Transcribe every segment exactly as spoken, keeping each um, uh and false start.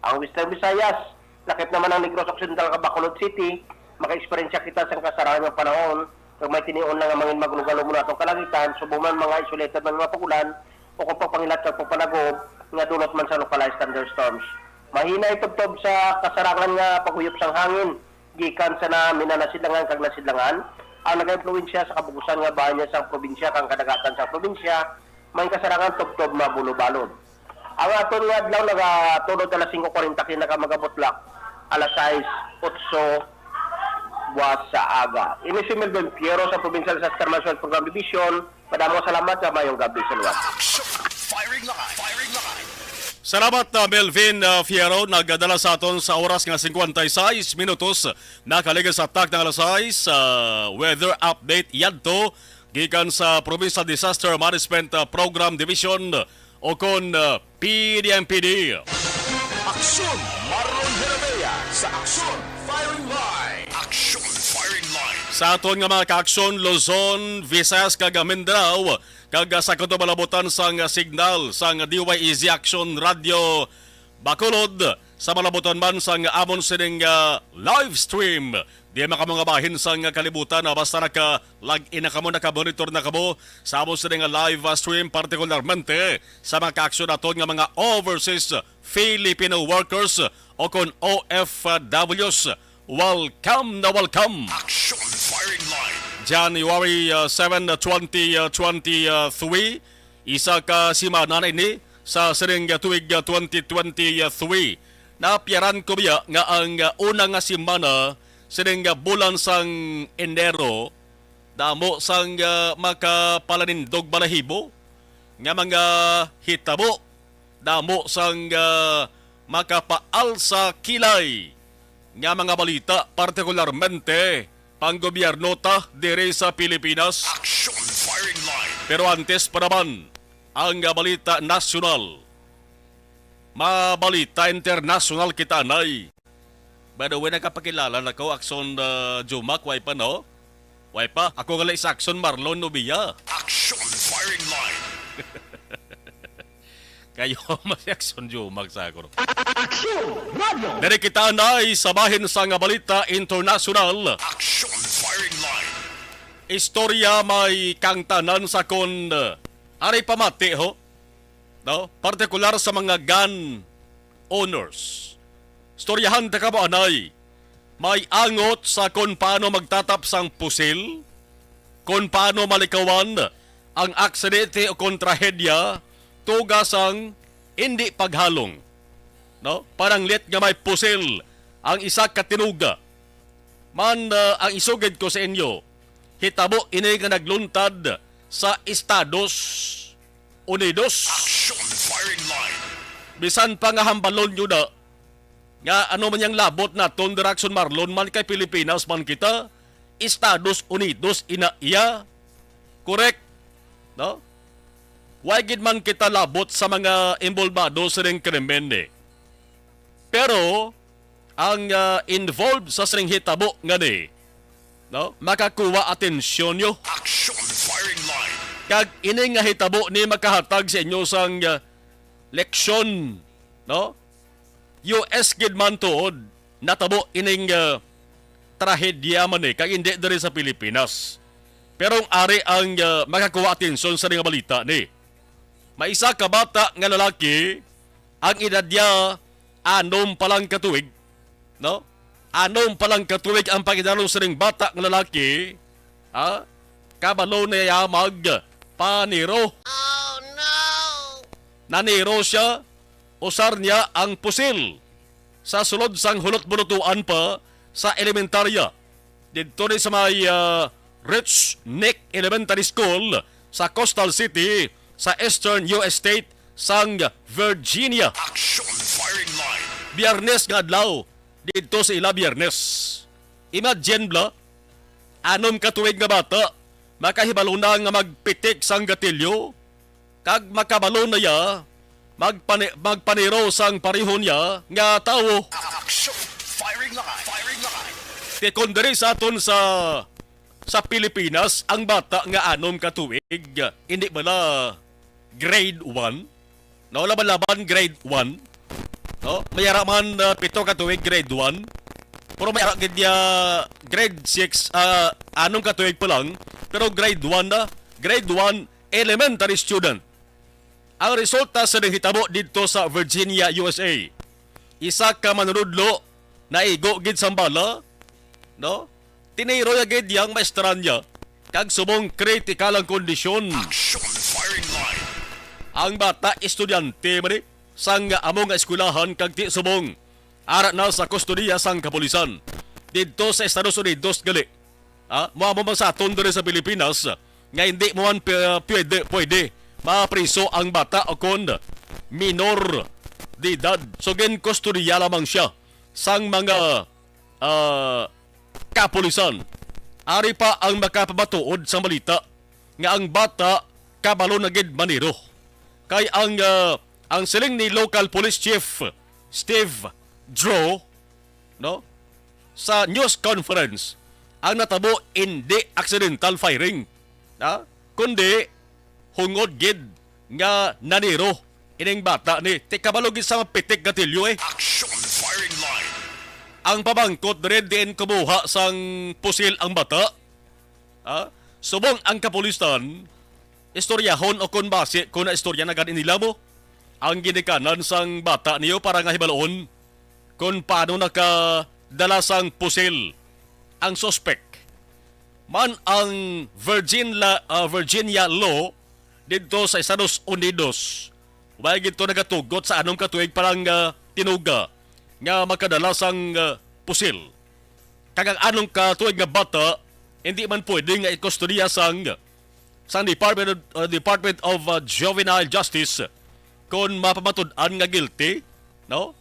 Ang Western Visayas, lakip naman ang Negros Occidental kag Bacolod City, maka-eksperyensya kita sang kasarangan nga panahon, kag may tinion lang nga mangin maglugalo mo atong kalangitan, subong man mga isolated man nga pag-ulan, o kung pagpangilat kag pagpanagob nga dulot man sa localized thunderstorms. Mahinay tubtob sa kasarangan nga paghuyop sang hangin, gikan sa na minanasidlangan kag nasidlangan, ang nagaimpluwensya sa kabugusan nga bahanya sang probinsya kang kadagatan sang probinsya, may kasarangan tubtob mabulobalod. Ang aton nga adlaw nagatulod alas singko kwarenta, kina ka magabutlak alas sais, otso buwas sa aga. Ini si Melvin Piero sa Provincial Disaster Management Program Division. Madamo salamat sa mayong gabi sa luwas. Action! Firing line! Firing line! Salamat, uh, Melvin, uh, Fierro, nagdala sa aton sa oras nga singkwenta y seis minutos. Nakaligas sa takna nga alas sais, uh, weather update yadto gikan sa Provincial Disaster Management, uh, Program Division o kon, uh, P D M P D. Aksyon! Marlon Herabea sa Aksyon Firing Line. Aksyon Firing Line. Sa aton nga mga kaaksyon, Luzon, Visayas, kag Mindanao, kag, ah, sa katubalabutan sang signal sang D Y E Z Action Radio Bacolod, sa malabutan man sang amon sining, ah, live stream. Di man kamo nga bahin sang kalibutan, ah, basta naka-log in na kamo, naka-monitor na kamo sa amon sining, ah, live, ah, stream, partikularmente sa mga kaaksyon naton nga mga overseas Filipino workers o kon O F Ws. Welcome na welcome. Action Firing Line. January, uh, seven, uh, twenty, uh, twenty-three. Isa ka semana na ini sa sining, uh, tuig, uh, twenty twenty-three. Napiyaran ko biya nga ang, uh, una nga semana sining, uh, bulan sang Enero, damo sang, uh, makapalanindog balahibo nga mga hitabo, damo sang, ah, makapaalsa kilay nga mga balita, partikularmente panggobyerno ta diri sa Pilipinas. Action Firing Line. Pero antes pa naman ang, ah, balita nasyonal. Mabalita internasyonal kita, anay. By the way, nakapakilala na ko, Akson, ah, Jumac, way pa, no? Way pa. Ako gali si Akson Marlon Nubia. Action Firing Line. Kayo, mas Akson Jumac sa ako. Action Radio. Diri kita na sa bahin sa nga balita internasyonal. Action Firing Line. Istorya may kangtanan sa kon, ah, ari pamati, ho? No? Partikular sa mga gun owners. Istoryahan ta kamo anay. May angot sa kon paano magtatap sang pusil, kon paano malikawan ang aksidente o kon trahedya, tuga sang indi paghalong. No? Pananglit nga may pusil ang isa ka tinuga. Man, ah, ang isugid ko sa inyo, hitabo ini nga nagluntad sa Estados Unidos. Action Firing Line. Bisan pa nga hambalon nyo na nga ano man yang labot naton, Dirac Son Marlon, man kay Pilipinas man kita, Estados Unidos ina iya. Correct? No? Way gid man kita labot sa mga involvado sining krimen, eh. Pero ang, ah, involved sa sining hitabo nga ni, no, makakuha atensyon nyo. Action Firing Line. Kag ini nga hitabo ni makahatag sa inyo sang, ah, leksyon, no? U S gid man tuod natabo ining, ah, trahedya man ni, kag hindi diri sa Pilipinas. Pero ang ari ang, ah, makakuha atensyon sa nga balita ni. May isa ka bata nga lalaki, ang edad niya anom pa lang ka tuig, no? Anom pa lang ka tuig ang pagkinaron sining bata nga lalaki, ha? Kabalo na iya magpaniro. Oh, no! Naniro siya, usar niya ang pusil sa sulod sang hulot-bulutuan pa sa elementarya. Didto ni sa may, ah, Rich Nick Elementary School sa Coastal City sa Eastern U S State sang Virginia. Action Firing Line. Biyernes nga adlaw, didto sa ila Biyernes. Imagine bala, anom ka tuig nga bata, makahibalo na nga magpitik sang gatilyo, kag makabalo na iya, magpani-, magpaniro sang pareho niya nga tawo. Action! Firing line! Firing line! Kay kon diri sa aton sa, sa Pilipinas, ang bata nga anom ka tuig, hindi bala grade one? Naulaban-laban grade one? No? May ara man, ah, pito ka tuig grade one. Pero may ara gid niya grade six, ah, anom ka tuig pa lang. Pero grade one na, grade one elementary student. Ang resulta sa naghitabo didto sa Virginia, U S A. Isa ka manunudlo naigo gid sang bala, no? Tiniroy gid yang maestra niya kag subong kritikal ang kondisyon. Action firing line. Ang bata, estudyante man ni sang amo nga eskwelahan kag ti subong ara na sa kustodiya sang kapulisan didto sa Estados Unidos gali. Ah, mo amo man sa aton diri sa Pilipinas nga hindi mo man pi-, pwede, pwede mapriso ang bata o kon minor de edad. So, ginkustodiya lamang siya sang mga, ah, kapulisan. Ari pa ang makapamatuod sa balita nga ang bata kabalo na gid maniro. Kay ang, ah, ang siling ni local police chief Steve Drew, no, sa news conference, ang natabo indi accidental firing, ha? Kundi hungod gid nga naniro ining bata ni ti kabalo gid sa mapitik gatilyo eh. Action firing line. Ang pamangkot diri diin kumuha sang pusil ang bata. Ha? Subong ang kapulisan, istoryahon o kon basi kon na istorya na gani nila mo ang ginikanan sang bata niyo para nga hibalon kon paano nakadala sang pusil ang suspek. Man ang Virgin la, ah, Virginia law didto sa Estados Unidos, wala gid to nagatugot sa anom ka tuig pa lang, ah, tinuga nga makadala sang, ah, pusil. Kag ang anom ka tuig nga bata hindi man pwede nga ikustodiya sang, sang Department of, uh, Department of, uh, Juvenile Justice kon mapamatud-an nga guilty, no?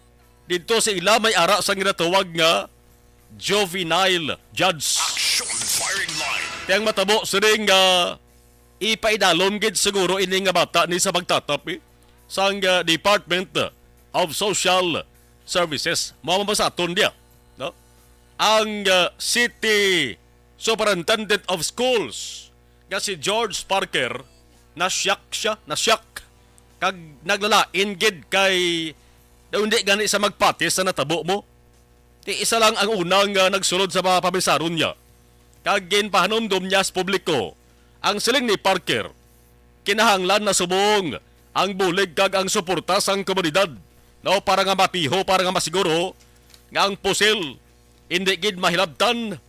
Didto sa ila may ara sang ginatawag nga juvenile judge. Action firing line. Kay ang matabo sining nga ipaidalom gid siguro ini nga bata ni sa pagtatap, eh, sang, uh, Department of Social Services. Mao man ba sa aton diya, no? Ang, uh, City Superintendent of Schools nga si George Parker, na-shock siya, na-shock. Kag naglalain gid kay daw hindi gani sa magpati sa natabo mo. Ti isa lang ang unang, ah, nagsulod sa mga pamisaron niya. Kag ginpahanumdom niya sa publiko ang siling ni Parker. Kinahanglan na subong ang bulig kag ang suporta sang komunidad, no, para nga mapiho, para nga masiguro nga ang pusil indi gid mahilabtan,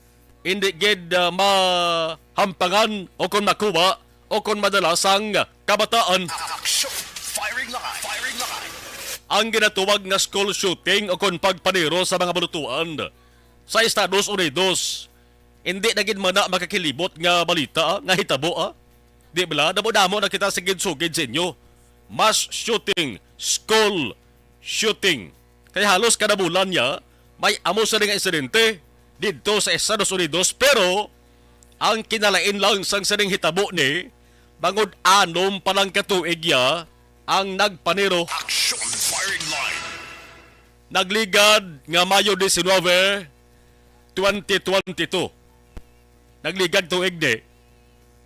indi gid, ah, mahampangan o kon makuha o kon madala sang kabataan. Action! Firing line! Firing line! Ang ginatawag nga school shooting o kon pagpaniro sa mga balutuan sa Estados Unidos, hindi na gid man na makakilibot nga balita, ah, nga hitabo, ah. Di bala? Damo-damo na kita sa ginsugid sa inyo. Mass shooting, school shooting. Kay halos kada bulan niya, may amo sila nga insidente didto sa Estados Unidos, pero ang kinalain lang sang sining hitabo ni, bangod anom pa lang ka tuig ya ang nagpaniro. Action firing line. Nagligad nga Mayo diecinueve, twenty twenty-two. Nagligad tuig ni,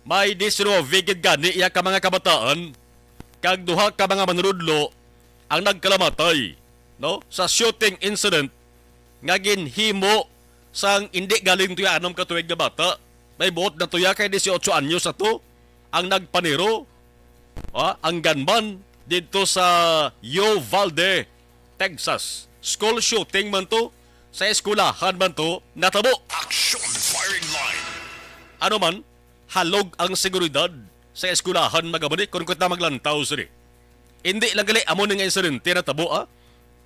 may diecinueve gid gani iya ka mga kabataan kag duha ka mga manunudlo ang nagkalamatay, no, sa shooting incident nga ginhimo sang indi galing tuya anom ka tuig nga bata. May buot na tuya kay dieciocho anyos ato ang nagpaniro, ah, ang gunman didto sa Uvalde, Texas. School shooting man to, sa eskwelahan man to natabo. Action firing line. Ano man, halog ang seguridad sa eskwelahan, mga bani, kung kita maglantaw sini. Hindi lang gali amo ni nga insidente natabo, ah,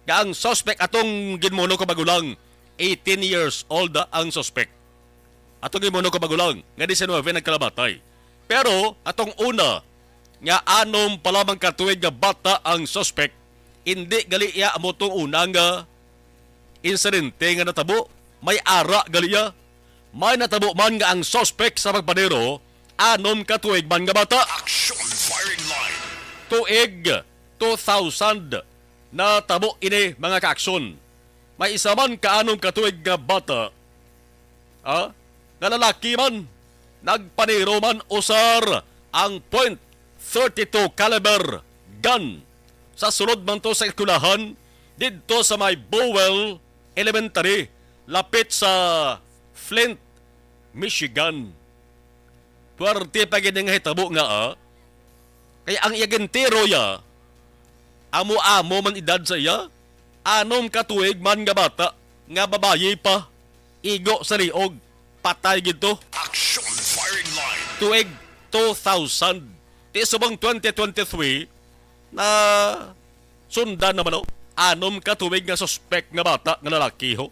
nga ang suspect atong ginmuno ka magulang, eighteen years old, ah, ang suspect. Atong ginmuno ka magulang nga diecinueve nagkalamatay. Pero atong una nga anom pa lamang ka tuig nga bata ang suspect, hindi gali iya amo tong una nga insidente nga natabo. May ara gali iya. May natabo man nga ang suspect sa pagpaniro, anom ka tuig man nga bata. Action firing line. Tuig two thousand natabo ini, mga kaaksyon. May isa man ka anom ka tuig nga bata, ah, nga lalaki man, nagpaniro man usar ang point thirty-two caliber gun. Sa sulod man to sa eskwelahan, didto sa may Bowell Elementary, lapit sa Flint, Michigan. Puwerte pa gid nga hitabo nga, ah. Kay ang iya gintiro ya, amo-amo man edad sa iya, anom ka tuig man nga bata, nga babayi pa, igo sa liog, patay gid to. Action firing line. Tuig two thousand. Ti subong twenty twenty-three, na sundan naman, oh. Anom ka tuig nga suspek nga bata nga lalaki, ho.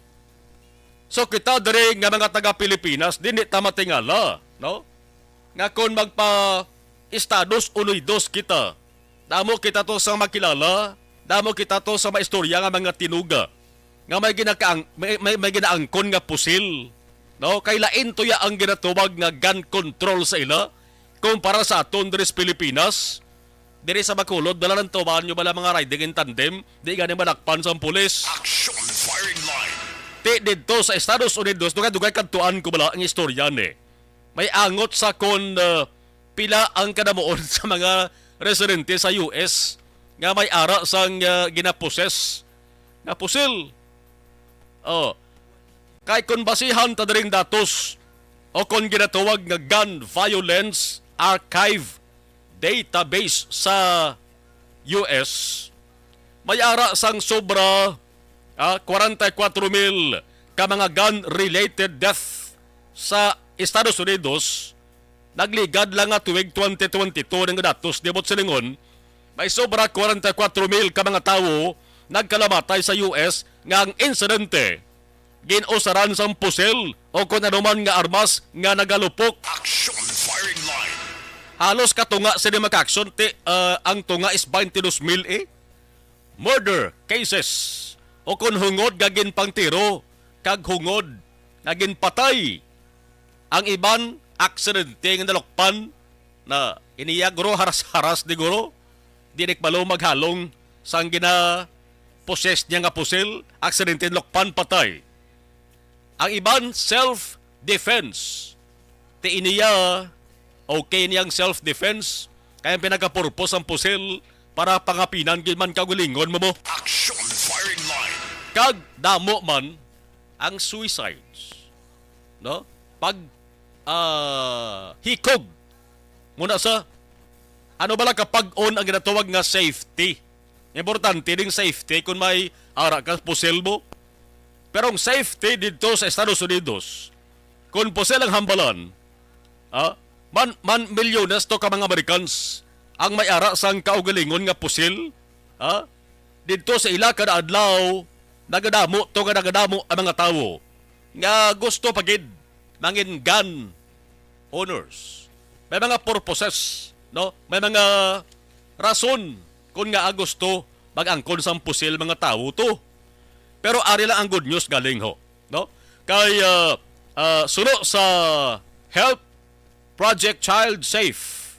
So, kita diri nga mga taga Pilipinas, dili ta matingala, no? Nga kon magpa Estados Unidos kita, damo kita to sa makilala, damo kita to sa maistorya nga mga tinuga nga may ginakaang-, may, may, may ginaangkon nga pusil, no? Kay lain to ya ang ginatawag nga gun control sa ila kumpara sa aton diri sa Pilipinas. Diri sa Bacolod, dala lang to, bala nyo bala mga riding in tandem, di gani madakpan sang pulis. Action firing line. Ti didto sa Estados Unidos, dugay-dugay kadtuan ko bala ang istorya ni. May angot sa kon, ah, pila ang kadamuon sa mga residente sa U S nga may ara sang, ah, ginaposes nga pusil. Oh. Kay kon basihan ta diring datos o kon ginatawag nga gun violence archive database sa U S, may ara sang sobra, ah, kwarenta y kuwatro mil ka mga gun-related death sa Estados Unidos. Nagligad lang nga tuig twenty twenty-two nga datos, di buot silingon, may sobra kwarenta y kuwatro mil ka mga tawo nagkalamatay sa U S nga ang insidente gin-usaran sang pusil o kon ano man nga armas nga nagalupok. Action firing line. Halos katunga sini maka-action ti, ah, ang tunga is twenty-two mil, eh. Murder cases o kon hungod nga ginpangtiro kag hungod nga ginpatay. Ang iban, aksidente nga nalukpan na iniya, guro, haras-haras ni guro. Di ni kabalo maghalong sang gina-possess niya nga pusil, aksidente, nalukpan, patay. Ang iban, self-defense. Ti iniya, okay niya ang self-defense. Kay ang pinaka-purpose ang pusil para pangapinan gid man kaugalingon mo mo. Action firing line. Kag damo man ang suicides. No? Pag, ah, hikog. Muna sa, ano bala ka pag-on ang ginatawag nga safety? Importante ding safety kung may ara ka pusil mo. Pero ang safety dito sa Estados Unidos, kung pusil ang hambalan, ah, man, man milyones to ka mga Americans ang may ara sang kaugalingon nga pusil, ah, dito sa ila kada adlaw, nagadamo to nga nagadamo ang mga tawo nga gusto pa gid mangin gun owners. May mga purposes, no? May mga rason kung nga gusto mag-angkon sang pusil mga tawo to. Pero ari lang ang good news galing ho, no? Kay, ah, ah, suno sa Help Project Child Safe,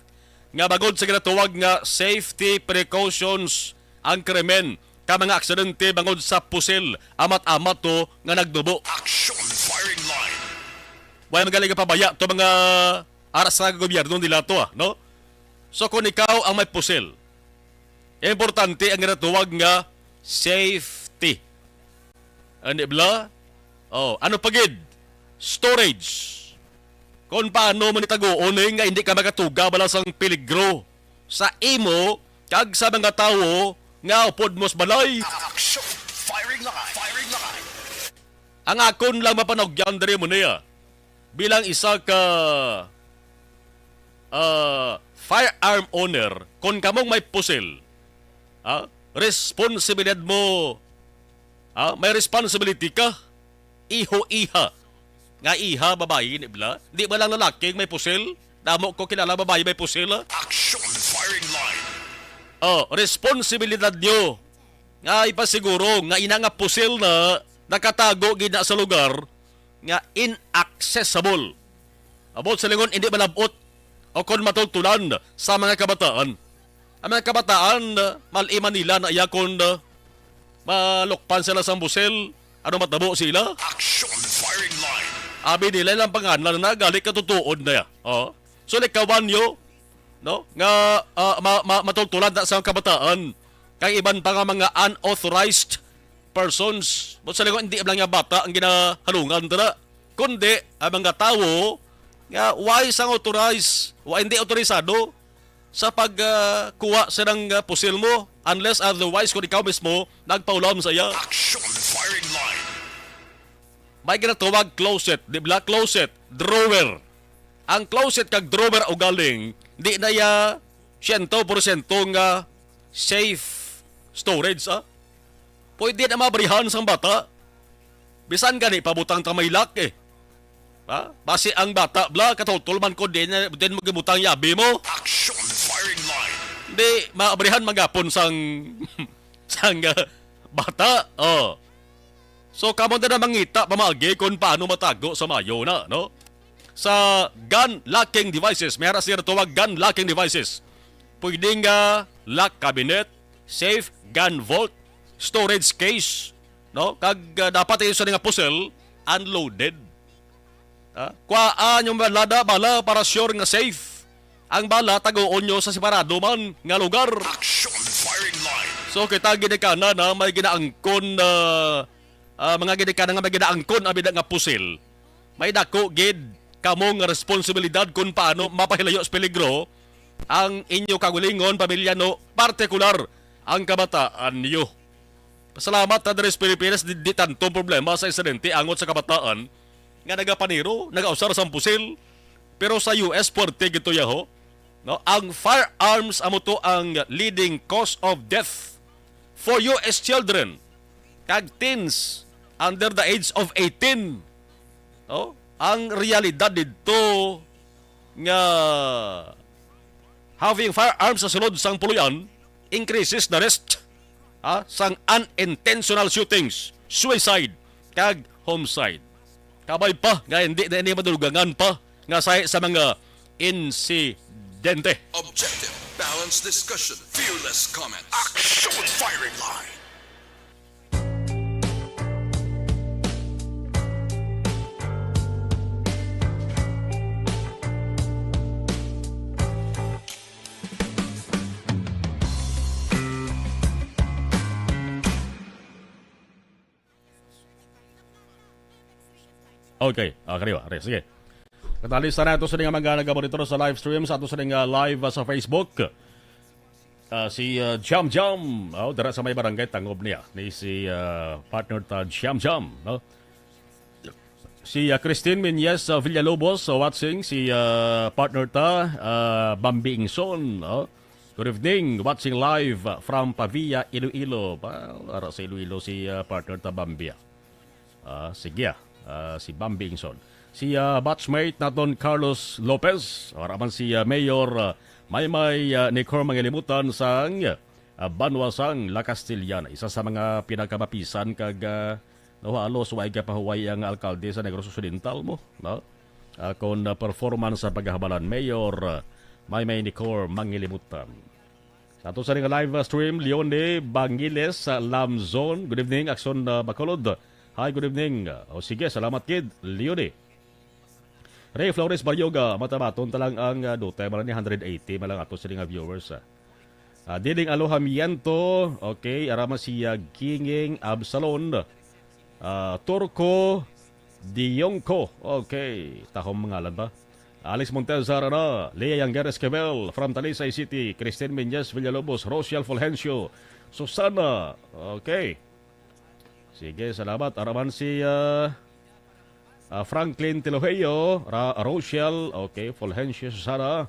nga bangod sa ginatawag nga safety precautions ang krimen ka mga aksidente bangod sa pusil, amat-amat to nga nagdubo. Action firing line. Wala magaling nga pabaya to mga ara sa gobyerno nila to, ah, no? So, kung ikaw ang may pusil, importante ang ginatawag nga safety. Ano bala? Oh, ano pa gid? Storage. Kung paano mo nitaguon, eh, nga hindi ka makatuga bala sang peligro sa imo kag sa mga tawo nga upod mo sa balay. Action! Firing line! Firing line! Ang akon lang mapanugyan diri mo niya, bilang isa ka, ah, firearm owner, kung kamong may pusil, ah, responsibilidad mo, ah, may responsibility ka, iho-iha. Nga iha, babayi, di ba? Di ba lang lalaki ang may pusil? Damo ko kilala babayi may pusil, ah. Action firing line. Oh, responsibilidad nyo nga ipasiguro nga ina nga pusil na nakatago gid na sa lugar nga inaccessible. Abot sa lingon, hindi malabot o kon matultulan sa mga kabataan. Ang mga kabataan, ah, mal-iman nila na iya kon, ah, malukpan sila sang pusil, ano matabo sila? Action firing line. Abi nila lang pangalan na gali katutuod na ya. Oh. So, likawan nyo, no? Nga, ah, ma-, ma-, matultulan na sa kabataan. Kay iban pa nga mga unauthorized persons. Buot silingon, hindi lang nga bata ang ginahalungan dira, kundi ang mga tawo nga why sang authorize, wa, hindi autorisado sa pag, ah, kuha sa nang, ah, pusil mo, unless otherwise kung ikaw mismo nagpaulam sa iya. Action firing line. May ginatawag closet, di ba? Closet, drawer. Ang closet kag drawer ugaling, di na ya siyento porsyento nga safe storage, ah. Pwede na mabrihan sang bata. Bisan gani pabutang ta may lock, eh. Ha? Basi ang bata, bla, katutol man ko din, din mo gibutang yabi mo. Action firing line. Di, maabrihan magapon sang, sang, ah, bata. Oh. So, kamo na na mangita pamaagi kung paano matago sa mayo na, no? Sa gun locking devices, may ara sila tawag gun locking devices. Pwede nga lock cabinet, safe, gun vault, storage case, no? Kag, ah, dapat iyo sa nga pusil, unloaded. Ah, kuhaan yung bala, bala para sure nga safe. Ang bala, tagoon nyo sa separado man nga lugar. Action firing line. So, kita ginikanan na may ginaangkon na, ah, mga ginikanan nga may ginaangkon abi na nga pusil. May dako gid kamo nga responsibilidad kung paano mapahilayo sa peligro ang inyo kaugalingon, pamilya, no, partikular ang kabataan niyo. Pasalamat ta diri sa Pilipinas, di, di tanto problema sa insidente angot sa kabataan nga nagapaniro, nagausar sang pusil. Pero sa U S, puwerte gid to, yaho. No? Ang firearms amo to ang leading cause of death for U S children kag teens under the age of eighteen. No? Ang realidad didto nga having firearms sa sulod sang puloy-an increases the risk, ah, sang unintentional shootings, suicide, kag homicide. Kabay pa nga hindi na ini madugangan pa nga sahi sa mga insidente. Objective, balanced discussion, fearless comments. Action firing line. Okay. Ah, kaniwa. Re, sige. Katalista na ito sa nga mga nagamonitor sa live stream, sa ato sa nga live, ah, sa Facebook. Ah, si, ah, Jam Jam, oh, dira sa may barangay Tangob niya, ni si, ah, partner ta Jam Jam, no? Si, ah, Christine Menyes, ah, Villalobos, ah, watching, si, ah, partner ta, ah, Bambi Ingson, no? Good evening, watching live, ah, from Pavia, Iloilo. Pa, ara sa Iloilo si, ah, partner ta Bambi, ah. Ah, sige, ah. Ah, si Bambi Ingson. Si, ah, batchmate naton Carlos Lopez, wala man si, ah, Mayor, ah, Maymay, ah, Nicor Mangilimutan sang, ah, Banwa sang La Castellana, isa sa mga pinakamapisan kag, ah, no, halos way kapahuway ang alkalde sa Negros Occidental mo, no? Ah, kon, ah, performance sa paghabalan Mayor, ah, Maymay Nicor Mangilimutan. Sa ato sa nga live, uh, stream, Leone Bangiles sa Lamzon. Good evening, Akson, uh, Bacolod. Hi, good evening. Uh, o sige, salamat gid, Leone. Ray Flores Baryoga, matabaton ta lang ang, uh, dutay man ni hundred eighty man lang ato sini nga viewers, ah. Ah, Diding Alohamiento, okay, arama si, uh, Ginging Absalon. Ah, Turco Diyongko. Okay. Tahom ngalan ba? Alex Montezar, ano? Lea Yangger Esquivel from Talisay City. Christine Menyes Villalobos, Rochelle Fulgencio, Susana. Okay. Sige, salamat. Araman si, ah, ah, Franklin Tilogeo, Ra-, Rochelle, okay, Fulgencio, Susana.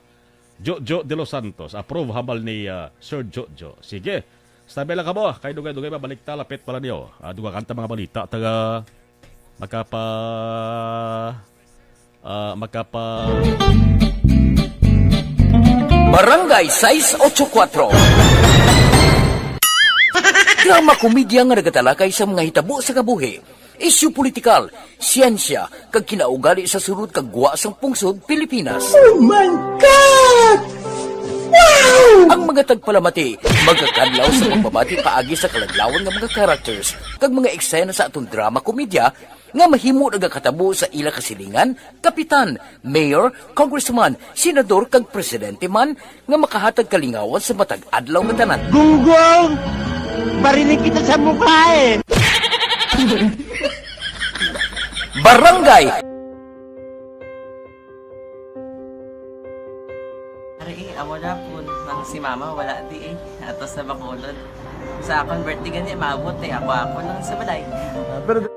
Jojo de los Santos, approve hambal ni, ah, Sir Jojo. Sige. Stabi lang kamo, kay dugay-dugay mabalik ta, lapit pala niyo. Ah, dugangan ta mga balita, taga makapa-, ah, makapa- Barangay sais ocho kuatro. Drama komedya nga nagatalakay sa mga hitabo sa kabuhi, isyu politikal, siyensya, kag kinaugali sa sulod kag gwa sang pungsod Pilipinas. Oh my God! Wow! Ang mga tagpalamati magakadlaw sa pagbabati paagi sa kaladlawan nga mga characters kag mga eksena sa aton drama komedya nga mahimo nagakatabo sa ila kasilingan, kapitan, mayor, congressman, senador, kag presidente man nga makahatag kalingawan sa matag adlaw nga tanan. Gunggong! Barinig kita sa mukha eh! Barangay. Ari, eh, amo na po nang si mama wala di eh. Ato sa Bacolod. Sa akong birthday gani, maabot eh. Ako, ako lang sa balay. Ah, pero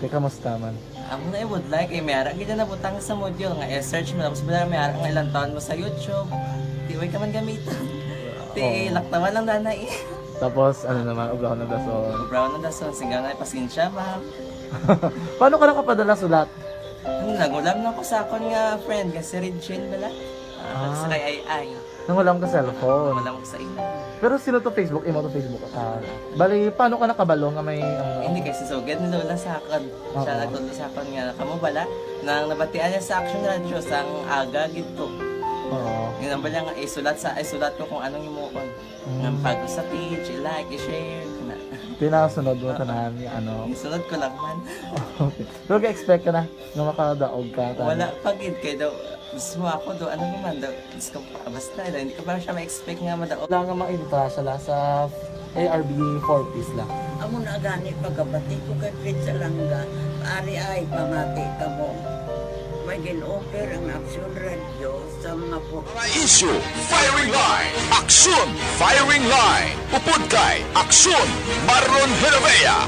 Teka, musta man? Amo na, I would like, eh, may ara gid na nabutang sa module nga i-search mo, tapos bala may ara nga ilang taon mo sa YouTube. Di, way ka man gamiton. Ti, Oo. Laktawan lang dana eh. Tapos, ano naman, ubrahon ng dason. Ubrahon ng dason, singgaw na, pasensya, ma'am. Paano ka nakapadala sulat? Ano, nag-ulam lang ko sa akon nga friend, nga si Regine bala. Ah, Ah. sa kay Ay Ay. Nangulam ka cellphone. Wala ko sa imo. Pero sino to Facebook? Imo to Facebook? Ah, bali, paano ka nakabalo nga may, ano? Hindi, kay si Sugad ni Lola sa akon. Siya Oo. nagtudlo sa akon nga, kamo bala, nang nabatian niya sa Action Radio, sang aga gid to. Oo. Yun ang bala nga, isulat sa, isulat ko kung anong himuon. Mm. Nga pag sa page, i-like, i-share, na. Tinasunod mo Oo. tanan, ano? Isunod ko lang man. Okay. Pero ga-expect ka na nga makadaog ka, tanan? Wala pa gid, kay daw, mismo ako daw, ano naman daw, Diyos ko, basta, hindi ko pa siya ma-expect nga madaog. Wala nga maintra siya la sa A R B four Ps la. Amo na gani pagkabati ko kay Fritz Alanga, ari ay pamati kamo. May gin-offer ang Aksyon Radio sa mga po. Mga isyu, firing line. Aksyon, firing line. Upod kay Aksyon, Marlon Herevea.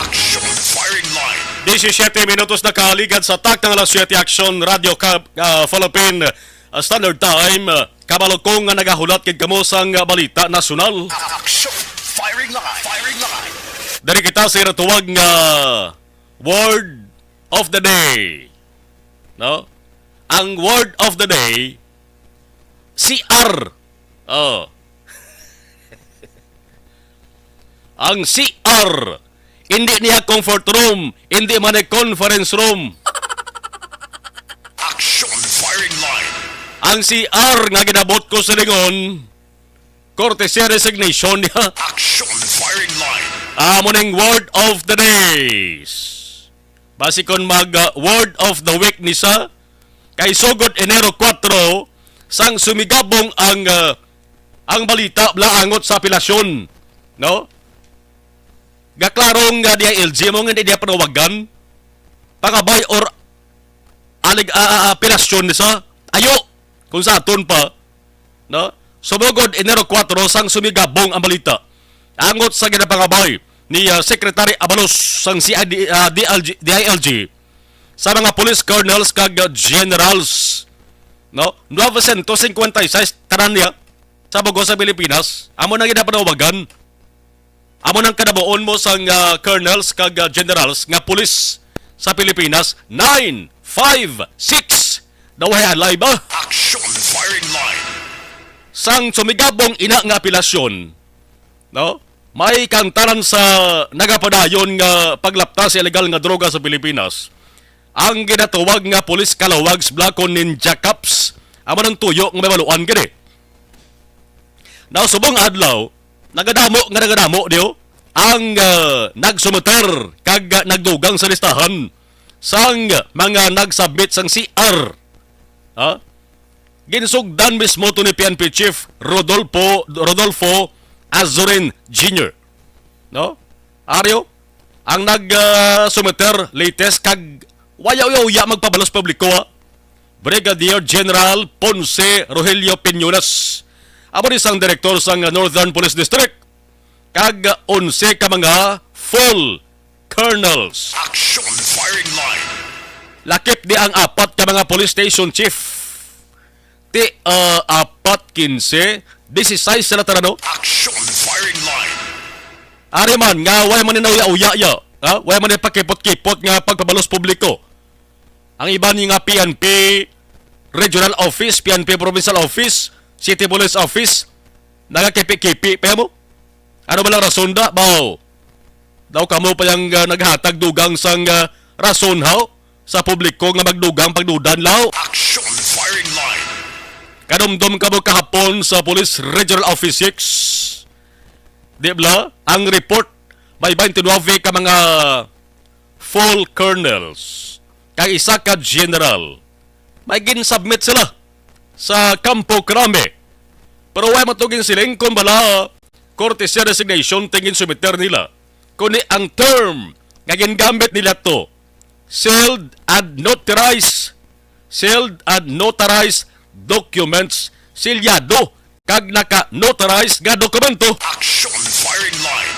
Aksyon, firing line. Disisiete minutos na kaligad sa takna nga alas siyete, Aksyon Radio Cab-, ah, Philippine, ah, Standard Time. Ah, kabalo ko nga nagahulat gid kamo sang, ah, balita nasyonal. Action! Firing line! Firing line! Diri kita sa ginatawag nga word of the day. No? Ang word of the day, C R. Oh. Ang C R, hindi niya comfort room, hindi man ay conference room. Action firing line. Ang C R nga ginabot ko sa lingon, courtesy resignation niya. Action firing line. Amo ning word of the days. Basi kon mag, ah, word of the week ni sa, kay sugod Enero kuwatro, sang sumigabong ang, ah, ang balita bala angot sa apelasyon, no? Gaklaro nga D I L G mo nga hindi niya panawagan, pangabay or alig-, ah, ah, apelasyon ni sa, ayo, kung sa aton pa, no? Sumugod Enero kuwatro sang sumigabong ang balita angot sa ginapangabay ni, ah, Secretary Abalos sang C I D, ah, D L G, D I L G sa mga police colonels kag, ah, generals, no? Novecientos cincuenta y seis tanan niya sa bug-os sa Pilipinas. Amo na ginapanawagan. Amo nang kanabuon mo sang, ah, colonels kag, ah, generals nga pulis sa Pilipinas, nine, five, six. Daw hay alay ba? Action firing line. Sang sumigabong ina nga apelasyon, no? May kaangtanan sa nagapadayon nga paglapta sa illegal nga droga sa Pilipinas. Ang ginatawag nga police kalawag sa Balaco, Ninja Cops. Amo nang tuyo nga may baluan gid eh. Now, subong adlaw, nagadamo nga nagadamo diyo ang, ah, nagsumeter kag, ah, nagdugang sa listahan sang mga nagsubmit sang C R. Ha? Ginsugdan mismo to ni P N P Chief Rodolfo, Rodolfo Azurin Junior. No? Aryo, ang nag, ah, sumeter latest kag waya-uya magpabalos publiko, ha? Brigadier General Ponce Rogelio Piñones, amo ni sang direktor sang Northern Police District, kag onse ka mga full colonels. Action firing line. Lakip di ang apat ka mga police station chief. Ti, ah, apat, kinse, disisais sila tanan, no? Action firing line. Ari man nga, way man ni nauya-uya, ya. Ha? Way man ni pakipot-kipot nga pagpabalos publiko. Ang iban nga P N P, regional office, P N P provincial office, city police office, nagakipi-kipi pa mo? Ano ba lang rason da? Baw, daw kamo pa yang, ah, naghatag dugang sang, ah, rason, haw, sa publiko nga magdugang pagdudan, law? Action firing line. Kadumdom kamo kahapon sa Police Regional Office six. Di bala? Ang report, may twenty-nine ka mga full colonels, kag isa ka general. May gin-submit sila sa Campo Crame. Pero wala man to ginsiling kung bala courtesy resignation tingin sumiter nila. Kundi ang term nga gingamit nila to, sealed and notarized, sealed and notarized documents, silyado kag naka-notarize nga dokumento. Action firing line.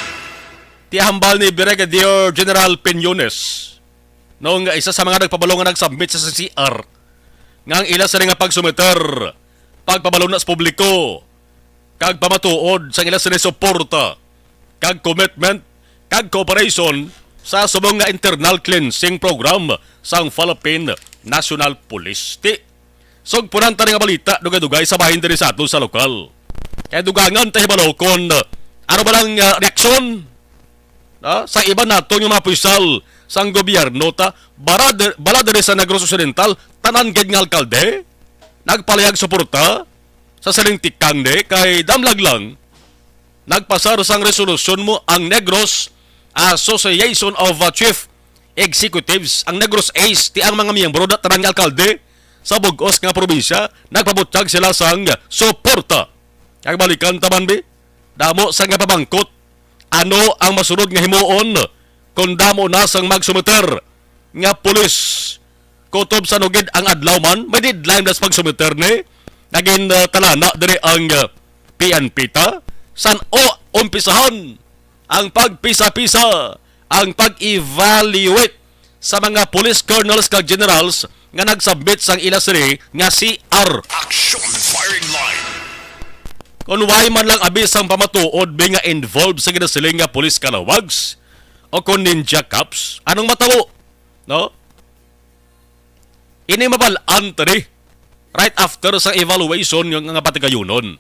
Tihambal ni Brigadier General Piñones, no, nga isa sa mga nagpabalo nga nag-submit sa C R, nga ang ila sila nga pagsumiter, pagpabalo na sa publiko, kag pamatuod sang ila sila suporta, kag commitment, kag cooperation sa subong nga internal cleansing program sang Philippine National Police. Ti, sugpunan ta ni nga balita, dugay-dugay sa bahin diri sa ato sa lokal. Kay dugangan ta hibalo kon, ah, ano ba lang, ah, reaksyon, ah, sa iban nato nga mga opisyal sang gobyerno ta, bala dir-, bala diri sa Negros Occidental, tanan gid nga alkalde nagpalayag suporta sa siling tikang ni, kay damlag lang, nagpasar sang resolusyon mo ang Negros Association of, uh, Chief Executives, ang Negros Ace, ti ang mga miyembro na tanan nga alkalde sa bug-os nga probinsya, nagpabutyag sila sang suporta. Kag balikan ta man, bi, damo sa nga pamangkot, ano ang masunod nga himuon kon damo na sang magsumiter nga pulis? Kutob sa nugid ang adlaw man, may deadline das pagsumiter ni. Nagin, uh, talana diri ang, uh, P N P ta. San-o umpisahan ang pagpisa-pisa, ang pag-evaluate sa mga police colonels kag generals nga nag-submit sang ila sini nga C R? Action firing line. Kon way man lang abi sang pamatuod, bi, nga involved sa ginasiling nga police kalawags o kon ninja cops, anong matabo? No? Ini mabal-an ta ni right after sa evaluation nga, nga patigayunon.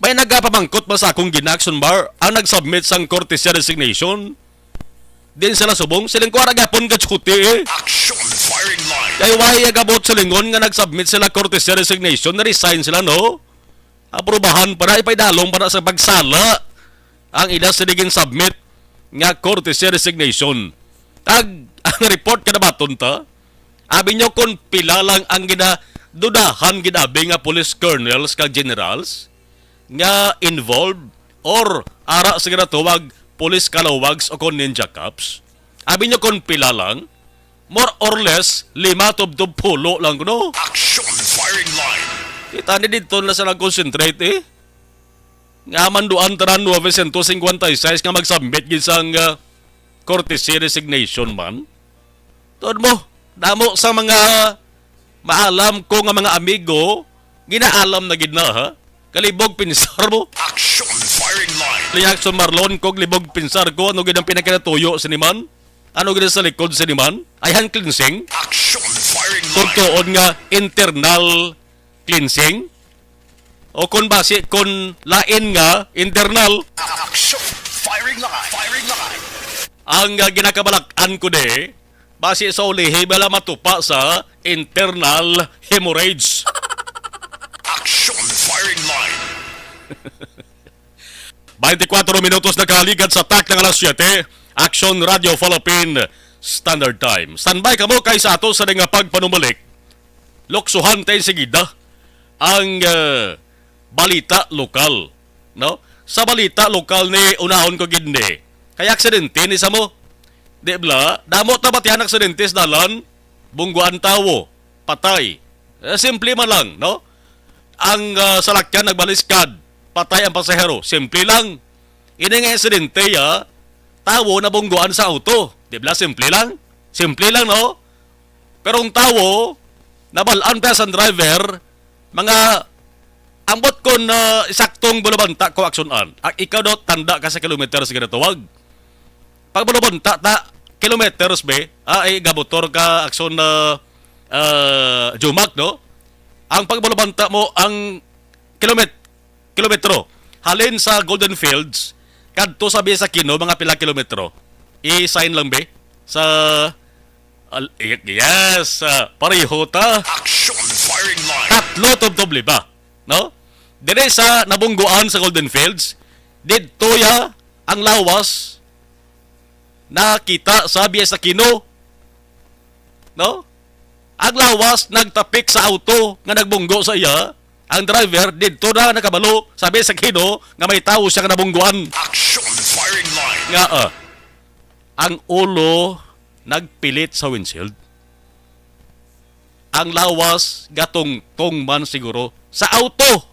May nagapamangkot ba sa akong gina-action bar ang nag-submit sang courtesy resignation? Din sila subong, siling ko, "Ara gyapon ka chuti, eh." Action firing line. Kay way agabot sa lingon nga nag-submit sila courtesy resignation, na-resign sila, no? Aprubahan pa na, ipaidalom pa na sa pagsala ang ila sini gin-submit nga courtesy resignation. Tag, ang report ka nabaton ta, abi nyo kung pila lang ang ginadudahan gid abi nga police colonels kag generals nga involved or ara sa ginatawag police kalawags o kon ninja cops. Abi nyo kung pila lang? More or less, lima tubtob pulo lang kuno. Action firing line. Kita ni dito na sa nag-concentrate, eh. Nga manduan tanan nueve ciento cincuenta y seis nga mag-submit gid sang, ah, courtesy resignation man. Tuod mo, damo sa mga maalam ko nga mga amigo, ginaalam na gid na, ha? Kalibog pinsar mo. Action firing line. Reaction Marlon, kog libog pinsar ko, ano gid ang pinakinatuyo sini man? Ano gid sa likod sini man? Ay, hand cleansing? Action firing line. Kung tuod nga internal cleansing? O kung basi, kung lain nga internal? Action firing line. Firing line. Ang, ah, ginakabalak-an ko di, basi sa ulihi, bala matupa sa internal hemorrhage. Action firing line. Twenty-four minutos nagkaligat sa tak ng alas siyete. Action Radio Philippine Standard Time. Standby kamo kay sa ato sa nga pagpanumbalik. Luksuhan tayo sigida ang, eh, balita lokal, no? Sa balita lokal ni unahon ko gid ni. Kay aksidente ni sa mo. Di bala, damo ta batihan aksidente sa dalan, bungguan tawo, patay. Eh, simple man lang, no? Ang, ah, salakyan nagbaliskad, patay ang pasahero, simple lang. Ini nga insidente, ya, tawo nabungguan sa auto. Di bala, simple lang. Simple lang, no? Pero ang tawo, nabal-an pa sang driver, mga ambot kon, ah, saktong bulabanta ko aksyonan. Ang ikaw daw, tanda ka sa kilometer sa ginatawag. Pag bulabanta ta, kilometers be, ah, ay gamotor ka aksyon na, ah, Jumac, no? Ang pagbalubanta mo ang kilomet-, kilometro halin sa Golden Fields kadto sa Biyes Aquino, mga pila kilometro? I-sign lang, be, sa, al-, y-, yes, ah, pareho ta. Action firing line. Tatlo tubtob lima, no? Dire sa nabungguan sa Golden Fields, didto ya ang lawas nakita sa Biyes Aquino, no? Ang lawas nagtapik sa auto nga nagbunggo sa iya. Ang driver didto na nakabalo sa Biyes Aquino nga may tawo siya nga nabungguan. Action firing line. Nga, ah, ang ulo nagpilit sa windshield. Ang lawas gatungtong man siguro sa auto.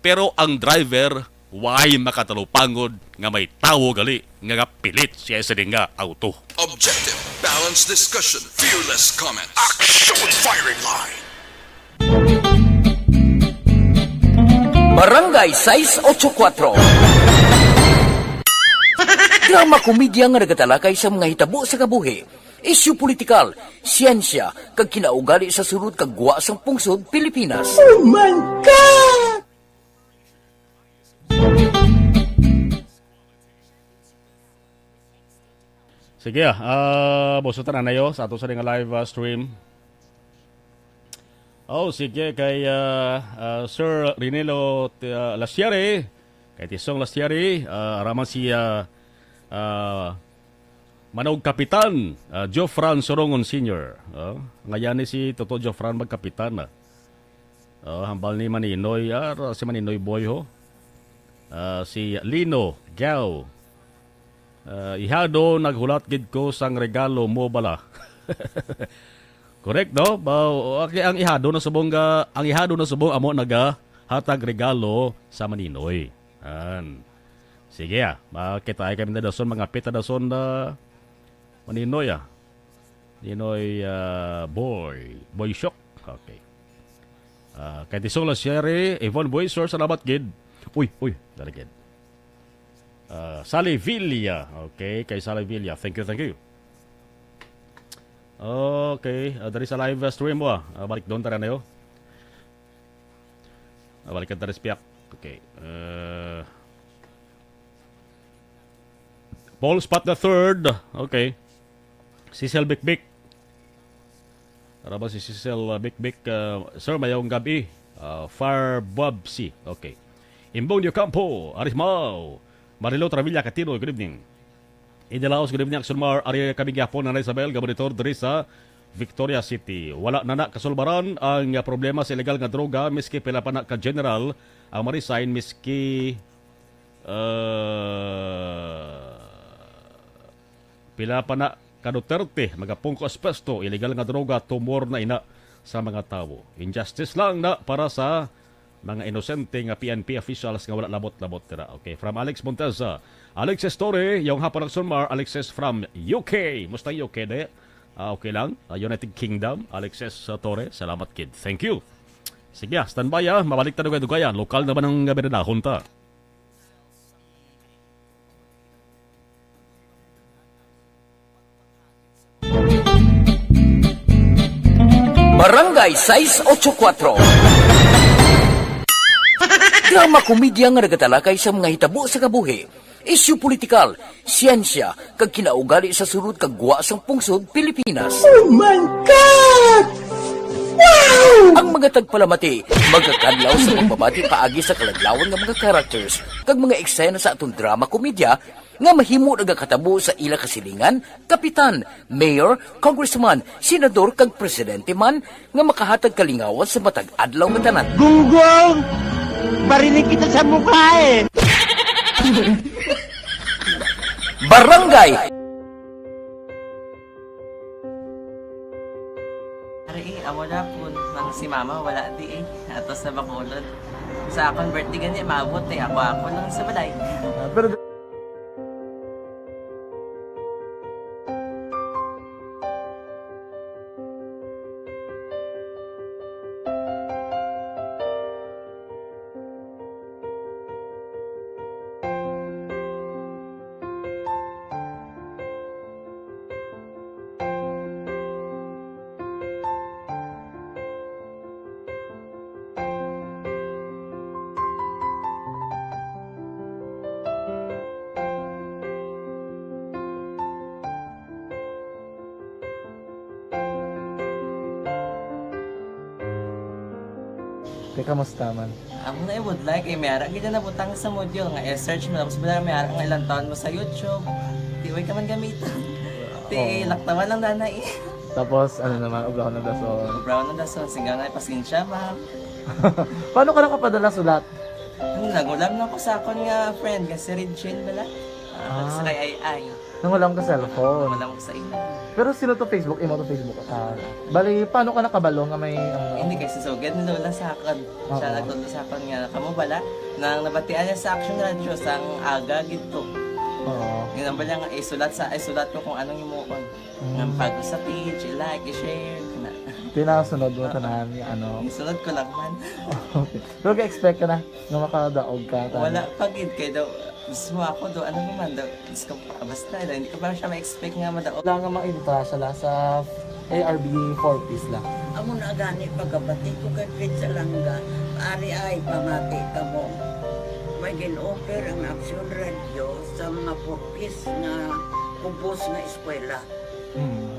Pero ang driver way makatalupangod nga may tawo gali nga gapilit siya sa dinga auto. Objective, balanced discussion, fearless comment. Action firing line. Barangay sais ocho kuatro. Drama komedya nga nagatalakay sa mga hitabo sa kabuhi, isyu politikal, siyensya, kag kinaugali sa sulod kag gwa sang pungsod Pilipinas. Oh my God! Sige, ah, ah, buso tanan nayo sa ato sa nga live, ah, stream. Oh, sige, kay, ah, ah, Sir Rinelo, ah, Lasiari, kay Tisong Lasiari, ah, araman si, ah, ah, Manog Kapitan, ah, Jofran Sorongon Senior. Oh, ngayon ni si Toto Jofran magkapitan, ah. Oh, hambal ni Maninoy, ah, si Maninoy Boy, ho. Ah, si Lino Gao. Ah, ihado, naghulat gid ko sang regalo mo bala. Correct, no? Ba, okay, ang ihado na subong ga, ang ihado na subong amo nagahatag regalo sa Maninoy. An. Sige, ah. Makita ay kami na dason, mga pita dason na Maninoy, ah. Ninoy, ah, Boy. Boy Shock. Okay. Ah, kay Tisola Sherry, Yvonne Boy, sir, salamat gid. Uy, uy, dali gid. Ah, Sally Villa. Okay, kay Sally Villa. Thank you, thank you. Okay, ah, dali sa live, ah, stream mo, ah. Ah, balik doon, tara na yun. Ah, balik ka, Darius Piak. Okay. Uh, Paul Spot the third. Okay. Cecil Bikbik. Para ba si Cecil, uh, Bikbik? Uh, sir, mayong gabi. Uh, Far Bobsi. Okay. Imbong Niyo Campo, Arismao. Marilo Travilla Catino, good evening. Idalaos, good evening, Action Mar. Ari kami gyapon, Nanay Isabel, nga monitor diri sa Victoria City. Wala na na kasulbaran ang problema sa illegal nga droga, miski pila pa na ka general ang ma-resign, miski, uh, pila pa na ka Duterte magapungko sa pwesto, illegal nga droga, tumor na ina sa mga tawo. Injustice lang na para sa mga inosente nga P N P officials nga wala labot-labot dira. Okay, from Alex Monteza. Alexis Torre, yung hapon ng Sunmar, Alexis from U K. Musta yung U K, de? Ah, okay lang. Ah, United Kingdom, Alexis, uh, Torre, salamat, kid. Thank you. Sige, ah, standby, ah. Mabalik ta dugay-dugayan. Lokal naman ang, ah, binanahon ta. Barangay sais ocho kuatro. Drama komedya nga nagatalakay sa mga hitabo sa kabuhi, isyu politikal, siyensya, kag kinaugali sa sulod kag gwa sang pungsod Pilipinas. Oh my God! Wow! Ang mga tagpalamati magakadlaw sa pagbabati paagi sa kaladlawan nga mga characters kag mga eksena sa aton drama komedya nga mahimo nagakatabo sa ila kasilingan, kapitan, mayor, congressman, senador, kag presidente man nga makahatag kalingawan sa matag adlaw nga tanan. Gunggong! Barinig kita sa mukha eh! Barangay! Ari, eh, amo na po. Nang si mama, wala di eh. Ato sa Bacolod. Sa akon birthday gani, maabot eh. Ako, ako lang sa balay. Ah, pero Kamusta man? Amo na, I would like, eh, may ara gid na nabutang sa module nga i-search mo, tapos wala, may ara nga ilang taon mo sa YouTube. Di, way ka man gamiton. Ti, Oo. Laktawan lang na na, eh. Tapos, ano naman, ublahon ng dason. Ublahon ng dason, singgaw na, pasensya, ma'am. Paano ka nakapadala sulat? Ano, nangulam lang ko sa akon nga friend, nga si Regine bala. Ah, Ah. Sa kay Ai Ai. Nangulam ka cellphone. Nangulam ko sa ila. Pero sino to Facebook? Imo to Facebook account? Bali, paano ka nakabalo nga may, ano? Hindi, kay si Sugad ni Lola sa akon. Siya Oo. nagtudlo sa akon nga, kamo bala, nang nabatian niya sa Action Radio, sang aga gid to. Oo. Yun ang bala nga, isulat sa, isulat ko kung anong himuon. Mm. Nga pag sa page, i-like, i-share, na. Tinasunod mo Oo. tanan, ano? Isunod ko lang man. Okay. Pero ga-expect ka na nga makadaog ka, tanan? Wala pa gid, kay daw, mismo ako do, ano naman daw, Diyos ko, basta, hindi ko pa siya ma-expect nga madaog. Wala nga ma-entra siya la sa A R B four Ps la. Amo na gani pagkabati ko kay Fred Salanga, ari ay pamati kamo. May gin-offer ang Action Radio sa mga four Ps nga kubos nga eskwela. Hmm.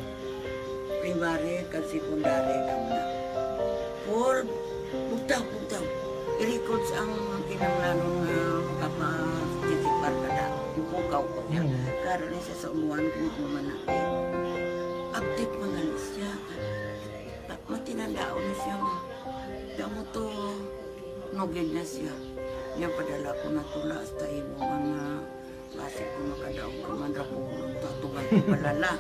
Primary kag secondary kamo na. Paul, bugtaw, bugtaw. I-records ang kinahanglanon nga makaparticipar ka na. Ipukaw ko niya. Mm. Karon ni siya sa umuan kung ano man na. Update man gani siya. Ta-, matinandaon na siya nga. Kamo to, nugid na siya. Niya padala ko na tula hasta imo nga basi ko makadaog ka man ra ko, tatugan ko palala.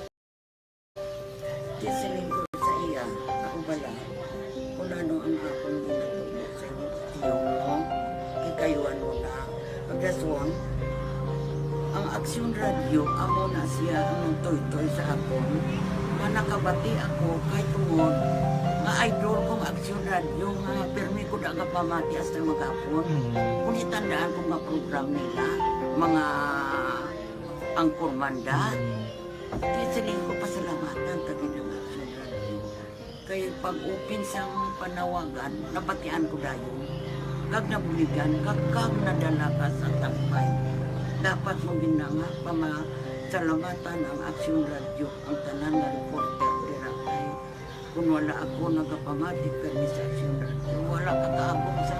Di siling ko sa iya, ako bala, kung ano ang akong ginatubo sa inyo, kay kayo ano na, pagdason, ang Aksyon Radio, amo na siya ang nagtoy-toy sa akon, nga nakabati ako kay tungod nga idol kong Aksyon Radio, nga pirmi ko da gapamati hasta maghapon. Mm. Kung itandaan ko nga program nila, mga angkor manda, Mm. Kaya siling ko, pasalamatan ta gid ang Action Radio. Kay pag-open sang panawagan, nabatian ko dayon. Kag nabuligan, kag, kag nadala ka sa tampay. Dapat mo gid na nga pamasalamatan ang Action Radio, ang tanan nga reporter dira kay Kung wala ako nagapamati kani sa Aksyon Radio, wala ka kaabot sa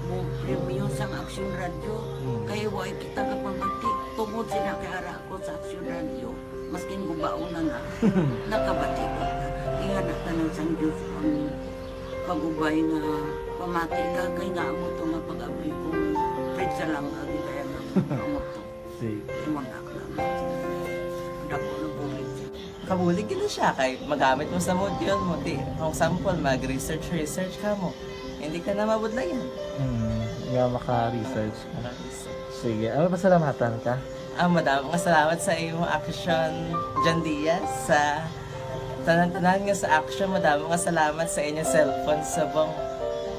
mo premyo sang Aksyon Radio. Mm. Kay way kita gapamati. Tungod sila kay ara ako sa Aksyon Radio, maskin gubaon na na, nakabati ko na. Ingana tanan sang Diyos ang pag-ubay nga pamati ka, kay nga amo to nga pag-abli ko, Fred Salanga, gid kaya nga amo to. Sige. Imo na, dako na bulig. Kabulig gid siya kay magamit mo sa module mo. Di, for example, mag-research, research ka mo. Hindi ka na mabudlayan. Hmm, nga maka-research ka. Maka-research. Sige, ano, pasalamatan ka? Ah, madamo nga salamat sa imo, Action John Diaz, sa tanan-tanan nga sa Action. Madamo nga salamat sa inyo cellphone subong.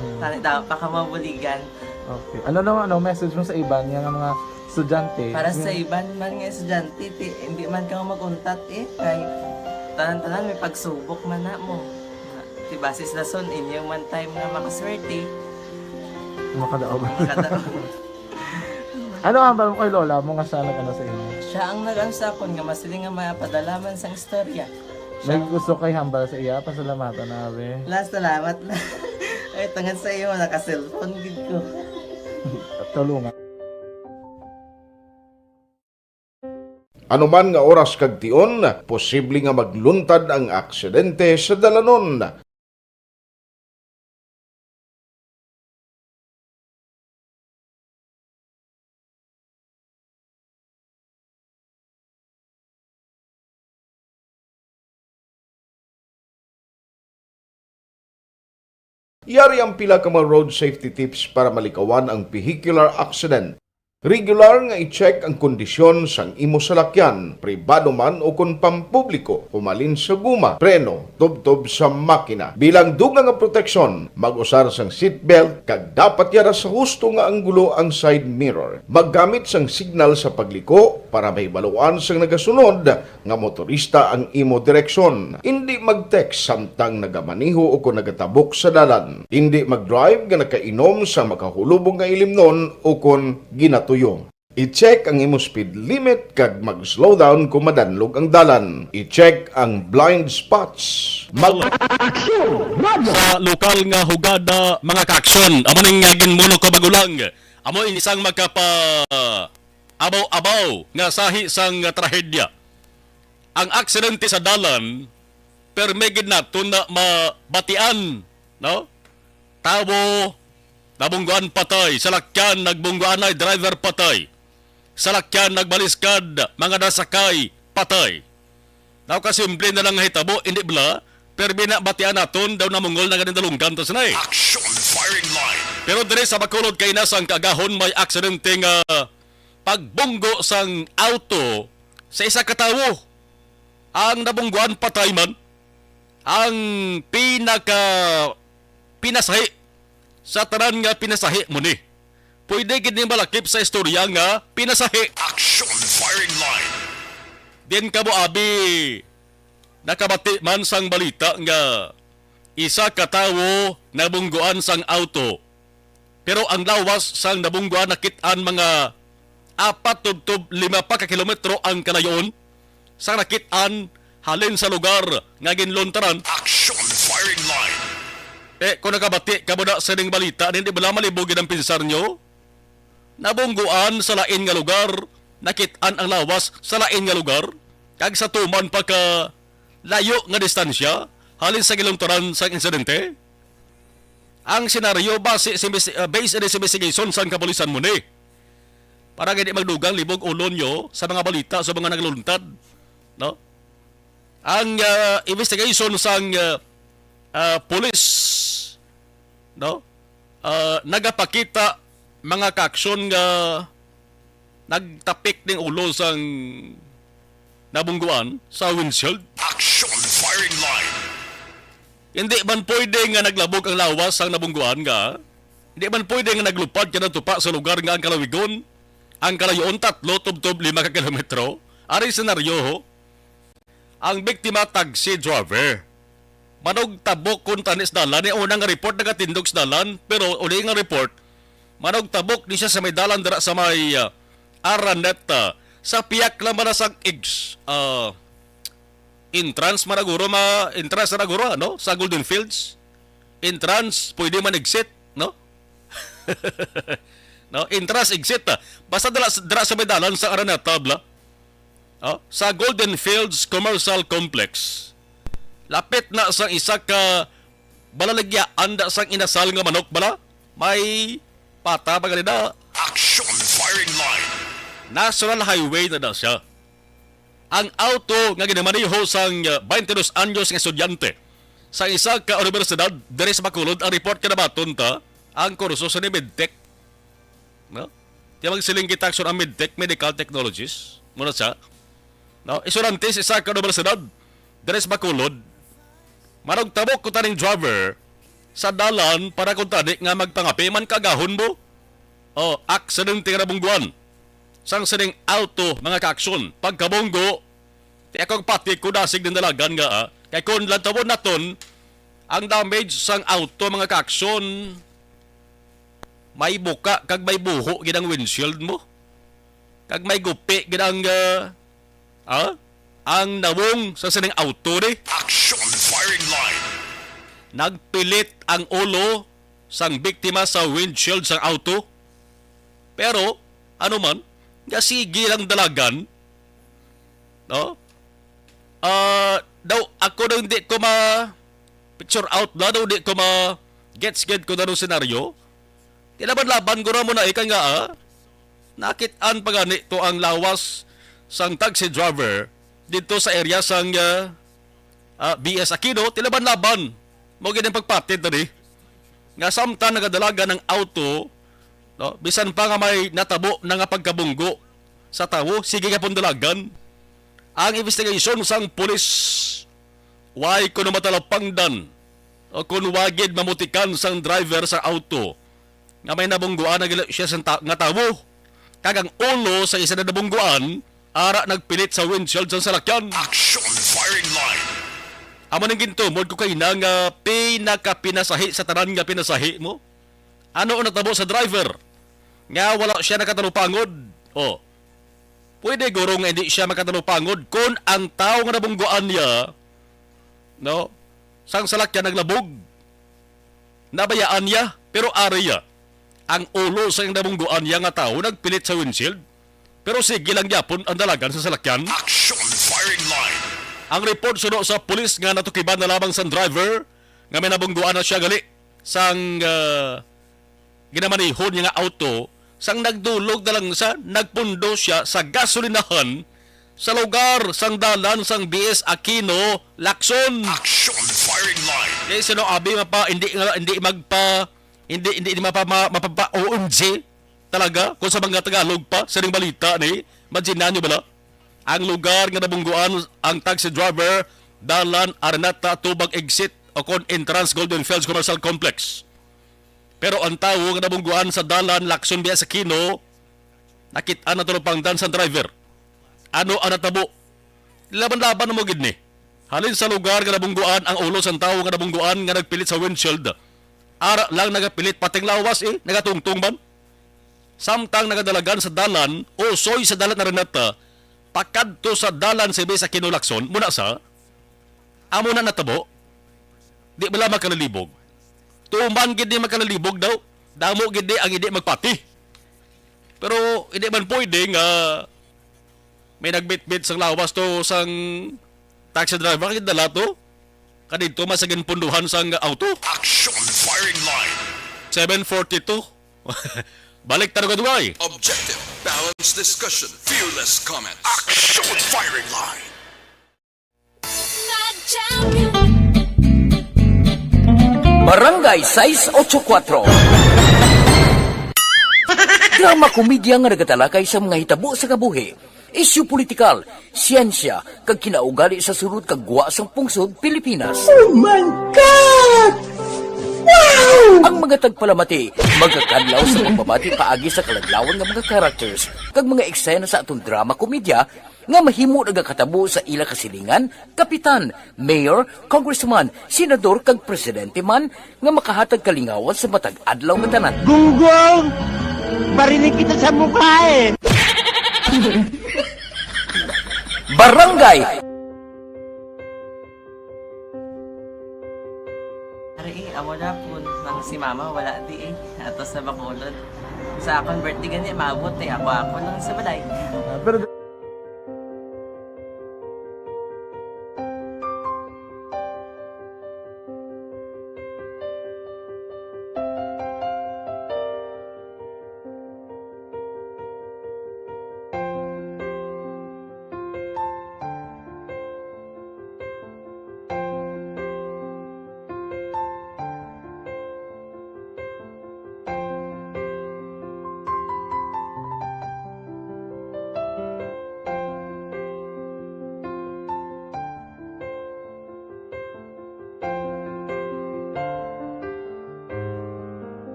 Hmm. Tani daw pa ka mabuligan. Okay. Ano naman, ano, message mo sa iban nga mga estudyante? Para sa Hmm. iban man nga estudyante, ti, hindi man ka mag-untat eh. Kay tanan-tanan may pagsubok man na mo. Ti, basis na son, inyo man time nga makaswerte. Makadaog. Makadaog. Ano ang hambal mo kay lola mo nga siya nag-ano sa inyo? Siya ang nag-ano sa akon nga masiling nga mapadala man sang istorya. May Siya gusto kay hambal sa iya, pasalamatan na, be. La, salamat na. Ay, tungod sa iyo, naka-cellphone gid ko. Tulungan. Anuman nga oras kag tion, posible nga magluntad ang aksidente sa dalanon. Yari ang pila ka mga road safety tips para malikawan ang vehicular accident. Regular nga i-check ang kondisyon sang imo salakyan, pribado man o kon pampubliko, humalin sa guma, preno, tubtob sa makina. Bilang dugang nga proteksyon, mag-usar sang seatbelt kag dapat yara sa husto nga anggulo ang side mirror. Maggamit sang signal sa pagliko para mahibaluan sang nagasunod nga motorista ang imo direksyon. Indi mag-text samtang nagamaneho o kon nagatabok sa dalan. Indi mag-drive nga nakainom sa makahulubong nga ilimnon o kon ginatuyo. I-check ang imo speed limit kag mag-slow down kung madanlog ang dalan. I-check ang blind spots. Mag- Sa lokal nga hugada, mga kaaksyon, amo ning, ah, ginmuno ko magulang. Amo ang isang makapa abaw-abaw nga sahi sang, ah, trahedya. Ang aksidente sa dalan, permi gid naton na mabatian, no? Tawo nabungguan patay, salakyan nagbungguanay, driver patay. Salakyan nagbaliskad, mga nasakay patay. Daw kasimple na lang nga hitabo, hindi bala? Permi na batian naton, daw namungol na ganin dalunggan ta sinay. Action firing line. Pero diri sa Bacolod kay nasang kaagahon may aksidente nga pagbunggo sang auto sa isa ka tawo. Ang nabungguan patay man ang pinaka pinasahi sa tanan nga pinasahi mo ni. Pwede gid ni malakip sa istorya nga pinasahi. Action firing line. Din kamo abi nakabati man sang balita nga isa ka tawo nabungguan sang auto. Pero ang lawas sang nabungguan nakit-an mga apat tubtob lima pa ka kilometro ang kalayoon sang nakit-an halin sa lugar nga ginluntaran. Action firing line. Eh, kung nakabati kamo na sining balita, hindi bala malibog gid ang pinsar nyo? Nabungguan sa lain nga lugar, nakit-an ang lawas sa lain nga lugar, kag sa tuman pa ka layo nga distansya halin sa giluntaran sang insidente? Ang senaryo base sa imbes- ah, based sa investigation sang kapulisan mo ni. Para gani magdugang libog ulo nyo sa mga balita sa mga nagluntad, no? Ang ah, investigation sang ah, ah, pulis, no? Ah, nagapakita mga kaaksyon nga nagtapik ning ulo sang nabungguan sa windshield. Action firing line. Hindi man pwede nga naglabog ang lawas sang nabungguan nga hindi man pwede nga naglupad ka natupa sa lugar nga ang kalawigon, ang kalayoon tatlo tubtob lima ka kilometro. Ari senaryo ho, ang biktima taxi driver. Manugtabok kun tani sa dalan, ni unang report nagatindog sa dalan, pero uli nga report, manugtabok ni siya sa may dalan dira sa may ah, Araneta. Sa piyak lang man sa ex, ah, entrance man naguro ma entrance na naguro ano sa Golden Fields. Entrance pwede man exit, no? No, entrance exit ah. Basta dira, dira sa may dalan sa Araneta bala. Oh, sa Golden Fields Commercial Complex. Lapit na sa isa ka balaligyaan da sang inasal nga manok bala. May pata ba ganina? Action firing line. National Highway na daw siya. Ang auto nga ginamaneho sang uh, twenty-two anyos nga estudyante sa isa ka universidad diri sa Bacolod ang report nga nabaton ta ang kurso sa ni Medtech. No? Di magsiling kita aksyon ang Medtech, Medical Technologies. Muna siya. No? Estudyante sa isa ka universidad diri sa Bacolod. Manugtabok ko taning driver sa dalan para kung tani nga magpangapi man kagahon mo. O, aksidente nga nabungguan sang sining auto, mga kaaksyon. Pagkabunggo, ti ako pati ko dasig din dalagan nga, ah. Kay kung lantawon naton, ang damage sang auto, mga kaaksyon, may buka kag may buho gid ang windshield mo. Kag may gupi gid ang, ah, ah, ang nawong sa sining auto ni. Action firing line. Nagpilit ang ulo sang biktima sa windshield sang auto. Pero, ano man, nga sige lang dalagan, no? Ah, daw ako daw hindi ko ma picture out na daw di ko ma gets gid ko na senaryo. Tinaban-laban ko na mo na ikan nga, ah, nakit-an pa gani to ang lawas sang taxi driver dito sa area sang ah, ah, B S Aquino, tilaban-laban. Mao gid ang pagpatid tani nga samtang nagadalagan ang auto, no, bisan pa nga may natabo na nga pagkabunggo sa tawo, sige ka pong dalagan. Ang investigation sang pulis, way kuno matalapangdan o kun wa gid mamutikan sang driver sa auto nga may nabungguan na gila siya sa ta- nga tawo. Kag ang ulo sa isa na nabungguan, ara nagpilit sa windshield sang salakyan. Action firing line. Amo nang gintumod ko kay na nga pinakapinasahi sa tanan nga pinasahi mo. Ano ang natabo sa driver? Nga wala siya nakatalupangod Oh. Pwede guro nga hindi siya makatalupangod kung ang tawo nga nabungguan niya, no, sang salakyan naglabog. Nabayaan niya, pero ari ya. Ang ulo sa iyang nabungguan niya nga tawo nagpilit sa windshield, pero sige lang gyapon ang dalagan sa salakyan. Action firing line. Ang report suno sa pulis nga natukiban na lamang sang driver nga may nabungguan na siya gali sang, ah, ginamanihon niya nga auto, sang nagdulog na lang siya, nagpundo siya sa gasolinahan sa lugar sang dalan sang B S Aquino, Lacson. Action firing line. Kay sino abi mapa, hindi nga, hindi magpa, hindi, hindi, hindi mapa, ma-, mapapa O M G talaga kung sa mga Tagalog pa, sining balita ni, imagine niyo bala? Ang lugar nga nabungguan ang taxi driver, dalan Araneta tubag exit o kon entrance Golden Fields Commercial Complex. Pero ang tawo nga nabungguan sa dalan Lacson B S Aquino, nakit-an na talupangdan sa driver. Ano ang natabo? Laban-laban mo gid ni. Halin sa lugar nga nabungguan ang ulo sang tawo nga nabungguan nga nagpilit sa windshield, ara lang nagapilit, pati ang lawas, eh, nagatungtong man. Samtang nagadalagan sa dalan, usoy sa dalan Araneta, pakadto sa dalan sa B S Aquino, Lacson, muna sa, amo na natabo. Di bala makalalibog? Tuman gid ni makalalibog daw. Damo gid ni ang hindi magpati. Pero hindi man pwede nga may nagbitbit sang lawas to sang taxi driver, kay dala to kadidto man sa ginpunduhan sang auto. Action firing line. Seven forty-two. Balik ta, dugay-dugay. Objective, balanced discussion, fearless comments. Action firing line. Barangay sais ocho kuwatro. Drama komedya nga nagatalakay sa mga hitabo sa kabuhi, isyu politikal, siyensya, kag kinaugali sa sulod kag gwa sang pungsod Pilipinas. Oh my God! Wow! Ang mga tagpalamati magakadlaw sa pagbabati paagi sa kaladlawan nga mga characters kag mga eksena sa atong drama komedya nga mahimo nagakatabo sa ila kasilingan, kapitan, mayor, congressman, senador, kag presidente man nga makahatag kalingawan sa matag adlaw nga tanan. Gunggong! Barinig kita sa mukha eh! Barangay! Ari, eh, amo na po nang si mama, wala di eh. Ato sa Bacolod. Sa akon birthday gani, maabot eh. Ako, ako lang sa balay. Ah, pero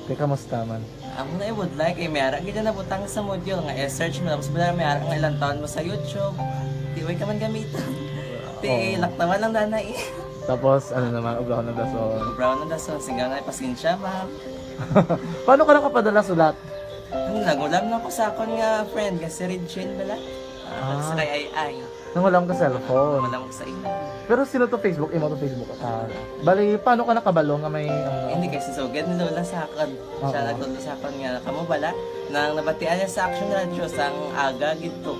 Te, kamusta man? Amo na, I would like, eh, may ara gid na nabutang sa module nga i-search mo, tapos bala may ara nga ilang taon mo sa YouTube. Di, way ka man gamiton. Ti, oo, laktawan lang dana eh. Tapos, ano naman, ubrahon ng dason. Ubrahon ng dason, singgaw na, pasensya, ma'am. Paano ka nakapadala sulat? Ano, nag-ulam lang ko sa akon nga friend, nga si Regine bala. Ah, ah, sa kay Ay Ay. Nangulam ka cellphone? Wala mo sa imo. Pero sino to Facebook? Imo to Facebook? Ah, bali, paano ka nakabalo nga may, ano? Hindi, kay si Sugad ni Lola sa akon. Siya, oo, nagtudlo sa akon nga, kamo bala, nang nabatian niya sa Action Radio, sang aga gid to.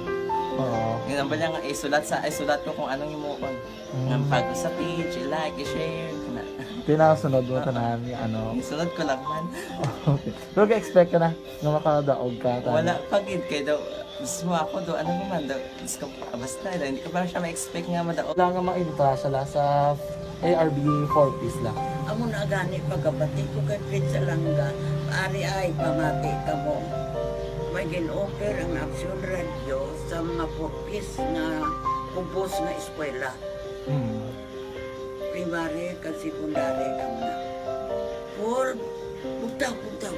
Oo. Ginambal niya nga, isulat sa, isulat ko kung anong himuon. Mm. Nga pag sa page, i-like, i-share, kana. Tinasunod mo, oo, tanan, nga ano. Isunod ko lang man. Okay. Pero ga-expect ka na nga makadaog ka, tanan? Wala pa gid, kay daw, mismo ako daw, ano naman daw, Diyos ko, basta, hindi ko pa siya ma-expect nga madaog. Wala nga ma-entra siya la sa A R B four Ps la. Amo na gani pagkabati ko kay Fred Salanga, ari ay pamati kamo. May gin-offer ang Action Radio sa mga four Ps nga ubos nga eskwela. Hmm. Primary kag secondary lang na. Paul, bugtaw, bugtaw.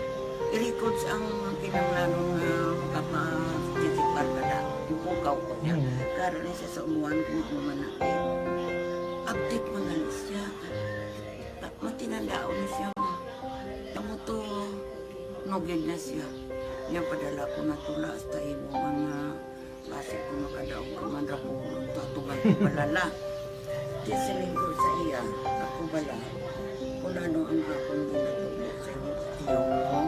I-records ang kinahanglanon nga makapa-, participar ka na. Ipukaw ko niya. Mm. Karon ni sa umuan ko nga manakit. Update man gani siya. Ta-, matinandaon na siya. Amo to, nugid na siya. Niya padala ko na tula sa imo nga basi ko makadaog ka man ra ko, tutugan ko balala. Di siling ko sa iya, ako bala, kung ano ang akong ginatubo sa inyo, tiyo mo,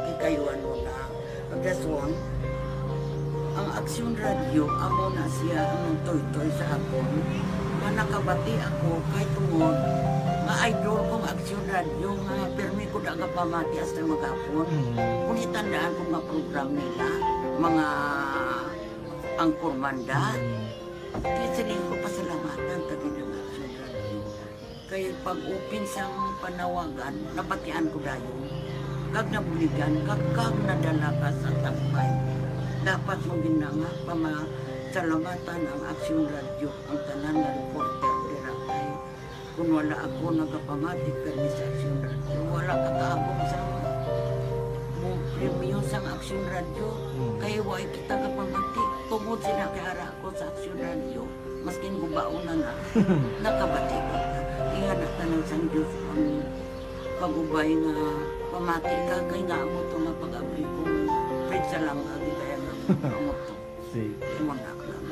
kay kayo ano na, pagkaswang, ang Aksyon Radyo, amo na siya ang nagtoytoy sa akon, nga nakabati ako kay tungod nga idol kong Aksyon Radyo nga pirmi ko da nga pamati hasta magapon. Mm. Kung itandaan ko nga program nila, mga angkormanda, Mm. kaya siling ko pasalamatan ta gid ang Aksyon Radyo. Kay pag-open sang panawagan, nabatian ko dayon. Kag nabuligan, kag, kag nadala ka sa tampay. Dapat mo gid na nga pamasalamatan ang Aksyon Radyo, ang tanan nga reporter dira kay kung wala ako nagapamati kani sa Aksyon Radyo, wala ka kaabot sa mo premyo sang Aksyon Radyo. Hmm. Kay wa kita kapamati. Tungod sila kay ara ako sa Aksyon Radyo, maskin gubaon na na, nakabati kita. Ingana tanan sang Diyos ang pag-ubay nga pamati ka kay nga amo to nga pag-abri ko. Pwede sa lang agi kaya nga amo to. Sige. Imo na lang.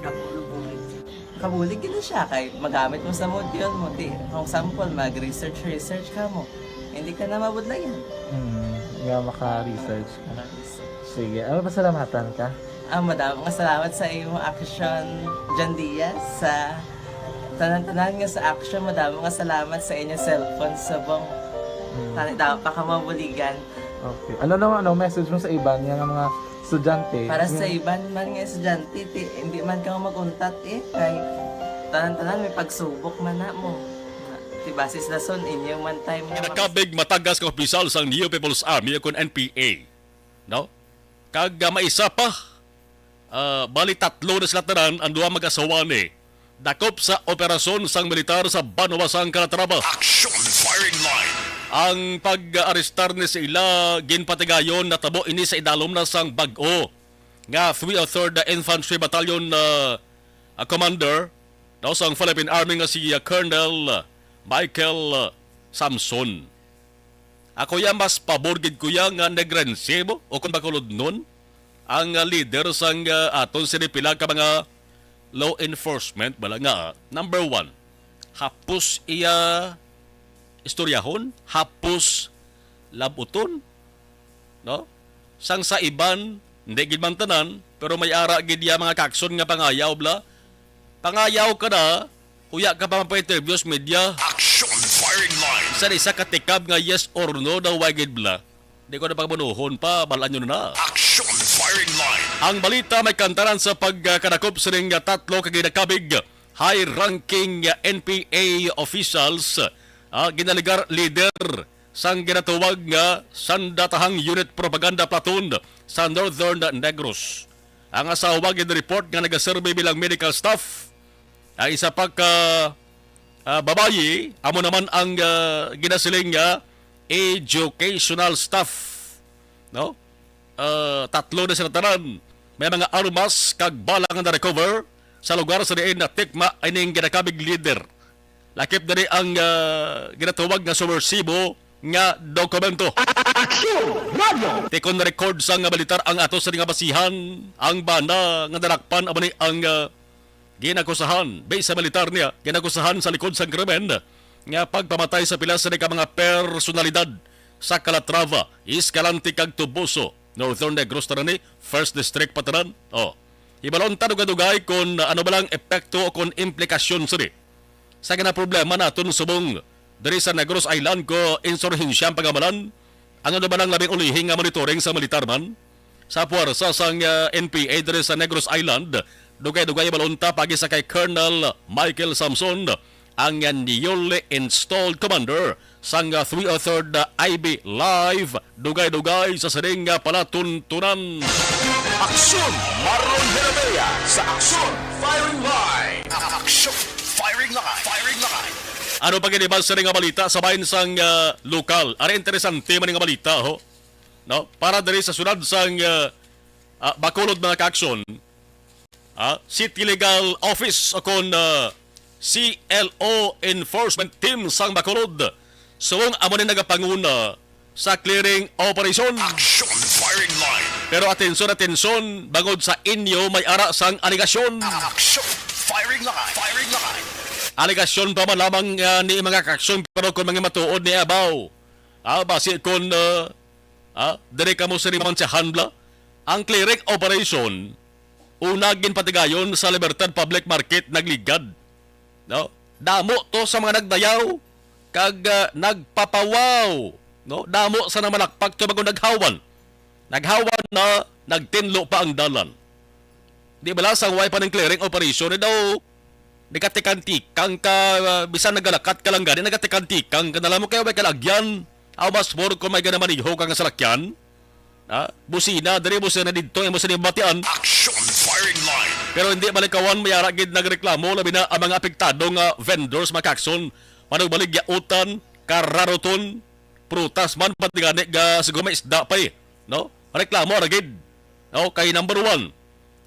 Dako na bulig siya. Kabulig gid siya kay magamit mo sa module mo. Di, for example, mag-research, research ka mo. Hindi ka na mabudlayan. Hmm, nga maka-research ka. Maka-research. Sige, ano, pasalamatan ka? Ah, madamo nga salamat sa imo Aksyon, John Diaz, sa tanan-tanan nga sa Aksyon. Madamo nga salamat sa inyo cellphone subong. Hmm. Tani daw pa ka mabuligan. Okay. Ano naman, ano, message mo sa iban nga mga estudyante? Para sa Yung iban man nga estudyante, ti, hindi man ka mag-untat eh. Kay tanan-tanan may pagsubok man na mo. Ti basis na son, inyo man time nga mag- Kinakabig matagas nga opisyal sang New People's Army o kon N P A. No? Kag, ah, may isa pa, ah, bali tatlo na sila tanan ang duha mag-asawa ni dakop sa operasyon sang militar sa Banwa sang Calatrava. Action firing line. Ang pag-arestar ni sa ila ginpatigayon natabo ini sa idalom na sang bag-o nga three oh third Infantry Battalion, ah, ah, Commander, no, sang Philippine Army nga si, ah, Colonel, ah, Michael, ah, Samson. Ako ya mas pabor gid ko ya nga Negrense mo o kon Bacolodnon ang, ah, leader sang, ah, aton sini pila ka mga law enforcement bala nga, number one, hapos iya istoryahon, hapos labuton, no? Sang sa iban, hindi gid man tanan, pero may ara gid ya mga kakson nga pangayaw bala. Pangayaw ka na, huya ka pa mapa-interview sa media. Action firing line. Sa isa ka tikab nga yes or no daw, way gid bala. Di ko na pagbunuhon pa, balaan nyo na na. Action firing line. Ang balita may kantaran sa pagkadakop sining tatlo ka ginakabig high-ranking N P A officials, ah, ginaligar leader sang ginatawag nga Sandatahang Unit Propaganda Platoon sa Northern Negros. Ang asawa gin-report nga nagaserbi bilang medical staff. Ang isa pa ka, ah, babayi, amo naman ang, ah, ginasiling nga educational staff, no? Ah, tatlo na sila tanan. May mga armas kag bala nga na-recover sa lugar sa diin natikma ining ginakabig leader. Lakip na ni ang, ah, ginatawag nga subwersibo nga dokumento. Aksyon! Radyo! Tikon na record sang militar ang ato sa nga basihan, ang bana nga nadakpan amo ni ang, ah, ginakusahan. Base sa militar niya, ginakusahan sa likod sang krimen nga pagpamatay sa pila sini ka mga personalidad sa Calatrava, Escalante kag Toboso, Northern Negros tanan ni, First District pa tanan. Oh. Hibalon ta dugay-dugay kon ano ba lang epekto o kon implikasyon sini sa ginaproblema naton subong diri sa Negros Island kon insurhensya ang pangamalan. Ano na ba ang labing ulihi nga monitoring sa militar man sa puwersa sang, ah, N P A diri sa Negros Island? Dugay-dugay balon ta pagi sa kay Colonel Michael Samson, ang, ah, newly installed commander sang, ah, three oh third, ah, I B Live. Dugay-dugay sa sining, ah, palatuntunan. Aksyon! Marlon Jeremia sa Aksyon Firing Line. Aksyon Firing Line. Firing Line. Ano pa gid ba sa nga balita sa bahin sang, ah, lokal? Ari interesante man nga balita, ho. No? Para diri sa syudad sang, ah, ah, Bacolod, mga ka-aksyon, ah, City Legal Office o kon, ah, C L O Enforcement Team sang Bacolod. Subong amo ni nagapanguna sa clearing operation. Action Pero atensyon, atensyon, bangod sa inyo may ara sang alegasyon. Action! Firing line! Firing line! Alegasyon pa man lamang, ah, ni mga kaaksyon, pero kung mga matuod ni abaw, ah, basi kung, ah, ah, diri kamo sa Rimaman sa Hanbla, ang clearing operation, una ginpatigayon sa Libertad Public Market, nagligad. No? Damo to sa mga nagdayaw kag, ah, nagpapawaw, no? Damo sa namalakpak to bago naghawan. Naghawan na, nagtinlo pa ang dalan. Di bala sang way pa ning clearing operation, eh, daw nagatikan-tikang ka, ah, bisan nagalakat ka lang gani, nagatikan-tikang ka na lang mo kay way kalagyan. Aw, mas more kung may gana maniho ka nga salakyan. Ha? Busina diri, busina didto, imo sini mabatian. Action firing line. Pero hindi malikawan, may ara gid nagreklamo, labi na ang mga apektado nga vendors, mga kakson, manugbaligyautan, kararoton, prutas man, pati gani ga siguro may isda pa eh, no? Reklamo ra gid. No? Kay number one,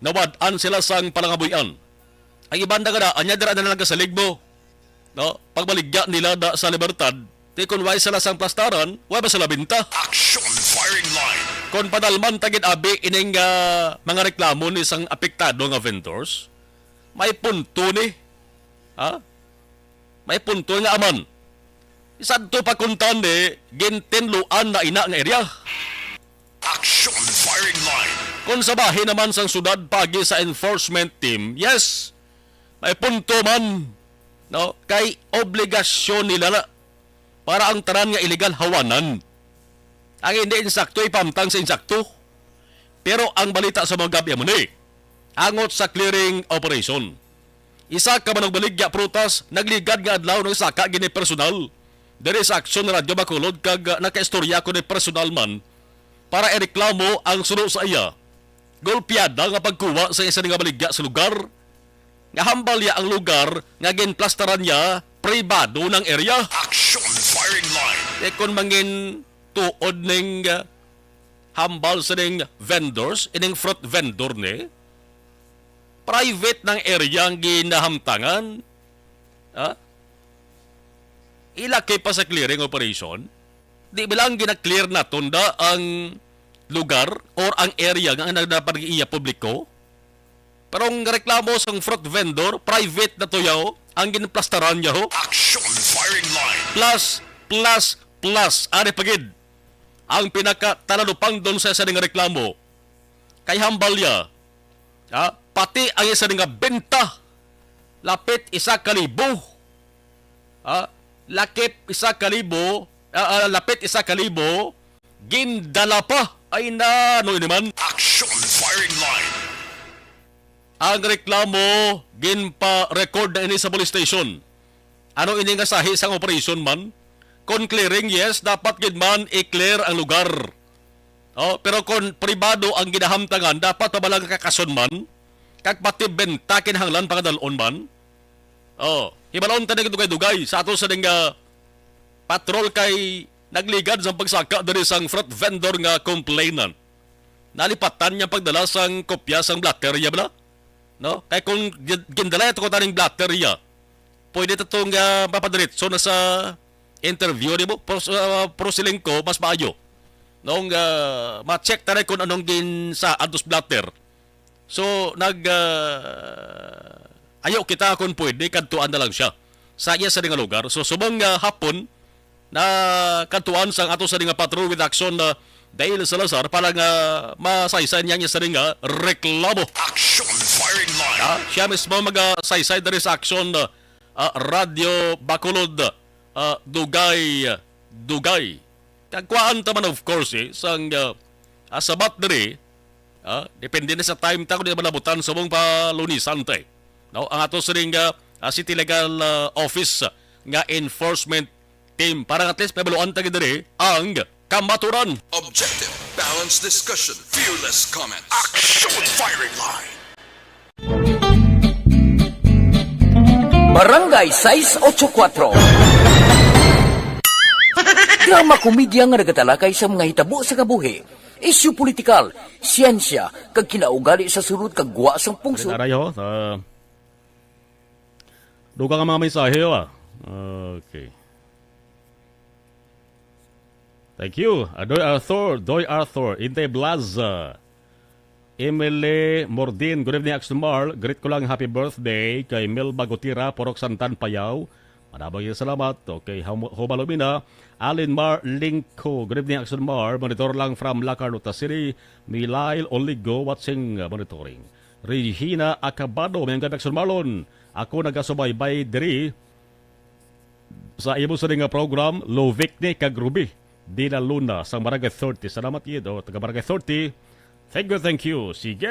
nawad-an sila sang palangabuy-an. Ang iban na gana, anya dira na lang kasalig mo. No? Pagbaligya nila da sa Libertad, di kun way sila sang plastaran, way ba sila binta? Action firing line. Kon padalman ta gid abi ining, ah, mga reklamo ni sang apektado nga vendors, may punto ni. Ha? May punto nga aman. Isadto pa kuntani, gintinluan na ina nga area. Action firing line. Kung sa bahin naman sang sudad pagi sa enforcement team, yes, may punto man, no? Kay obligasyon nila na para ang tanan nga illegal hawanan. Ang hindi insakto, ipamtang sa insakto. Pero ang balita sa mga gabi mo ni, angot sa clearing operation. Isa ka manugbaligya prutas nagligad nga adlaw nang saka gini personal diri sa aksyon ni Radyo Bacolod kag, ah, nakaistorya ko ni personal man para ireklamo ang suno sa iya. Golpeada nga pagkuha sa isa nga baligya sa lugar nga hambal niya ang lugar nga ginplastaran niya pribado ng area. Action firing line. E kon mangin tuod ning, ah, hambal sa ning vendors, ining fruit vendor ni, private ng area ang ginahamtangan. Ha? Ilaki pa sa clearing operation. Di bilang gina-clear naton da ang lugar or ang area nga nagdapat iya publiko. Pero ang reklamo sang fruit vendor, private na to yaw, ang ginplastaran niya ho. Action firing line. Plus, plus, plus, ari pa gid ang pinaka talalupangdon sa isa nga reklamo. Kay hambal niya, ha, pati ang isa nga benta, lapit isa ka libo. Ha, lakip isa ka libo, ah, ah, lapit isa ka libo, gindala pa. Ay na, ano ini man? Action firing line. Ang reklamo, ginpa-record na ini sa police station. Ano ini nga sahi sang operation man? Kon clearing, yes, dapat gid man i-clear ang lugar. Oh, pero kon pribado ang ginahamtangan, dapat pa bala nga kakason man, kag pati benta kinahanglan pangadal-on man? Oh, hibalon ta ning dugay-dugay sa ato sa ning, ah, patrol kay nagligad sang pagsaka diri sang fruit vendor nga complainant. Nalipatan niya pagdala sang kopya sang blotter iya bala. No? Kay kung gin-, gindala ito ko taning blotter iya, pwede ta tong, ah, mapadiretso na sa interview, di ba? Pros-, ah, proseling ko, mas maayo. Nung, ah, ma-check ta na kung anong ginsaad dos blotter. So, nag, ah, ayaw kita kung pwede, kadtuan na lang siya sa iya sa nga lugar. So, subong nga hapon, na kadtuan sang ato sa nga patrol with action na Dale Salazar para nga masaysay niya niya sa nga reklamo. Action firing line. Ah, siya mismo magasaysay diri sa action, ah, Radyo Bacolod, ah, Dugay, Dugay. Kagkuan ta man, of course, eh, sang, ah, ah, sabat diri, ah, depende na sa time ta kung di malabutan sa mong palunisan ta, eh. No, ang ato sining, ah, ah, City Legal, ah, Office nga enforcement team para at least pabaluan ta gid diri ang kamaturan. Objective, balanced discussion, fearless comment. Action firing line. Barangay sais ocho kuatro. Drama komedya nga nagatalakay sa mga hitabo sa kabuhi, isyu politikal, siyensya, kag kinaugali sa sulod kag gwa sang pungsod. Aray, ho, sa dugang nga mga mensahe, ho, ah. Okay. Thank you. Ah, Doy Arthur, Doy Arthur, Intay Blas, ah, Emily Mordin, good evening, Action Mar. Greet ko lang happy birthday kay Melba Gutira, Purok Santan, Payao. Manabang yung salamat. Okay, hum-, hubalumina. Alin Mar Lingko, good evening, Action Mar. Monitor lang from Lacar, Nota City. Milail Oligo, watching, uh, monitoring. Regina Acabado, may Action Marlon. Ako nagasubaybay diri sa imo sa nga program, Lovicne kag Ruby Dina Luna sang Barangay thirty. Salamat gid, o, taga Barangay thirty. Thank you, thank you. Sige.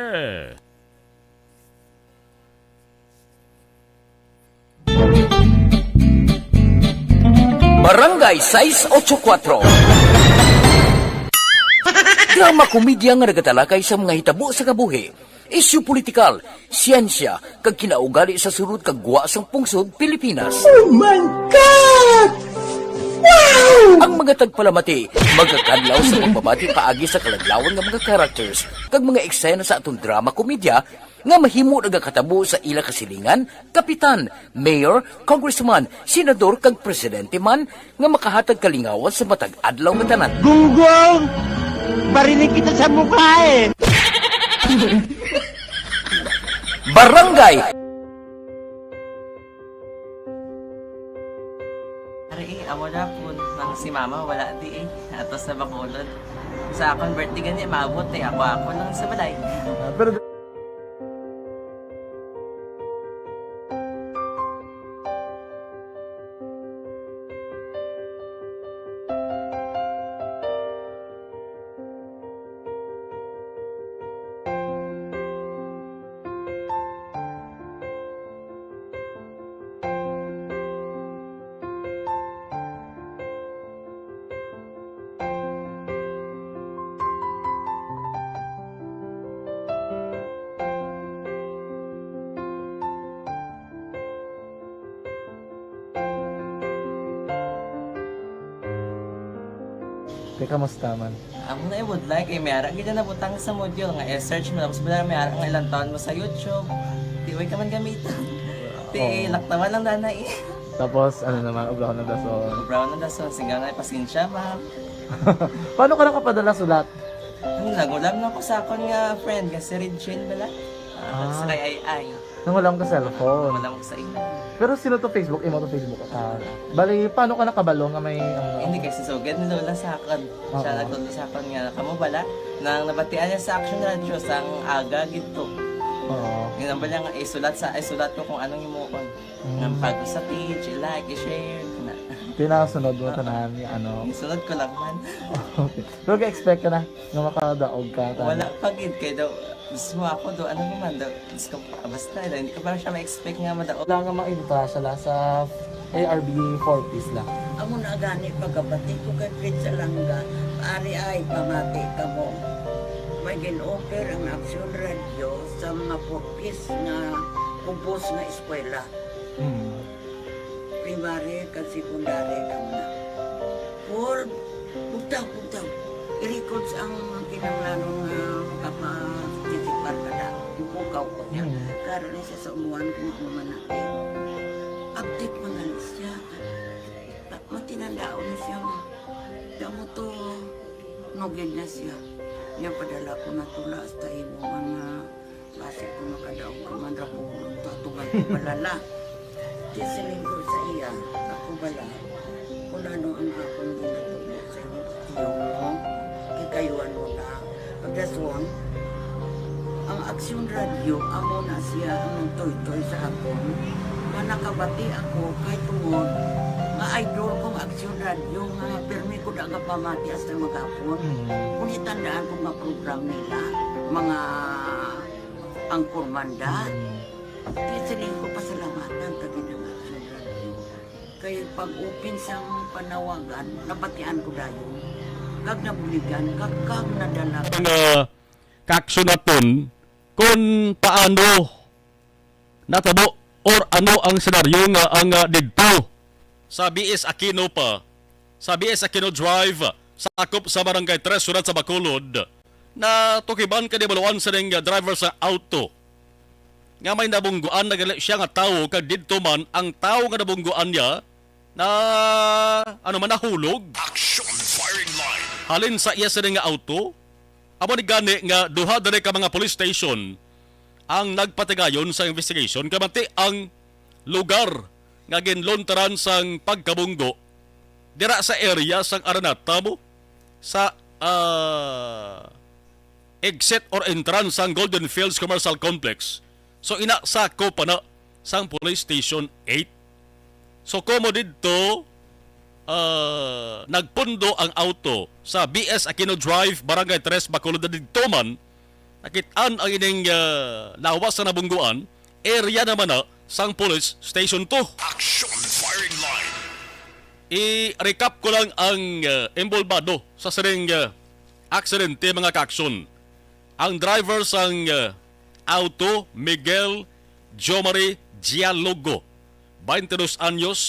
Barangay sais ocho kuwatro. Drama komedya nga nagatalakay sa mga hitabo sa kabuhi, isyu politikal, siyensya, kag kinaugali sa sulod kag gwa sang pungsod Pilipinas. Oh my God! Wow! Ang mga tagpalamati magakadlaw sa pagbabati paagi sa kaladlawan nga mga characters kag mga eksena sa aton drama komedya nga mahimo nagakatabo sa ila kasilingan, kapitan, mayor, congressman, senador, kag presidente man nga makahatag kalingawan sa matag adlaw nga tanan. Gunggong! Barinig kita sa mukha eh! Barangay. Ari, eh, amo na po nang si mama wala di eh. Ato sa Bacolod. Sa akon birthday gani, maabot eh. Ako, ako lang sa balay. Ah, pero Te, kamusta man? Amo na, I would like, eh, may ara gid na nabutang sa module nga i-search mo, tapos bala may ara nga ilang taon mo sa YouTube. Di, way ka man gamiton. Ti, oo, laktawan lang dana, eh. Tapos, ano naman, ubrahon ng dason. Ubrahon ng dason, singgaw na, pasensya, ma'am. Paano ka nakapadala sulat? Ano, nagulam na ko sa akon nga friend, nga si Regine bala. Ah, ah, sa kay Ai Ai. Nangulam ka cellphone. Nangulam ko sa imo. Pero sino to Facebook? Imo to Facebook? Ah, bali, paano ka nakabalo nga may, ano? Hindi, kay si sugad ni Lola sa akon. Siya, oo, nagtudlo sa akon nga, kamo bala, nang nabatian niya sa Action Radio, sang aga gid to. Oo. Ginambal niya nga, isulat sa, isulat ko kung anong himuon. Mm. Nga pag sa page, i-like, i-share, na. Pinasunod mo, oo, tanan, ano? Isunod ko lang man. Okay. Pero ga-expect ka na nga makadaog ka, tanan? Wala pa gid, kay daw, mismo ako do, ano naman daw, Diyos ko, basta, hindi ko pa siya ma-expect nga madaog. Wala nga maimita siya la sa A R B forties la. Amo na gani pagkabati ko kay Fred Salanga, ari ay pamati kamo. May gin-offer ang Aksyon Radio sa mga forties nga kubos nga eskwela. Mm. Primary kag secondary daw na. Paul, bugtaw, bugtaw. I-records ang kinahanglanon nga makaparticipar ka na. Ipukaw ko niya. Mm. Karon ni siya sa umuan kung ano man natin. Update man gani siya. Ta-, matinandaon na siya nga. Damo to, nugid na siya. Niya padala ko na tula hasta imo nga Basi kung makadaog ka man ra ko, tatugan ko palala. Di siling ko sa iya, ako bala, kung ano ang akong ginatubo sa inyo, kikayuan mo na. Pagdason, ang Aksyon Radio, amo na siya ang nagtoytoy sa akon, nga nakabati ako kay tungod nga idol kong Aksyon Radio, nga pirmi ko da nga pamati hasta maghapon. Mm. Kung itandaan ko nga program nila, mga Ang Kurmanda. Mm. Di siling ko pasalamatan ka gid ang Aksyon Radio. Kay pag-open sang panawagan, nabatian ko dayon. Kag nabuligan, kag, kag nadala. Nga kaaksyon naton kung paano natabo or ano ang senaryo nga ang, ah, didto sa B S Aquino pa, sa B S Aquino Drive, sa akop sa Barangay Tres, Syudad sa Bacolod, natukiban ka di baluan sining driver sa auto nga may nabungguan na gali siya nga tawo, kag didto man ang tawo nga nabungguan niya na, ano man, nahulog. Action firing line. Halin sa iya sini nga auto, Amo ni gani nga duha diri ka mga police station ang nagpatigayon sa investigation, kay bangti ang lugar nga ginluntaran sang pagkabunggo dira sa area sang Araneta mo, sa, ah, exit or entrance sang Golden Fields Commercial Complex. So, ina, sakop pa na sang Police Station eight. So, komo didto, ah, nagpundo ang auto sa B S Aquino Drive, Barangay Tres, Bacolod. Didto man nakit-an ang ining, ah, lawas sa nabungguan, area naman na sang Police Station two. Action firing line. I-recap ko lang ang, ah, involbado sa sining, ah, aksidente, mga kaaksyon. Ang driver sang, ah, auto, Miguel Jomari Dialogo, twenty-two anyos,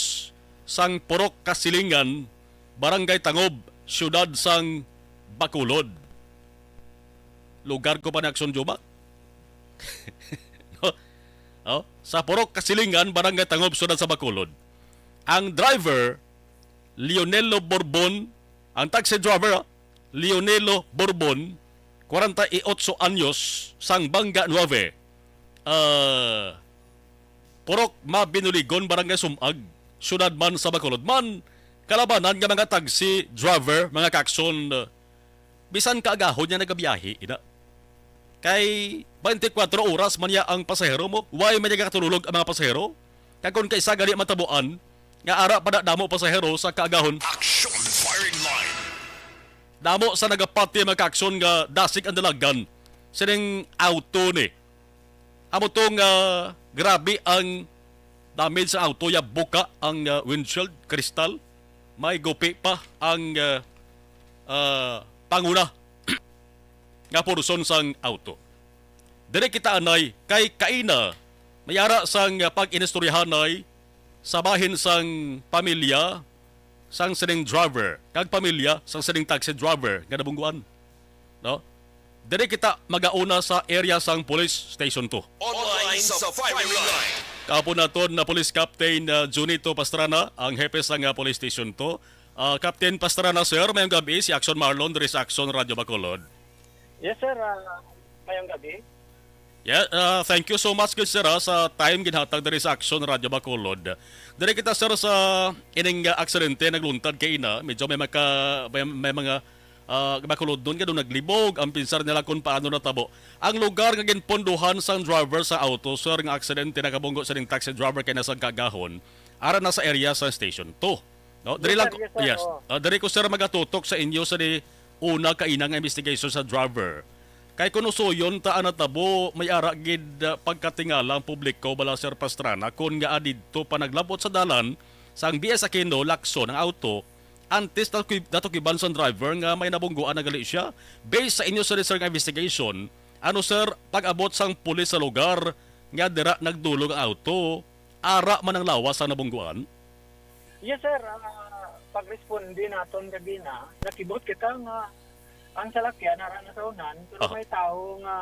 sang Purok Kasilingan, Barangay Tangob, siyudad sang Bacolod. Lugar ko pa ni Aksyon Juma. No? Oh, sa Purok Kasilingan, Barangay Tangob, siyudad sa Bacolod. Ang driver, Leonelo Borbon, ang taxi driver, ah, Leonelo Borbon, kwarenta y otso anyos, sang Banga Nueve, ah, Purok Mabinuligon, Barangay Sumag, siyudad man sa Bacolod. Man, kalabanan nga mga taxi driver, mga kaaksyon, ah, bisan kaagahon niya nagabiyahe, ina. Kay twenty-four oras man niya ang pasahero mo, why man niya gatululog ang mga pasahero? Kag kung kaisa gani matabuan, nga ara pa na damo pasahero sa kaagahon. Action firing line. Damo sa nagapati, mga kaaksyon, nga dasig ang dalagan sining auto ni. Amo to nga grabe ang damage sa auto, ya buka ang, ah, windshield, kristal. May gupi pa ang, ah, ah, panguna nga porson sang auto. Diri kita anay kay kaina may ara sang, ah, pag-inistoryahanay sa bahin sang pamilya sang sining driver kag pamilya sang sining taxi driver nga nabungguan, no? Diri kita magauna sa area sang Police Station two. Online sa firing line. Kahapon naton na Police Captain, ah, Junito Pastrana, ang hepe sang, ah, Police Station two. Ah, Captain Pastrana, sir, mayong gabi, si Action Marlon diri sa Action Radio Bacolod. Yes, sir. Ah, mayong gabi. Yeah, ah, thank you so much, good sir, ah, sa time ginhatag diri sa Action Radio Bacolod. Diri kita, sir, sa ining, ah, aksidente nagluntad kay ina, medyo may maka-, may, may mga, ah, Bacolodnon nga doon naglibog ang pinsar nila kung paano natabo. Ang lugar nga ginpondohan sang driver sa auto, sir, nga aksidente nakabunggo sa ning taxi driver kay nasa Cagahon, ara na sa area sa Station two. No, diri Yes, lang sir. Ko, Yes, sir. yes. Oo. Ah, diri ko, sir, magatutok sa inyo sa di una kaina nga investigation sa driver. Kay kung usuyon ta ang natabo, may ara gid, ah, pagkatingala ang publiko, bala, Sir Pastrana, kun nga adidto pa naglabot sa dalan sang B S Aquino, Lacson ang auto, antes natu-, natukiban sang driver nga may nabungguan na gali siya. Based sa inyo, sir, sir, nga investigation, ano, sir, pag-abot sang pulis sa lugar nga dira nagdulog ang auto, ara man ang lawas sang nabungguan? Yes, sir. Ah, pagresponde naton kagina, nakibot kita nga ang salakyan ara na sa unan, pero Ah. may tawo nga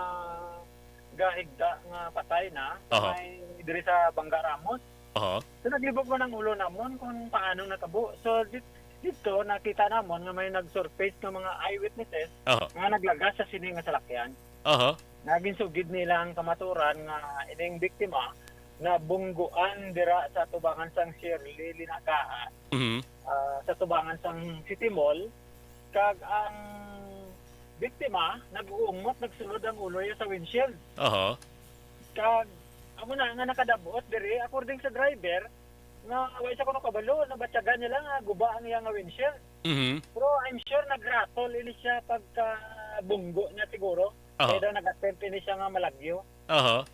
gahigda nga patay na, Aha. may diri sa Bangga Ramos. Aha. So, naglibog man ang ulo namon kung paano natabo. So, dit-, dito nakita namon nga may nag-surface nga mga eyewitnesses Aha. nga naglagas sa sini nga salakyan. Aha. Nga ginsugid nila ang kamaturan nga ining biktima nabungguan dira sa tubangan sang Shirley Linagaan, Mhm. ah, sa tubangan sang City Mall, kag ang biktima nag-uungot, nagsulod ang ulo niya sa windshield. Aha. Kag amo na nga nakadabot diri, according sa driver, nga wala siya kuno kabalo, nabatyagan niya lang nga guba ang iya nga windshield. Mhm. Pero I'm sure nagratol ini siya pagka bunggo niya siguro. Aha. Kaya daw nag-attempt ini siya nga malagyo. Aha.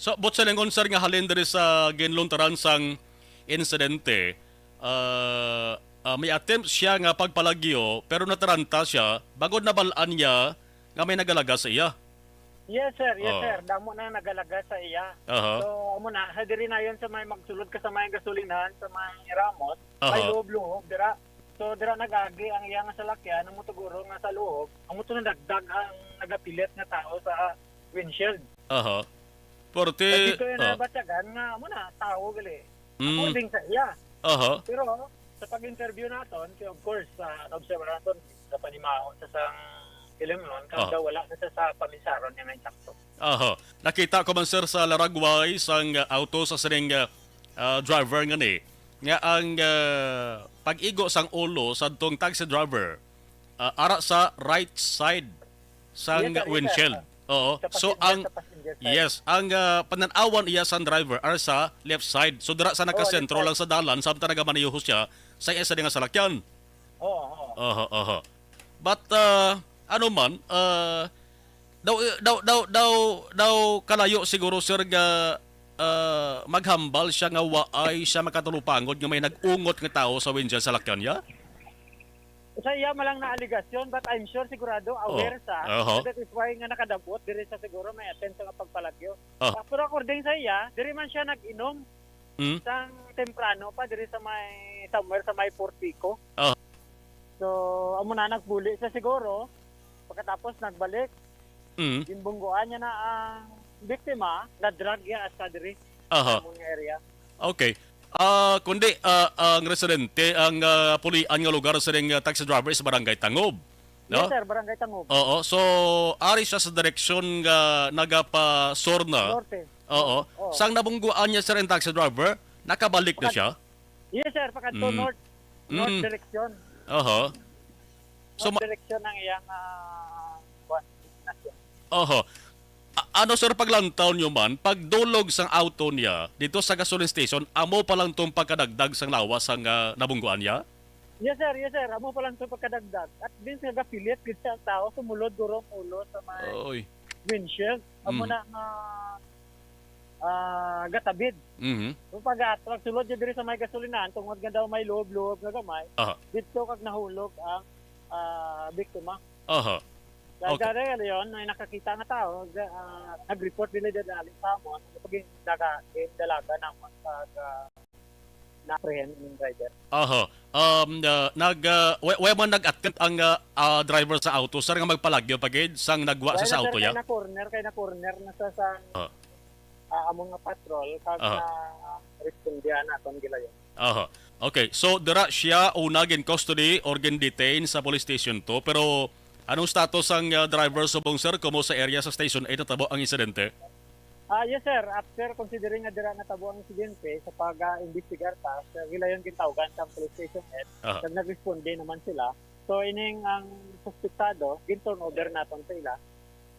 So, but sa lingon, sir, nga halin diri sa ginluntaran sang insidente, ah, ah, may attempt siya nga pagpalagyo, pero nataranta siya, bagod nabalaan niya nga may nagalaga sa iya. Yes, sir. Yes, Oh. sir. Damo na nagalaga sa iya. Aha. So, amo na, sa diri na yun sa may magsulod ka sa may gasolinahan, sa may Ramos, may Aha. loob-loob, dira. So, dira nagagi ang iya nga salakyan, amo to guro nga sa loob, amo to nadagdag ang nagapilit nga tao sa windshield. Aha. Porte, Kay dito yung ah. nabatyagan nga, amo na, tao gali. Mm. According sa iya. Aha. Pero, sa pag-interview naton, kay of course, sa naobserba naton, sa panimaho sa sang Dili man, kag Ah. daw wala na sa, sa pamisaron niya nga insakto. Aha. Nakita ko man, sir, sa laragway sang, ah, auto sa sining, ah, ah, driver nga ni, nga ang, ah, pag-igo sang ulo sa tong taxi driver, ah, ara sa right side sang Yes, sir, yes, sir. windshield. Oo. Sa So, passenger, ang, sa passenger side. yes, ang, ah, panan-awan iya sang driver are sa left side. So, dira sa Oh, nakasentro left lang side. sa dalan, samtang nagamaneho siya sa isa nga salakyan. Oo, oo. Aha, aha. But, ah, ano man, ah, daw, daw, daw, daw, daw kalayo siguro, sir, nga, ah, maghambal siya nga waay siya makatalupangod nga may nag-ungot nga tawo sa windshield sa salakyan niya? Sa iya man lang na alegasyon, but I'm sure sigurado Oh. aware sa. Aha. That is why nga nakadabot diri sa siguro may attempt sa pagpalagyo. Ah. Ah, pero according sa iya, diri man siya nag-inom Hmm? sang temprano pa diri sa may, somewhere sa may Portico. Ah. So, amo na nagpuli siya siguro. Pagkatapos nagbalik, Mm. ginbungguan niya na ang biktima, na-drag niya hasta diri Aha. sa among area. Okay. Ah, kundi, ah, ang residente, ang, ah, pulian nga lugar sa ring, ah, taxi driver is Barangay Tangob, no? Yes, sir, Barangay Tangob. Oo. So, ari siya sa direksyon nga nagapa-sur na. Norte. Oo. Oo. Sang nabungguan niya, sir, ang taxi driver, nakabalik na Pakat- siya? Yes, sir, pakadto Mm. north. North Mm. direction. Aha. So, North ma- direction ang iyang, ah, kuwan, destinasyon. Aha. A-, ano, sir, paglantaw niyo man, pagdulog sang auto niya dito sa gasoline station, amo pa lang tong pagkadagdag sang lawas sang, ah, nabungguan niya? Yes, sir. Yes, sir. Amo pa lang itong pagkadagdag. At din nga gapilit gid siya ang tao, sumulod guro ang ulo sa may Oy. windshield. Amo Mm. na nga, ah, gatabid. Mhm. So, pag-atras, sulod niya diri sa may gasolinahan, tungod nga daw may loob-loob nga gamay, Aha. dito kag nahulog ang, ah, biktima. Aha. Sa Okay. Jare Leon, may nakakita nga tao, ga-, ah, nag-report nila dali sa amon, pag daga, dalaga namon sa, ah, na-apprehend ang driver. Aha. Um, ah, nag, ah, wa-, wa man nag-attempt ang, ah, ah, driver sa auto, sir, nga magpalagyo pa gid sang nagwa siya Wala, sa sir, auto, kay ya? na-corner, kay na-corner na sa, sa, Ah. ah, among nga patrol, kag Aha. na-respondihan naton gilayon. Aha. Okay, so dira siya una gin-custody or gin-detain sa police station two, pero anong status sang, ah, driver subong, sir, kumo sa area sa Station eight natabo ang insidente? Ah, yes, sir. After considering nga dira natabo ang insidente, sa pag-imbestigar ta, sa gilayon gintawgan sa police station eight, Aha. kag nagresponde naman sila. So, ining ang suspetado, gin-turn over naton sa ila,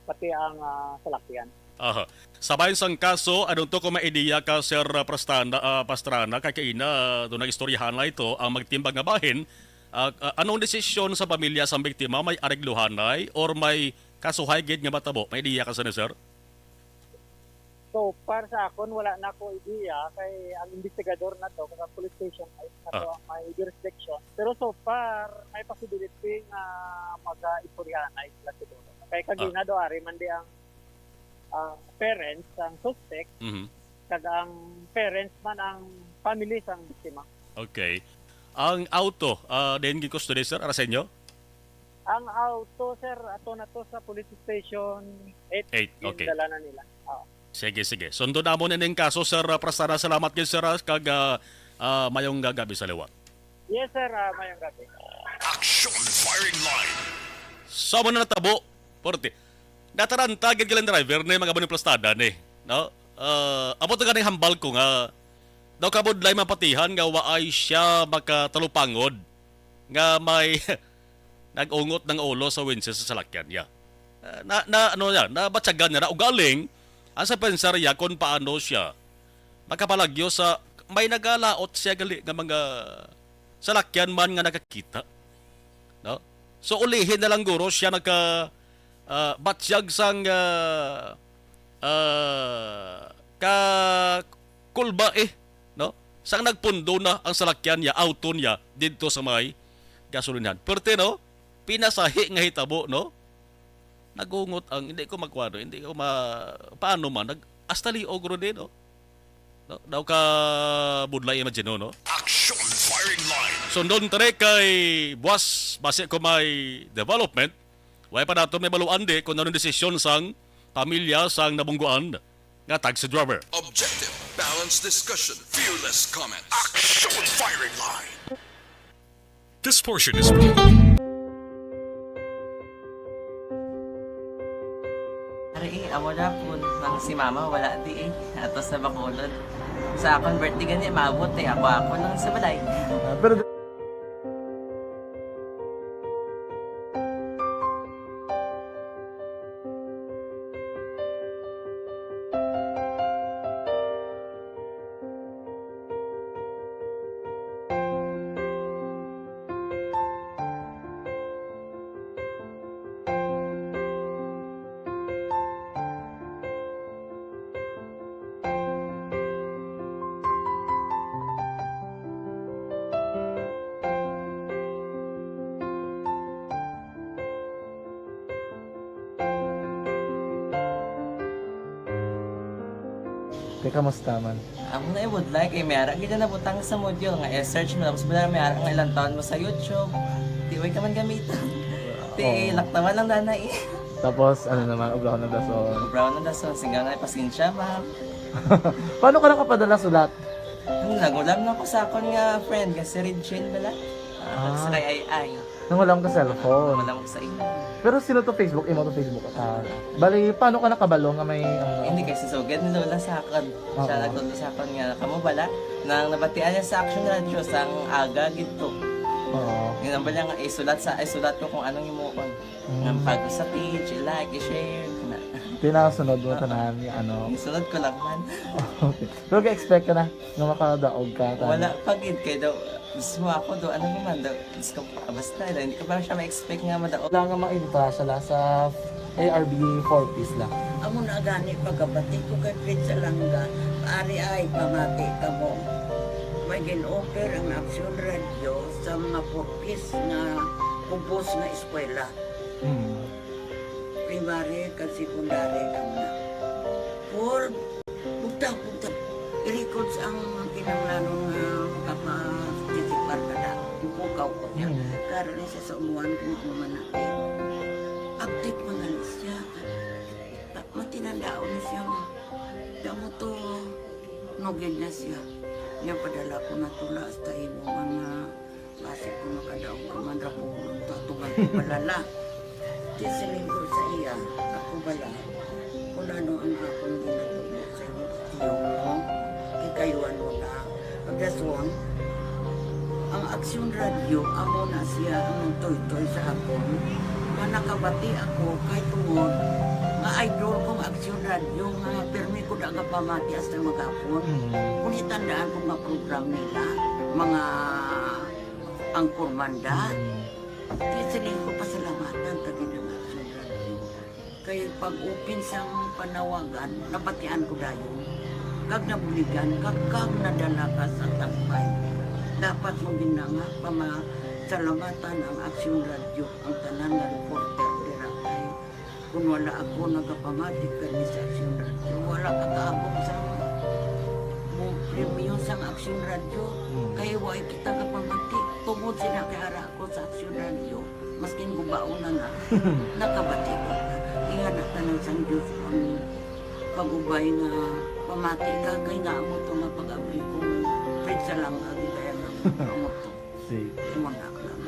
pati ang, ah, salakyan. Aha. Sa bahin sang kaso, ano to kung may ideya ka, Sir Pastrana, ah, Pastrana, kay kaina, ah, doon nag-istoryahan na ito, ang magtimbang nga bahin, ah, ah, anong desisyon sa pamilya sang biktima, may aregluhanay or may kasuhay gid nga matabo? May ideya ka sa ni, sir? So far sa akon, wala na ko ideya kay ang investigador na to, kag ang police station ay na to Ah. ang may jurisdiction. Pero so far, may possibility nga mag-istoryahanay sila siguro. Kay kagina Ah. do ari man di ang, ang parents, ang suspect, Mhm. kag ang parents man ang family sang biktima. Okay. Ang auto, ah, din gin-custody, sir, ara sa inyo? Ang auto, sir, ato na to sa police station eight. Eight, okay. Gindala na nila. Oo. Sige, sige. Sundon namon ining kaso, Sir, ah, Prastana. Salamat gid, sir, ah, kag, ah, ah, mayong gagabi sa liwat. Yes, sir, ah, mayong gabi. Action Firing Line. Sa mga natabo, porte, nataranta gid galing driver ni mga Boni Plastada ni, no? Ah, amo to ganing hambal ko nga daw kabudlay mapatihan nga waay siya makatalupangod nga may nag-ungot ng ulo sa windshield sa salakyan niya. Ah, na, na, ano niya, nabatyagan niya na ugaling ang sa pensar niya kung paano siya makapalagyo sa may nagalaot siya gali nga mga salakyan man nga nakakita. No? So, ulihin na lang guro siya nagka, ah, batyag sang, ah, ah, ka kulba, eh, no? Sang nagpundo na ang salakyan niya, auto niya, didto sa may gasolinahan. Perte, no? Pinasahi nga hitabo, no? Nagungot ang, hindi ko magkuwano, hindi ko ma-, paano man, nag-, hasta liog ro din, no? No? Daw ka budlay, imagine, no? Action Firing Line. Sundon, tre, kay buwas, basi ko may development, way pa nato may baluan di kung anong desisyon sang pamilya sang nabungguan nga taxi driver. Objective, balanced discussion, fearless comment. Action Firing Line. This portion is Amo na po, nang si mama wala di eh. Ato sa Bacolod. Sa akon birthday gani, maabot eh. Ako, ako lang sa balay. Ah, pero Te, kamusta man? Amo na, eh, budlay kay may ara gid na nabutang sa module nga i-search mo, tapos bala may ara nga ilang taon mo sa YouTube. Di way ka man gamiton. Ti, oo, laktawan lang dana eh. Tapos, ano naman, ubraw ng dason. Ubraw ng dason, singgaw na, pasensya, ma'am. Paano ka nakapadala sulat? Ano, nagulam na ko sa akon nga friend, nga si Regine bala. Ah, ah, sa kay Ay Ay. Nangulam ka cellphone. Nangulam ko sa imo. Pero sino to Facebook? Imo to Facebook? Ah, bali, paano ka nakabalo nga may, ano? Hindi, kay si Sugad ni Lola sa akon. Siya, oo, nagtudlo sa akon nga, kamo bala, nang nabatian niya sa Action Radio, sang aga gid to. Oo. Yun ang bala nga, isulat sa, isulat ko kung anong himuon. Mm. Nga pag sa page, i-like, i-share, na. Tinasunod mo, oo, tanan, nga ano. Isunod ko lang man. Okay. Pero ga-expect ka na nga makadaog ka, tanan? Wala pa gid, kay daw, mismo ako daw, ano naman daw, Diyos ko, ah, basta, hindi ko pa siya ma-expect nga madaog. Wala nga ma-entra siya la sa A R B four Ps la. Amo na gani pagkabati ko kay Fred Salanga, ari ay pamati kamo. May gin-offer ang Action Radio sa mga four Ps nga ubos nga eskwela. Mm. Primary kag secondary kamo na. For Bugtag, bugtag. I-records ang kinahanglanon nga makaparticipar ka na. Ipukaw ko niya. Mm. Karon ni siya sa umuan kung ano man natin. Active man gani siya. Ta-, matinandaon ni siya nga. Kamo to, nugid na siya. Niya padala ko na tula hasta imo nga Basi kung makadaog ka man ra ko, tatugan ko bala la. Di siling ko sa iya, ako bala. Kung ano ang akong ginatubo sa imo, tiyo mo, ikayuan mo na. Pagdason, ang Aksyon Radio, amo na siya ang nagtoytoy sa akon. Nga nakabati ako, kay tungod, nga idol kong Aksyon Radio, nga pirmi ko da nga pamati hasta maghapon. Mm. Kung itandaan ko nga program nila, mga Ang kurmanda. Mm. Kaya siling ko, pasalamatan ta gid ang Action Radio. Kay pag-open sang panawagan, nabatian ko dayon. Kag nabuligan, kag, kag nadala ka sa tampay. Dapat mo gid na nga pamasalamatan ang Action Radio, ang tanan nga reporter dira kay Kung wala ako nagapamati kani sa Aksyon Radio, wala ka kaabot sa mo premyo sang Aksyon Radio. Hmm. Kay wa kita kapamati. Tungod sila kay ara ako sa Aksyon Radio, maskin gubaon na na, nakabati ko. Ingana tanan sang Diyos ang pag-ubay nga pamati ka, kay nga amo to nga pag-abli ko, Fred Salanga, di kaya nga amo to. Sige. Imo na lang.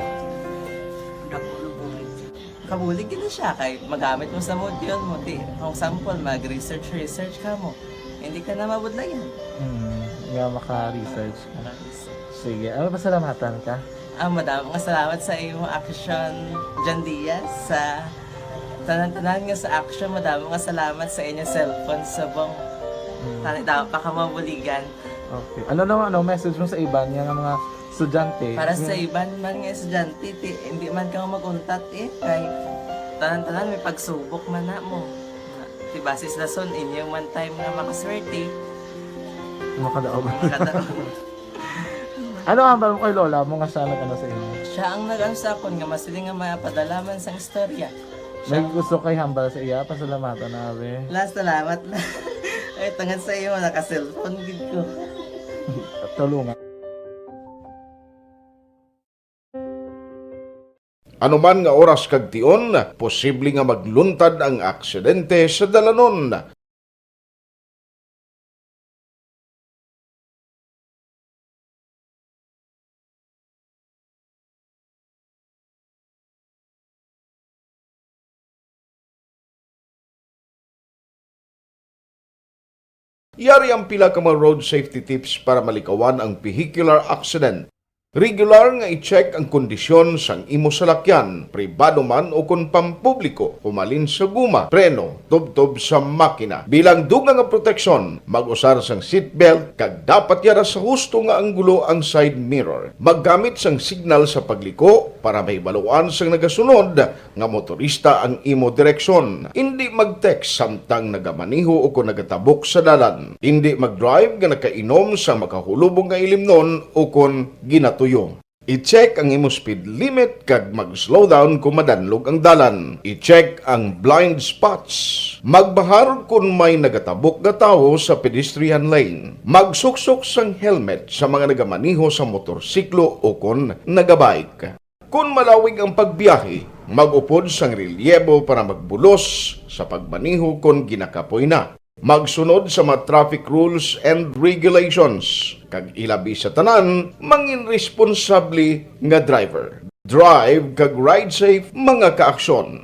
Dako na bulig siya. Kabulig gid na siya kay magamit mo sa module mo. Di, kung sample, mag-research, research ka mo. Hindi ka na mabudlayan. Mm, nga maka-research ka. Maka-research. Sige, ano, pasalamatan ka? Ah, madamo nga salamat sa imo, Action John Diaz, sa tanan-tanan nga sa Action. Madamo nga salamat sa inyo cellphone subong. Mm. Tani daw pa ka mabuligan. Okay. Ano naman, ano, message mo sa iban nga mga estudyante? Para sa iban man nga estudyante, ti-, hindi man ka mag-untat eh. Kay tanan-tanan may pagsubok man na mo. Ti base sa son, inyo man time nga makaswerte. Makadaog. Makadaog. Ano ang hambal mo kay lola mo nga siya nag-ano sa inyo? Siya ang nag-ano sa akon nga masiling nga mapadala man sang istorya. May gusto kay hambal sa iya, pasalamatan na, abi. La, salamat na. Ay, tungod sa imo, naka-cellphone gid ko. Tulungan. Anuman nga oras kag tion, posible nga magluntad ang aksidente sa dalanon. Yari ang pila ka mga road safety tips para malikawan ang vehicular accident. Regular nga i-check ang kondisyon sang imo salakyan, pribado man o kon pampubliko, humalin sa guma, preno, tubtob sa makina. Bilang dugang nga proteksyon, mag-usar sang seatbelt kag dapat yara sa husto nga anggulo ang side mirror. Maggamit sang signal sa pagliko para mahibaluan sang nagasunod nga motorista ang imo direksyon. Indi mag-text samtang nagamaneho o kon nagatabok sa dalan. Indi mag-drive nga nakainom sang makahulubong nga ilimnon o kon ginatuyo. I-check ang imo speed limit kag mag-slow down kon madanlog ang dalan. I-check ang blind spots. Magbahar kon may nagatabok nga tawo sa pedestrian lane. Magsuksok sang helmet sa mga nagamaneho sa motorsiklo o kon nagabike. Kon malawig ang pagbiyahe, mag-upod sang relyebo para magbulos sa pagmaneho kon ginakapoy na. Magsunod sa mga traffic rules and regulations, kag ilabi sa tanan, mangin responsable nga driver. Drive kag ride safe, mga kaaksyon.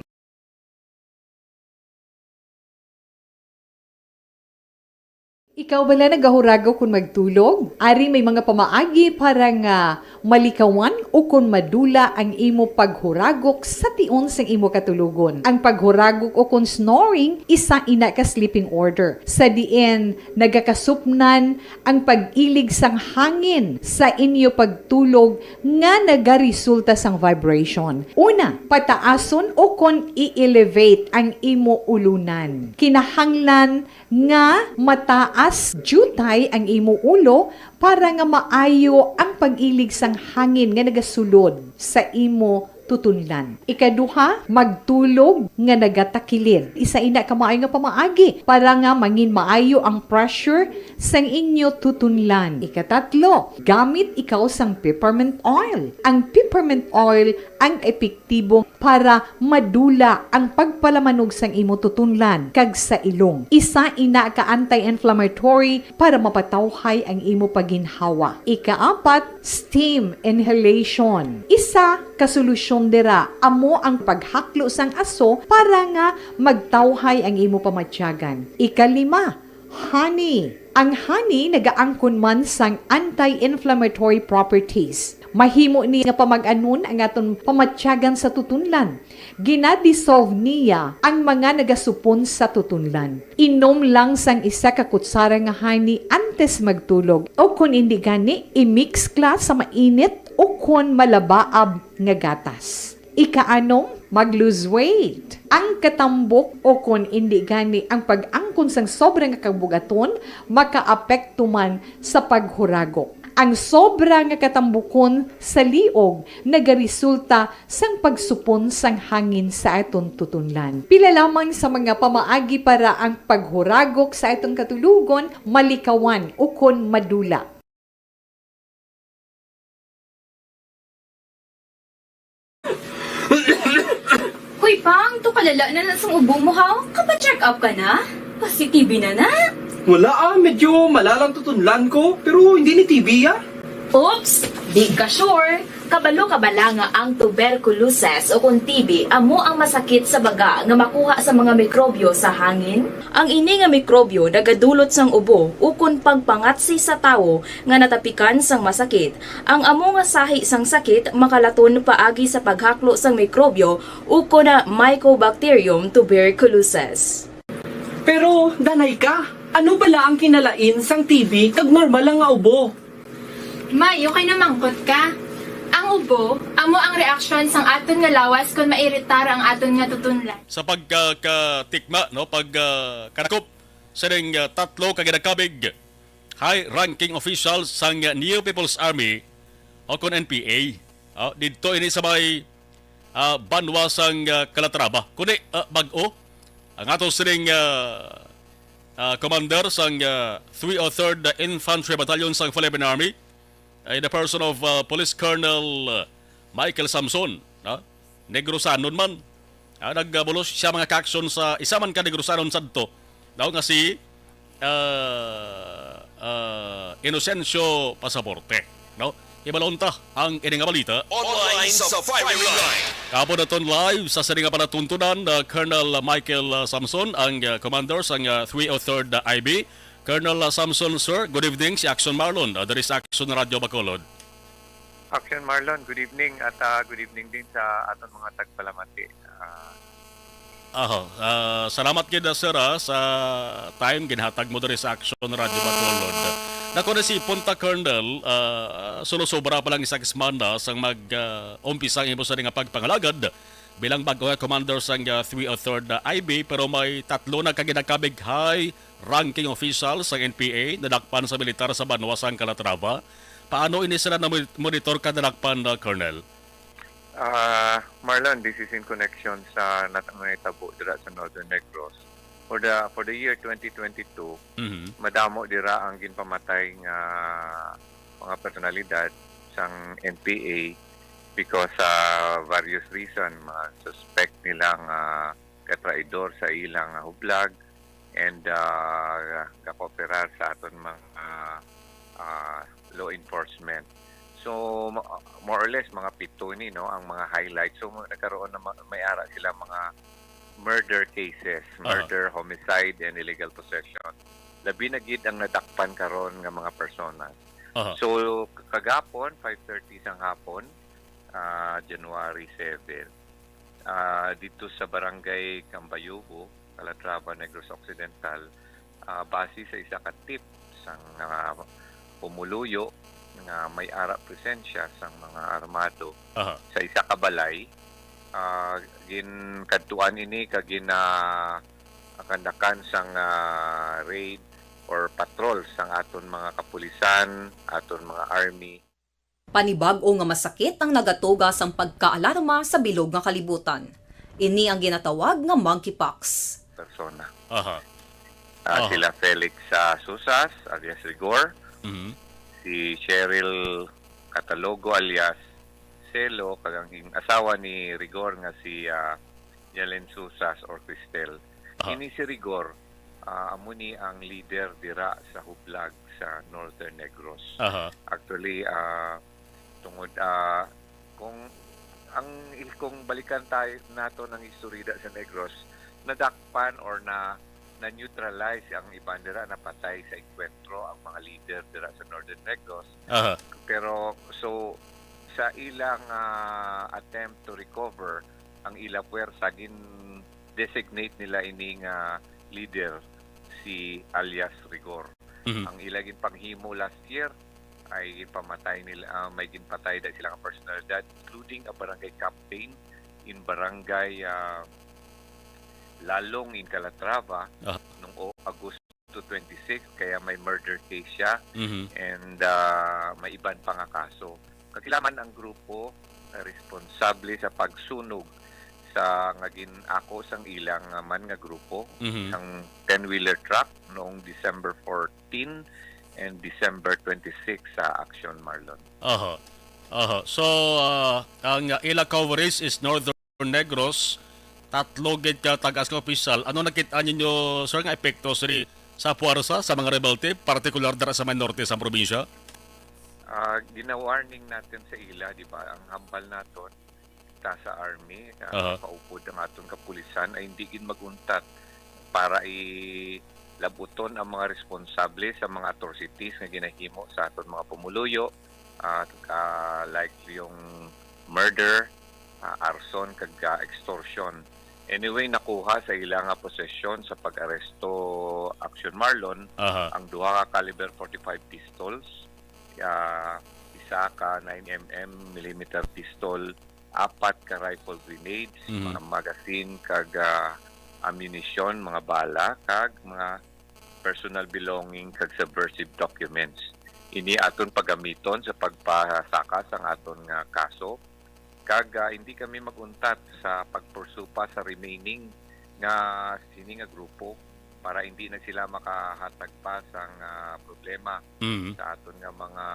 Ikaw bala nagahuragok kon magtulog? Ari may mga pamaagi para nga malikawan o kon madula ang imo paghuragok sa tion sang imo katulogon. Ang paghuragok o kon snoring, isa ina ka sleeping order, sa diin nagakasupnan ang pag-ilig sang hangin sa inyo pagtulog nga nagaresulta sang vibration. Una, pataason o kon i-elevate ang imo ulunan. Kinahanglan nga mataas diutay ang imo ulo para nga maayo ang pag-ilig sang hangin nga nagasulod sa imo tutunlan. Ikaduha, magtulog nga nagatakilid. Isa ina ka maayo nga pamaagi para nga mangin maayo ang pressure sang inyo tutunlan. Ikatatlo, gamit ikaw sang peppermint oil. Ang peppermint oil ang epektibo para madula ang pagpalamanog sang imo tutunlan kag sa ilong. Isa ina ka anti-inflammatory para mapatawhay ang imo paginhawa. Ikaapat, steam inhalation. Isa ka solusyon dira amo ang paghaklo sang aso para nga magtawhay ang imo pamatyagan. Ikalima, honey. Ang honey nagaangkon man sang anti-inflammatory properties. Mahimo ni nga pamag-anon ang aton pamatyagan sa tutunlan. Ginadissolve niya ang mga nagasupon sa tutunlan. Inom lang sang isa ka kutsara nga honey antes magtulog, o kon indi gani, i-mix kla sa mainit o kon malabaab nga gatas. Ikaanom, mag-lose weight. Ang katambok o kon indi gani ang pag-angkon sang sobra nga kabugaton makaapekto man sa paghuragok. Ang sobra nga katambukon sa liog nagaresulta sang pagsupon sang hangin sa aton tutunlan. Pila lamang sa mga pamaagi para ang paghuragok sa aton katulogon malikawan ukon madula. Hoy, Pang, to kalala na na sang ubo mo, ha? Kapa-check up ka na? Pasi-T B na na? Wala, ah, medyo malalang tutunlan ko, pero hindi ni T B, ah. Oops! Di ka sure? Kabalo ka bala nga ang tuberculosis o kon T B amo ang masakit sa baga nga makuha sa mga mikrobyo sa hangin? Ang ini nga mikrobyo nagadulot sang ubo ukon pagpangatsi sa tawo nga natapikan sang masakit. Ang amo nga sahi sang sakit makalaton paagi sa paghaklo sang mikrobyo ukon Mycobacterium tuberculosis. Pero, danay ka, ano bala ang kinalain sang T B kag normal lang nga ubo? May, okay na mangkot ka. Ang ubo, amo ang reaksyon sang aton nga lawas kon mairitar ang aton nga tutunlan. Sa pagkakatikma, no, pag, ah, kanakop sa ning, ah, tatlo ka ginakabig high-ranking official sang New People's Army o kon N P A. Ah, didto ini sa may, ah, banwa sang, ah, Calatrava. Kundi, ah, bag-o, ang ato sining, ah, ah, commander sang, ah, three oh third Infantry Battalion sang Philippine Army, in the person of, ah, Police Colonel, ah, Michael Samson, no? Negrosanon man. Ah, nagbulos siya, mga kaaksyon, sa isa man ka Negrosanon sadto, no, nga si, ah, ah, Inocencio Pasaporte, no? Hibalon ta ang ini nga balita. Online sa Firing Line. Kapon naton live sa sini nga palatuntunan, ah, Colonel Michael, ah, Samson, ang, ah, commander sang, ah, three oh third I B. Colonel, ah, Samson, sir, good evening. Si Action Marlon, ah, diri sa Action Radio Bacolod. Action Marlon, good evening at ah, good evening din sa aton mga tagpalamati. Ah, Aho, ah, salamat gid, ah, sir, ah, sa time ginhatag mo diri sa Action Radio Bacolod. Nako, nasipon ta, Colonel, ah, sulosobra pa lang isa ka semana sang mag, ah, umpisa ang imo sini nga pagpangalagad bilang bag-o nga commander sang, ah, three oh third, ah, I B, pero may tatlo na ka ginakabig high ranking official sang N P A nadakpan sa militar sa banwa sang Calatrava. Paano ini sila na monitor ka nadakpan, ah, Colonel? Ah, Marlon, this is in connection sa nat- nahitabo dira sa Northern Negros. For the for the year twenty twenty-two, Mhm. madamo dira ang ginpamatay nga mga personalidad sang N P A because sa various reason, mga suspect nila nga katraidor sa ilang hublag and ah, gakooperar sa aton mga ah, law enforcement. So mo- more or less mga pito ni, no, ang mga highlights. So mo- nagkaroon na ma- may ara sila mga murder cases, Aha. murder, homicide and illegal possession. Labi na gid ang nadakpan karon nga mga personas. Aha. So kagapon five thirty sang hapon, ah, January seven, ah, dito sa barangay Cambayubo, Calatrava, Negros Occidental, ah, base sa isa ka tip sang ah, pumuluyo nga may ara presensya sang mga armado Aha. sa isa ka balay, ah, ginkadtuan ini kag ginakandakan sang ah, raid or patrol sang aton mga kapulisan, aton mga army. Panibag-o nga masakit ang nagatuga sang pagkaalarma sa bilog nga kalibutan. Ini ang ginatawag nga monkeypox. Persona. Aha. Ah, Aha. Sila Felix ah, Susas alias Rigor, Mhm. si Cheryl Catalogo alias Celo, kag ang asawa ni Rigor nga si ah, Yalen Susas or Cristel. Aha. Ini si Rigor, ah, amo ni ang leader dira sa hublag sa Northern Negros. Aha. Actually, ah, tungod ah, kung ang il- kung balikan tayo nato ng istorya sa Negros, nadakpan or na na-neutralize ang iban dira, napatay sa engkwentro ang mga leader dira sa Northern Negros. Aha. Pero so sa ilang ah, attempt to recover ang ila puwersa, gin designate nila ini nga leader si alias Rigor. Mhm. Ang ila ginpanghimo last year ay ginpamatay nila ah, may ginpatay da sila nga personalidad, including a barangay captain in barangay ah, Lalong in Calatrava Ah. nung o- Agosto twenty-six, kaya may murder case siya Mhm. and ah, may iban pa nga kaso. Kag sila man ang grupo na responsable sa pagsunog sa nga gin-ako sang ilang ah, man nga grupo, Mhm. ang ten-wheeler truck noong December fourteen and December twenty-six sa Action Marlon. Aha. Aha. So, ah, ang, ah, ila coverage is Northern Negros, tatlo gid ka tagas nga opisyal. Ano nakita ninyo, sir, nga epekto sini sa puwersa sa mga rebelte, partikular dira sa may norte sa probinsya? Ah, gina-warning natin sa ila, di ba? Ang hambal naton ta sa army, Aha. ah, paupod ang aton kapulisan ay hindi gid mag-untat para ilabuton ang mga responsable sa mga atrocities nga ginahimo sa aton mga pumuluyo, ah, ah, like yung murder, ah, arson, kag ah, extortion. Anyway, nakuha sa ila nga posesyon sa pag-aresto, Action Marlon, Aha. ang duha ka caliber forty-five pistols, ah, isa ka nine M M millimeter pistol, apat ka rifle grenades, Mhm. mga magazine, kag ah, ammunition, mga bala, kag mga personal belonging kag subversive documents. Ini aton paggamiton sa pagpasaka sang aton nga kaso, kag ah, hindi kami mag-untat sa pagpursupa sa remaining nga sini nga grupo para hindi na sila makahatag pa sang ah, problema Mhm. sa aton nga mga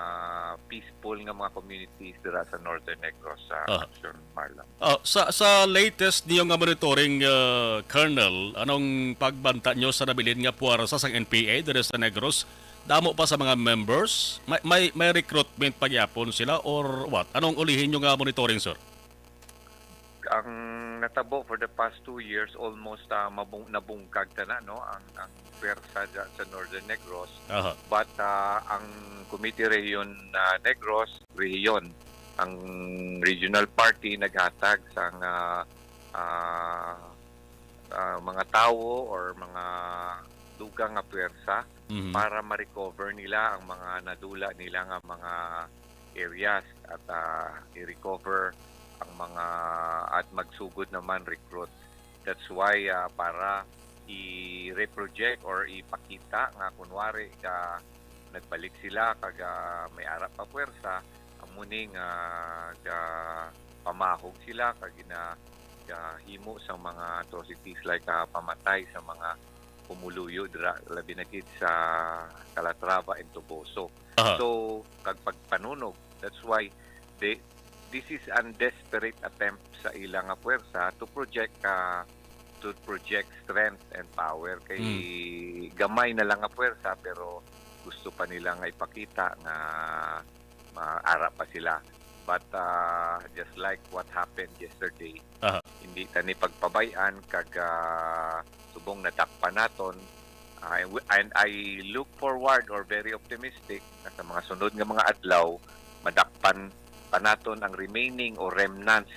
peaceful nga mga communities dira sa Northern Negros sa Ah. Action Marlon. Oh, sa sa latest niyo nga monitoring, uh, Colonel, anong pagbanta niyo sa nabilin nga puwersa sang N P A diri sa Negros? Damo pa sa mga members? May may, may recruitment pa gyapon sila or what? Anong ulihin niyo nga monitoring, sir? Ang natabo for the past two years, almost, ah, mabung-, nabungkag ta na, no, ang, ang pwersa dya sa Northern Negros. Aha. But, ah, ang Committee Rehiyon, ah, Negros, Rehiyon, ang regional party naghatag sang, ah, ah, ah, mga tawo or mga dugang nga pwersa Mhm. para ma-recover nila ang mga nadula nila nga mga areas at, ah, i-recover ang mga at magsugod naman recruit. That's why, ah, para i-reproject or ipakita nga kunwari ka nagbalik sila kag, ah, may ara pa puwersa, amo ni nga ga pamahog sila kag gina gahimo sa mga atrocities like, ah, pamatay sa mga pumuluyo dira, labi na gid sa Calatrava and Toboso. Aha. So, kag pagpanunog, that's why they, this is an desperate attempt sa ila nga puwersa to project, ah, to project strength and power. Kay gamay na lang nga puwersa, pero gusto pa nila nga ipakita nga maara pa sila. But, ah, just like what happened yesterday, Aha. hindi ta ni pagpabay-an kag, ah, subong nadakpan naton. I w- and I look forward or very optimistic na sa mga sunod nga mga adlaw, madakpan pa naton ang remaining o remnants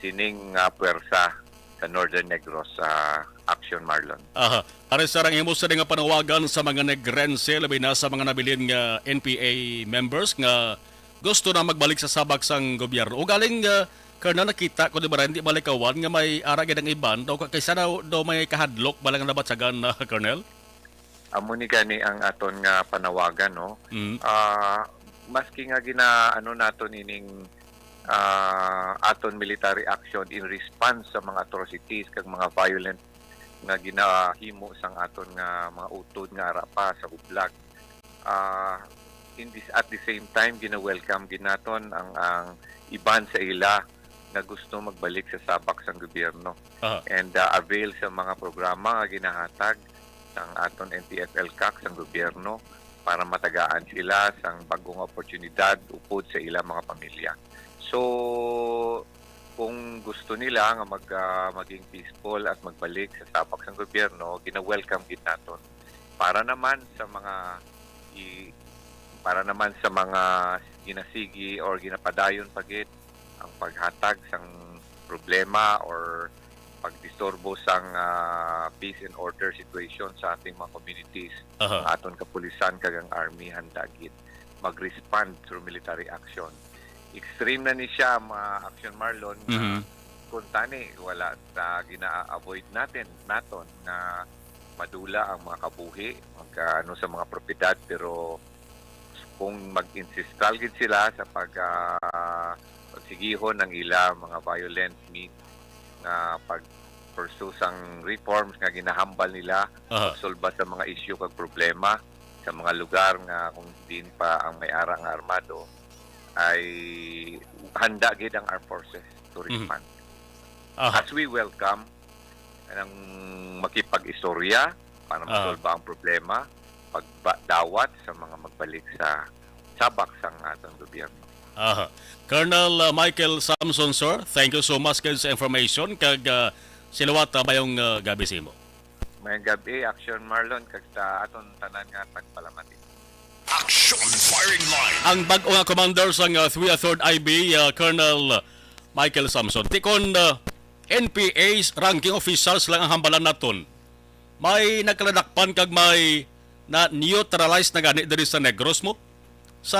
sining, ah, puwersa sa Northern Negros, ah, Action, Marlon. Aha. Ari sa rang himo sa nga panawagan sa mga Negrense, labi na sa mga nabilin nga N P A members nga gusto na magbalik sa sabak sang gobyerno. Ugaling, ah, Colonel, nakita ko, di ba, hindi malikawan nga may ara gid ang iban daw, kaysa daw, daw may kahadlok ba lang nabatyagan na, Colonel? Amo ni gani ang aton nga panawagan, no? Mm. Ah, maski nga gina-, ano naton ining, ah, aton military action in response sa mga atrocities kag mga violent nga ginahimo sang aton nga mga utod nga ara pa sa hublag. Ah, in this, at the same time, gina-welcome gid naton ang, ang iban sa ila nga gusto magbalik sa sabak sang gobyerno Aha. and, ah, avail sa mga programa nga ginahatag sang aton N T F L CAC sang gobyerno para matagaan sila sang bag-o nga oportunidad upod sa ila mga pamilya. So, kung gusto nila nga mag, ah, maging peaceful at magbalik sa sabak sang gobyerno, gina-welcome gid naton. Para naman sa mga i-, para naman sa mga ginasigi or ginapadayon pa gid ang paghatag sang problema or pagdisturbo sang, ah, peace and order situation sa ating mga communities, Aha. ang aton kapulisan kag ang army handa gid mag-respond through military action. Extreme na ni siya, ma-, Action, Marlon, nga Mhm. kung tani wala ta gina-avoid natin naton nga madula ang mga kabuhi, magkaano sa mga propiedad, pero kung mag-insistal gid sila sa pag, ah, pagsigihon ang ila mga violent means nga pag-pursue sang reforms nga ginahambal nila, Aha. pagsolba sa mga isyu kag problema sa mga lugar nga kung diin pa ang may ara nga armado, ay handa gid ang armed forces to Mhm. respond. Aha. As we welcome ang makipag-istorya para Ah. masolba ang problema, pagdawat sa mga magbalik sa sabak sang atong gobyerno. Aha. Colonel, uh, Michael Samson, sir, thank you so much kay sa information kag, uh, sinuwat, uh, mayong, uh, gabi sa imo. Mayong gabi, Action Marlon, kag sa aton tanan nga tagpalamati. Action Firing Line. Ang bag-o nga commander sang, uh, three third I B, uh, Colonel Michael Samson. Tikon, uh, N P A's ranking officials lang ang hambalan naton. May nagkaladakpan kag may na-neutralize na gani diri sa Negros mo? Sa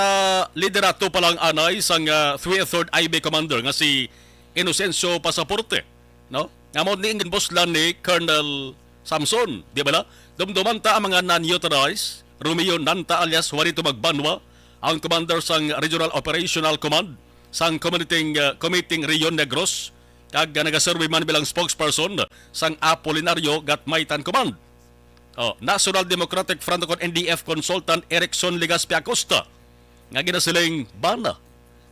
liderato pa lang anay sang, ah, three third I B commander nga si Inocencio Pasaporte, no? Nga mao ni ginbuslan ni Colonel Samson, di ba na? Dumduman ta ang mga na-neutralize, Romeo Nanta alias Juanito Magbanwa, ang commander sang Regional Operational Command sang Committing, ah, Committing Region Negros, kag, ah, nagaserbi man bilang spokesperson sang Apolinario Gatmaitan Command. Oh, National Democratic Front kon N D F consultant Erickson Legaspi Acosta nga ginasiling bana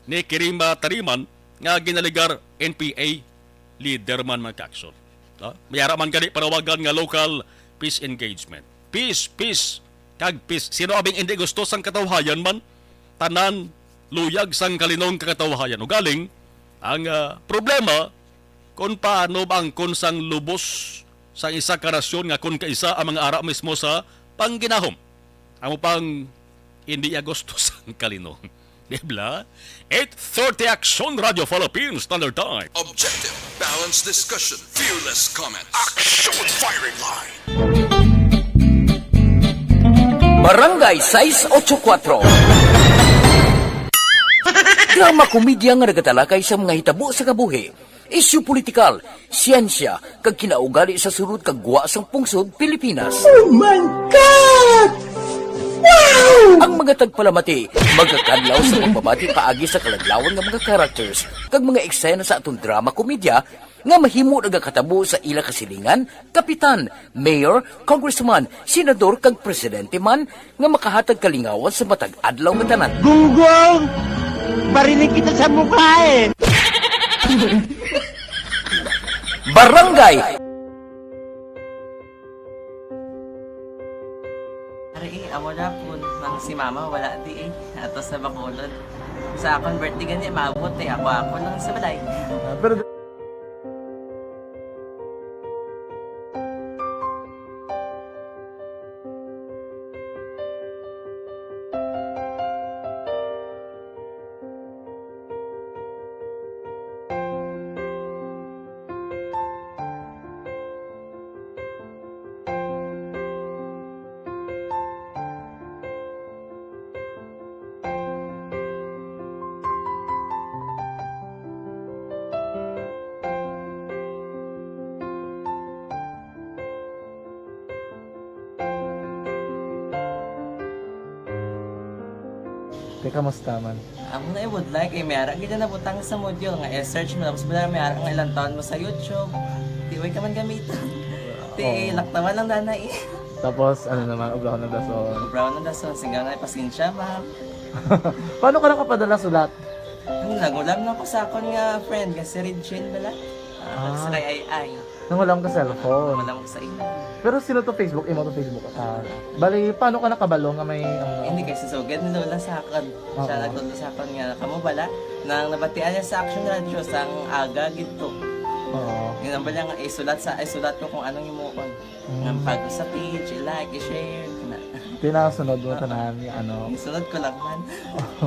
ni Kirima Tariman nga ginaligar N P A leader man, mga ka-aksyon. No? May ara man gani panawagan nga local peace engagement. Peace, peace, kag peace. Sino abing hindi gusto sang katawhayan man? Tanan luyag sang kalinong kakatawhayan. Ugaling, ang, ah, problema, Kon paano ba ang kon sang lubos sang isa ka nasyon nga kon kaisa ang mga ara mismo sa pangginahom? Amo pang hindi iya gusto sang kalinon. Di bala? Eight thirty Action Radio Philippines Standard Time. Objective, balanced discussion, fearless comment. Action Firing Line. Barangay sais ocho kuatro. Drama komedya nga nagatalakay sa mga hitabo sa kabuhi, isyu politikal, siyensya, kag kinaugali sa sulod kag gwa sang pungsod Pilipinas. Oh my God! Wow! Ang mga tagpalamati magakadlaw sa pagbabati paagi sa kaladlawan nga mga characters kag mga eksena sa aton drama komedya nga mahimo nagakatabo sa ila kasilingan, kapitan, mayor, congressman, senador, kag presidente man nga makahatag kalingawan sa matag adlaw nga tanan. Gunggong! Barinig kita sa mukha eh! Barangay. Ari, eh, amo na po nang si mama wala di eh. Ato sa Bacolod. Sa akong birthday gani, maabot eh. Ako, ako lang sa balay. Ah, pero Te, kamusta man? Amo na ibudlay kay may ara gid na nabutang sa module nga i-search mo, tapos bala may ara nga ilang taon mo sa YouTube. Di way ka man gamiton. Ti Oo. Laktawan lang dana eh. Tapos, ano naman, obrahon ng dason. Obrahon ng dason, singgaw na, pasensya, ma'am. Paano ka nakapadala sulat? Ano, nagulam na ko sa akon nga friend, nga si Regine bala. Ah, Ah. Sa kay Ay Ay. Nangulam ka cellphone? Nangulam ko sa imo. Pero sino to Facebook? Imo to Facebook? Ah, bali, paano ka nakabalo nga may, ano? Hindi, kay si Sugad ni Lola sa akon. Siya Oo. Nagtudlo sa akon nga, kamo bala, nang nabatian niya sa Action Radio, sang aga gid to. Oo. Yun ang bala nga, isulat sa, isulat ko kung anong imuon. Mm. Nga pag sa page, i-like, i-share, na. Tinasunod mo Oo. Tanan, yung ano. Isunod ko lang man.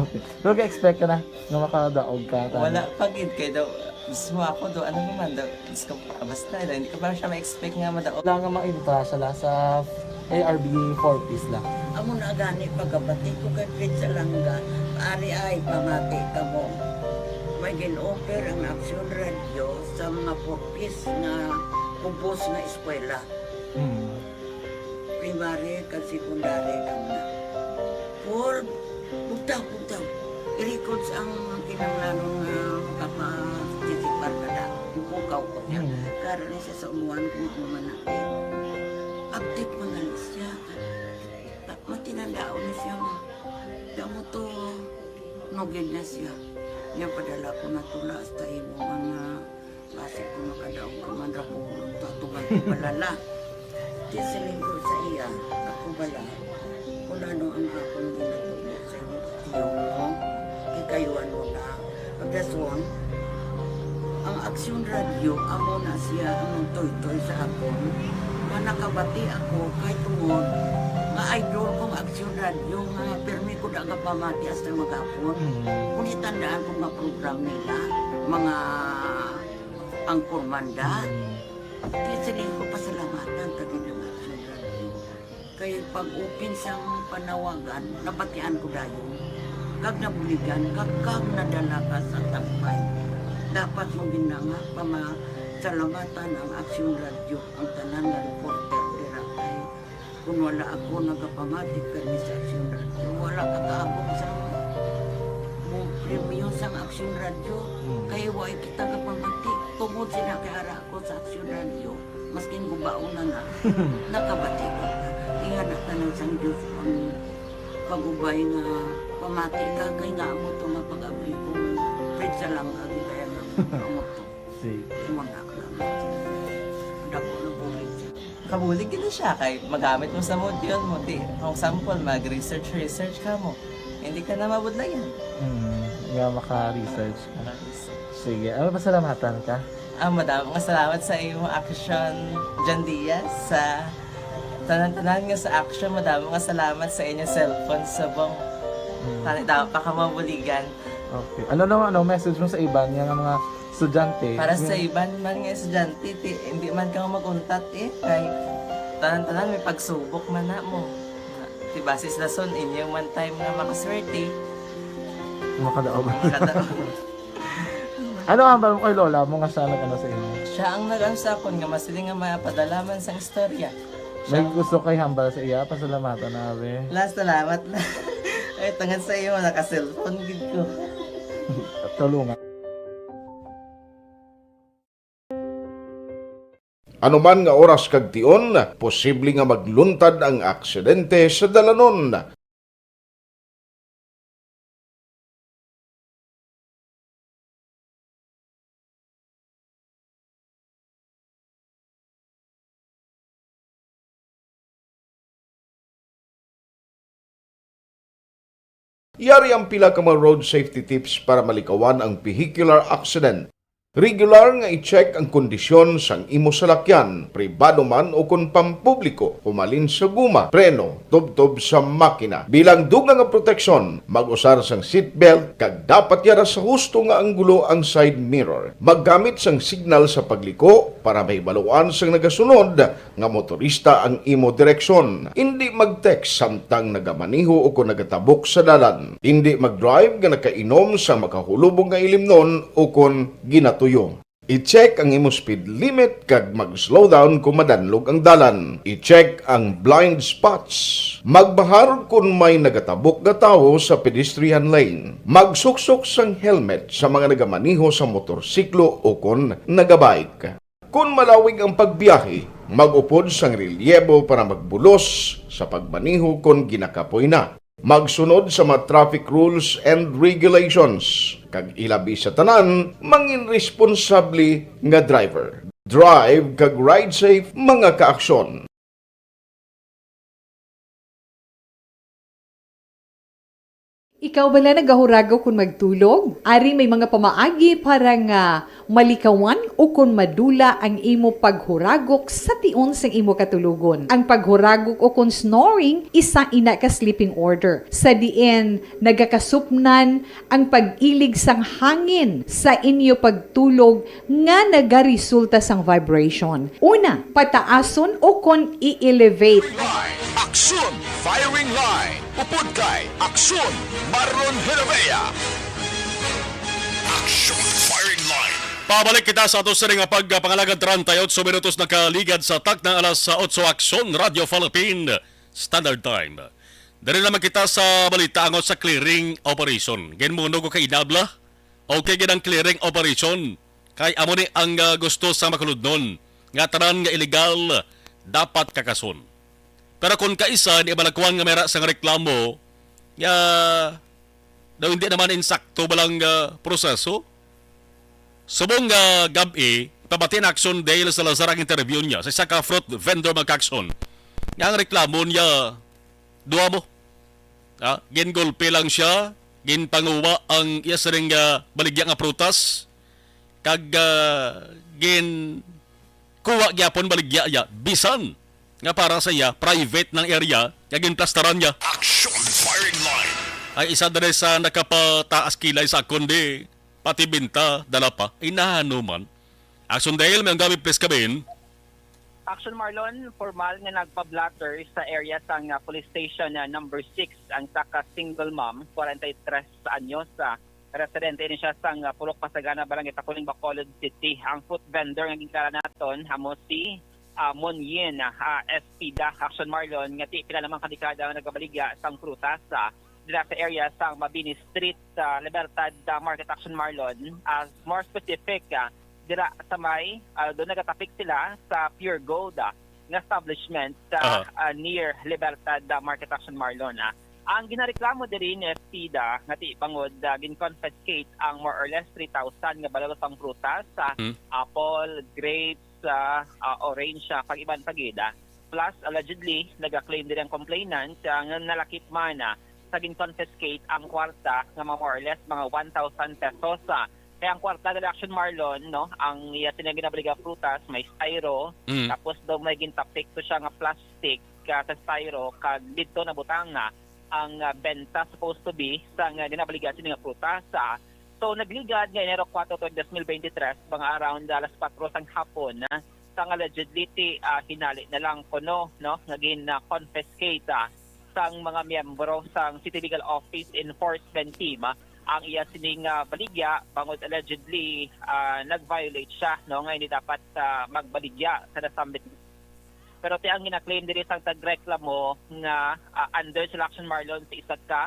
Okay. Pero ka-expect ka na nga makadaog ka, tanan? Wala pa gid, kay daw, mismo ako daw, ano naman daw, Diyos ko, ah, basta, hindi ko pa siya ma-expect nga madaog. Wala nga ma-entra siya la sa A R B four Ps la. Amo na gani pagkabati ko kay Fred Salanga, ari ay pamati kamo. May gin-offer ang Action Radio sa mga four Ps nga kubos nga eskwela. Mm. Primary kag secondary kamo na. Paul, bugtaw, bugtaw. I-records ang kinahanglanon nga makaparticipar ka na. Ipukaw ko niya. Mm. Karon ni siya sa umuan kung ano man natin. Update man gani siya. Ta-, matinandaon ni siya nga. Damo to, nugid na siya. Niya padala ko na tula hasta imo mga Basi ko makadaog ka man ra ko, tutugan ko balala. Di siling ko sa iya, ako bala, kung ano ang akong ginatubo sa inyo, tiyo mo, ikayuan mo na. Pagdason, ang Aksyon Radio, amo na siya ang nagtoytoy sa akon. Nga nakabati ako, kay tungod, nga idol kong Aksyon Radio, nga pirmi ko da nga pamati hasta maghapon. Mm. Kung itandaan ko nga program nila, mga Ang Kurmanda. Mm. Kaya siling ko pasalamatan ta gid ang Action Radio. Kay pag-open sang panawagan, nabatian ko dayon. Kag nabuligan, kag, kag nadala ka sa tampay. Dapat mo gid na nga pamasalamatan ang Action Radio, ang tanan nga reporter dira kay Kung wala ako nagapamati kani sa Aksyon Radio, wala ka kaabot sa mo premyo sang Aksyon Radio. Hmm. Kay way kita kapamati. Tungod sila kay ara ako sa Aksyon Radio, maskin gubaon na na, nakabati ko. Ingana tanan sang Diyos ang pag-ubay nga pamati ka, kay nga amo to nga pag-abli ko. Fred Salanga, gid kaya nga amo to. Sige. Wala ka. Dako na bulig siya. Kabulig gid na siya kay magamit mo sa module mo. Di, for example, mag-research, research ka mo. Hindi ka na mabudlayan. Hmm, nga maka-research ka. Maka-research. Sige, ano, pasalamatan ka? Ah, madamo nga salamat sa imo action, John Diaz. Sa tanan-tanan nga sa action, madamo nga salamat sa inyo cellphone subong. Hmm. Tani daw pa ka mabuligan. Okay. Ano naman, ano, message mo sa iban nga mga estudyante? Para sa Yung iban man nga estudyante, ti, hindi man ka mag-untat eh. Kay tanan-tanan may pagsubok man na mo. Ti basis lason, inyo man time nga makaswerte. Makadaog. Makadaog. Ano ang hambal mo kay lola mo nga siya nag-ano sa imo? Siya ang nag-ano sa akon nga masiling nga mapadala man sang istorya. May gusto kay hambal sa iya? Pasalamatan na, abi. La, salamat na. Ay, tungod sa iyo, naka-cellphone gid ko. Tulungan. Ano man nga oras kag tion, posible nga magluntad ang aksidente sa dalanon. Yari ang pila ka mga road safety tips para malikawan ang vehicular accident. Regular nga i-check ang kondisyon sang imo salakyan, pribado man o kon pampubliko, humalin sa guma, preno, tubtob sa makina. Bilang dugang nga proteksyon, mag-usar sang seatbelt kag dapat yara sa husto nga anggulo ang side mirror. Maggamit sang signal sa pagliko para mahibaluan sang nagasunod nga motorista ang imo direksyon. Indi mag-text samtang nagamaneho o kon nagatabok sa dalan. Indi mag-drive nga nakainom sa makahulubog nga ilimnon o kon ginatuyo. I-check ang imo speed limit kag mag-slow down kon madanlog ang dalan. I-check ang blind spots. Magbahar kon may nagatabok nga tawo sa pedestrian lane. Magsuksok sang helmet sa mga nagamaneho sa motorsiklo o kon nagabike. Kon malawig ang pagbiyahe, mag-upod sang relyebo para magbulos sa pagmaneho kon ginakapoy na. Magsunod sa mga traffic rules and regulations, kag ilabi sa tanan, mangin responsable nga driver. Drive kag ride safe, mga kaaksyon. Ikaw bala nagahuragok kon magtulog? Ari may mga pamaagi para nga malikawan o kon madula ang imo paghuragok sa tion sang imo katulogon. Ang paghuragok o kon snoring, isa ina ka sleeping order, sa diin nagakasupnan ang pag-ilig sang hangin sa inyo pagtulog nga nagaresulta sang vibration. Una, pataason o kon i-elevate. Line. Aksyon Firing Line. Upod kay Aksyon Marlon Genovea. Aksyon Firing Line. Pabalik kita sa ato sini nga pagpangalagad, treinta y ocho minutos nakaligad sa takna alas otso, Aksyon Radyo Philippine Standard Time. Diri naman kita sa balita angot sa clearing operation. Ginmunog o kainabla? Okay gid ang clearing operation, kay amo ni ang, ah, gusto sa makuludnon nga tanan nga illegal dapat kakason. Pero kung kaisa ni Ibalagkuan nga may ra sang reklamo nga daw hindi naman insakto balang, ah, proseso, subong nga gab-i, pabati na Aksyon Dale Salazar ang interview niya sa isa ka fruit vendor, mga kaaksyon, nga ang reklamo niya, duha mo. Ah, gingolpe lang siya, ginpanguha ang iya sining, ah, baligya nga prutas, kag, ah, ginkuha gyapon baligya iya, bisan nga para sa iya, private nang area, nga ginplastaran niya. Action Firing Line. Ay, isa diri sa nakapataas kilay sa akon di, pati binta, dala pa. Ay, nahano man. Action Dale, may ang gamit, please, kabin. Action Marlon, formal nga nagpa-blotter sa area sang, ah, police station, ah, number six ang isa ka single mom, forty-three anyos, ah, residente ni siya sang, ah, Purok Pasagana, Barangay Taculing, Bacolod City. Ang fruit vendor nga ginkilala naton amo si, ah, Mon Yin, ah, Espida. Action Marlon, nga ti pila lamang ka dekada nga nagabaligya sang prutas, ah, dira sa area sang Mabini Street, sa Libertad, ah, Market. Action Marlon, ah, more specific, ah, dira sa may, ah, doon nagatapik sila sa Pure Gold, ah, nga establishment sa, Aha. ah, near Libertad, ah, Market. Action Marlon, ah. Ang ginareklamo diri ni Espida nga ti bangod, ah, gin-confiscate ang more or less three thousand nga balor sang prutas, ah, Hmm. apple, grapes, ah, ah, orange, ah, kag iban pa gid, ah. Plus, allegedly, nag-claim diri ang complainant, ah, nga nalakip man, ah, sa gin-confiscate ang kwarta nga mga more or less mga one thousand pesos, ah, Kay ang kwarta dali, Action Marlon, no, ang iya sini nga ginabaligya prutas, may styro, Mm. tapos daw may gintapik to siya nga plastic, ah, sa styro, kag didto nabutang na ang, ah, benta supposed to be sa nga ginabaligya sini nga prutas. Ah, so, nagligad nga Enero kuwatro, tuig dos mil beintitrés, mga around alas kuwatro sang hapon, ah, sang allegedly ti, ah, hinali na lang kuno, no, nga gin-, ah, confiscate, ah, sang mga miyembro sang City Legal Office Enforcement Team, ah, ang iya sining, ah, baligya bangod allegedly, ah, nag-violate siya, no, nga hindi dapat, ah, magbaligya sa nasambit. Pero ti ang gina-claim diri sang tagreklamo nga, ah, under sila, Action Marlon, sa isa ka,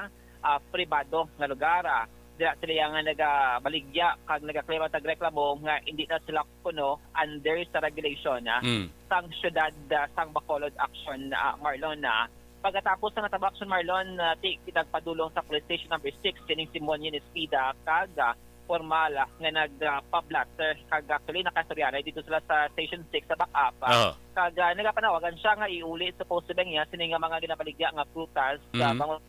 ah, pribado nga lugar, ah, dira sila iya nga nagabaligya kag nagaklaim ang tagreklamo nga hindi na sila kuno under sa regulation, ah, Mm. sang siyudad, ah, sang Bacolod, Action, ah, Marlon, ah. Pagkatapos sa natabo, Action Marlon, ah, ti nagpadulong sa Police Station Number Six kining si Mon Yen Espida kag, ah, formal, ah, nga nagpa-blotter kag actually nakastorya na dito sila sa Station Six sa backup, ah. Aha. Kag, ah, nagapanawagan siya nga iuli supposed to be niya sini nga mga ginabaligya nga prutas, ah, Mhm. bangod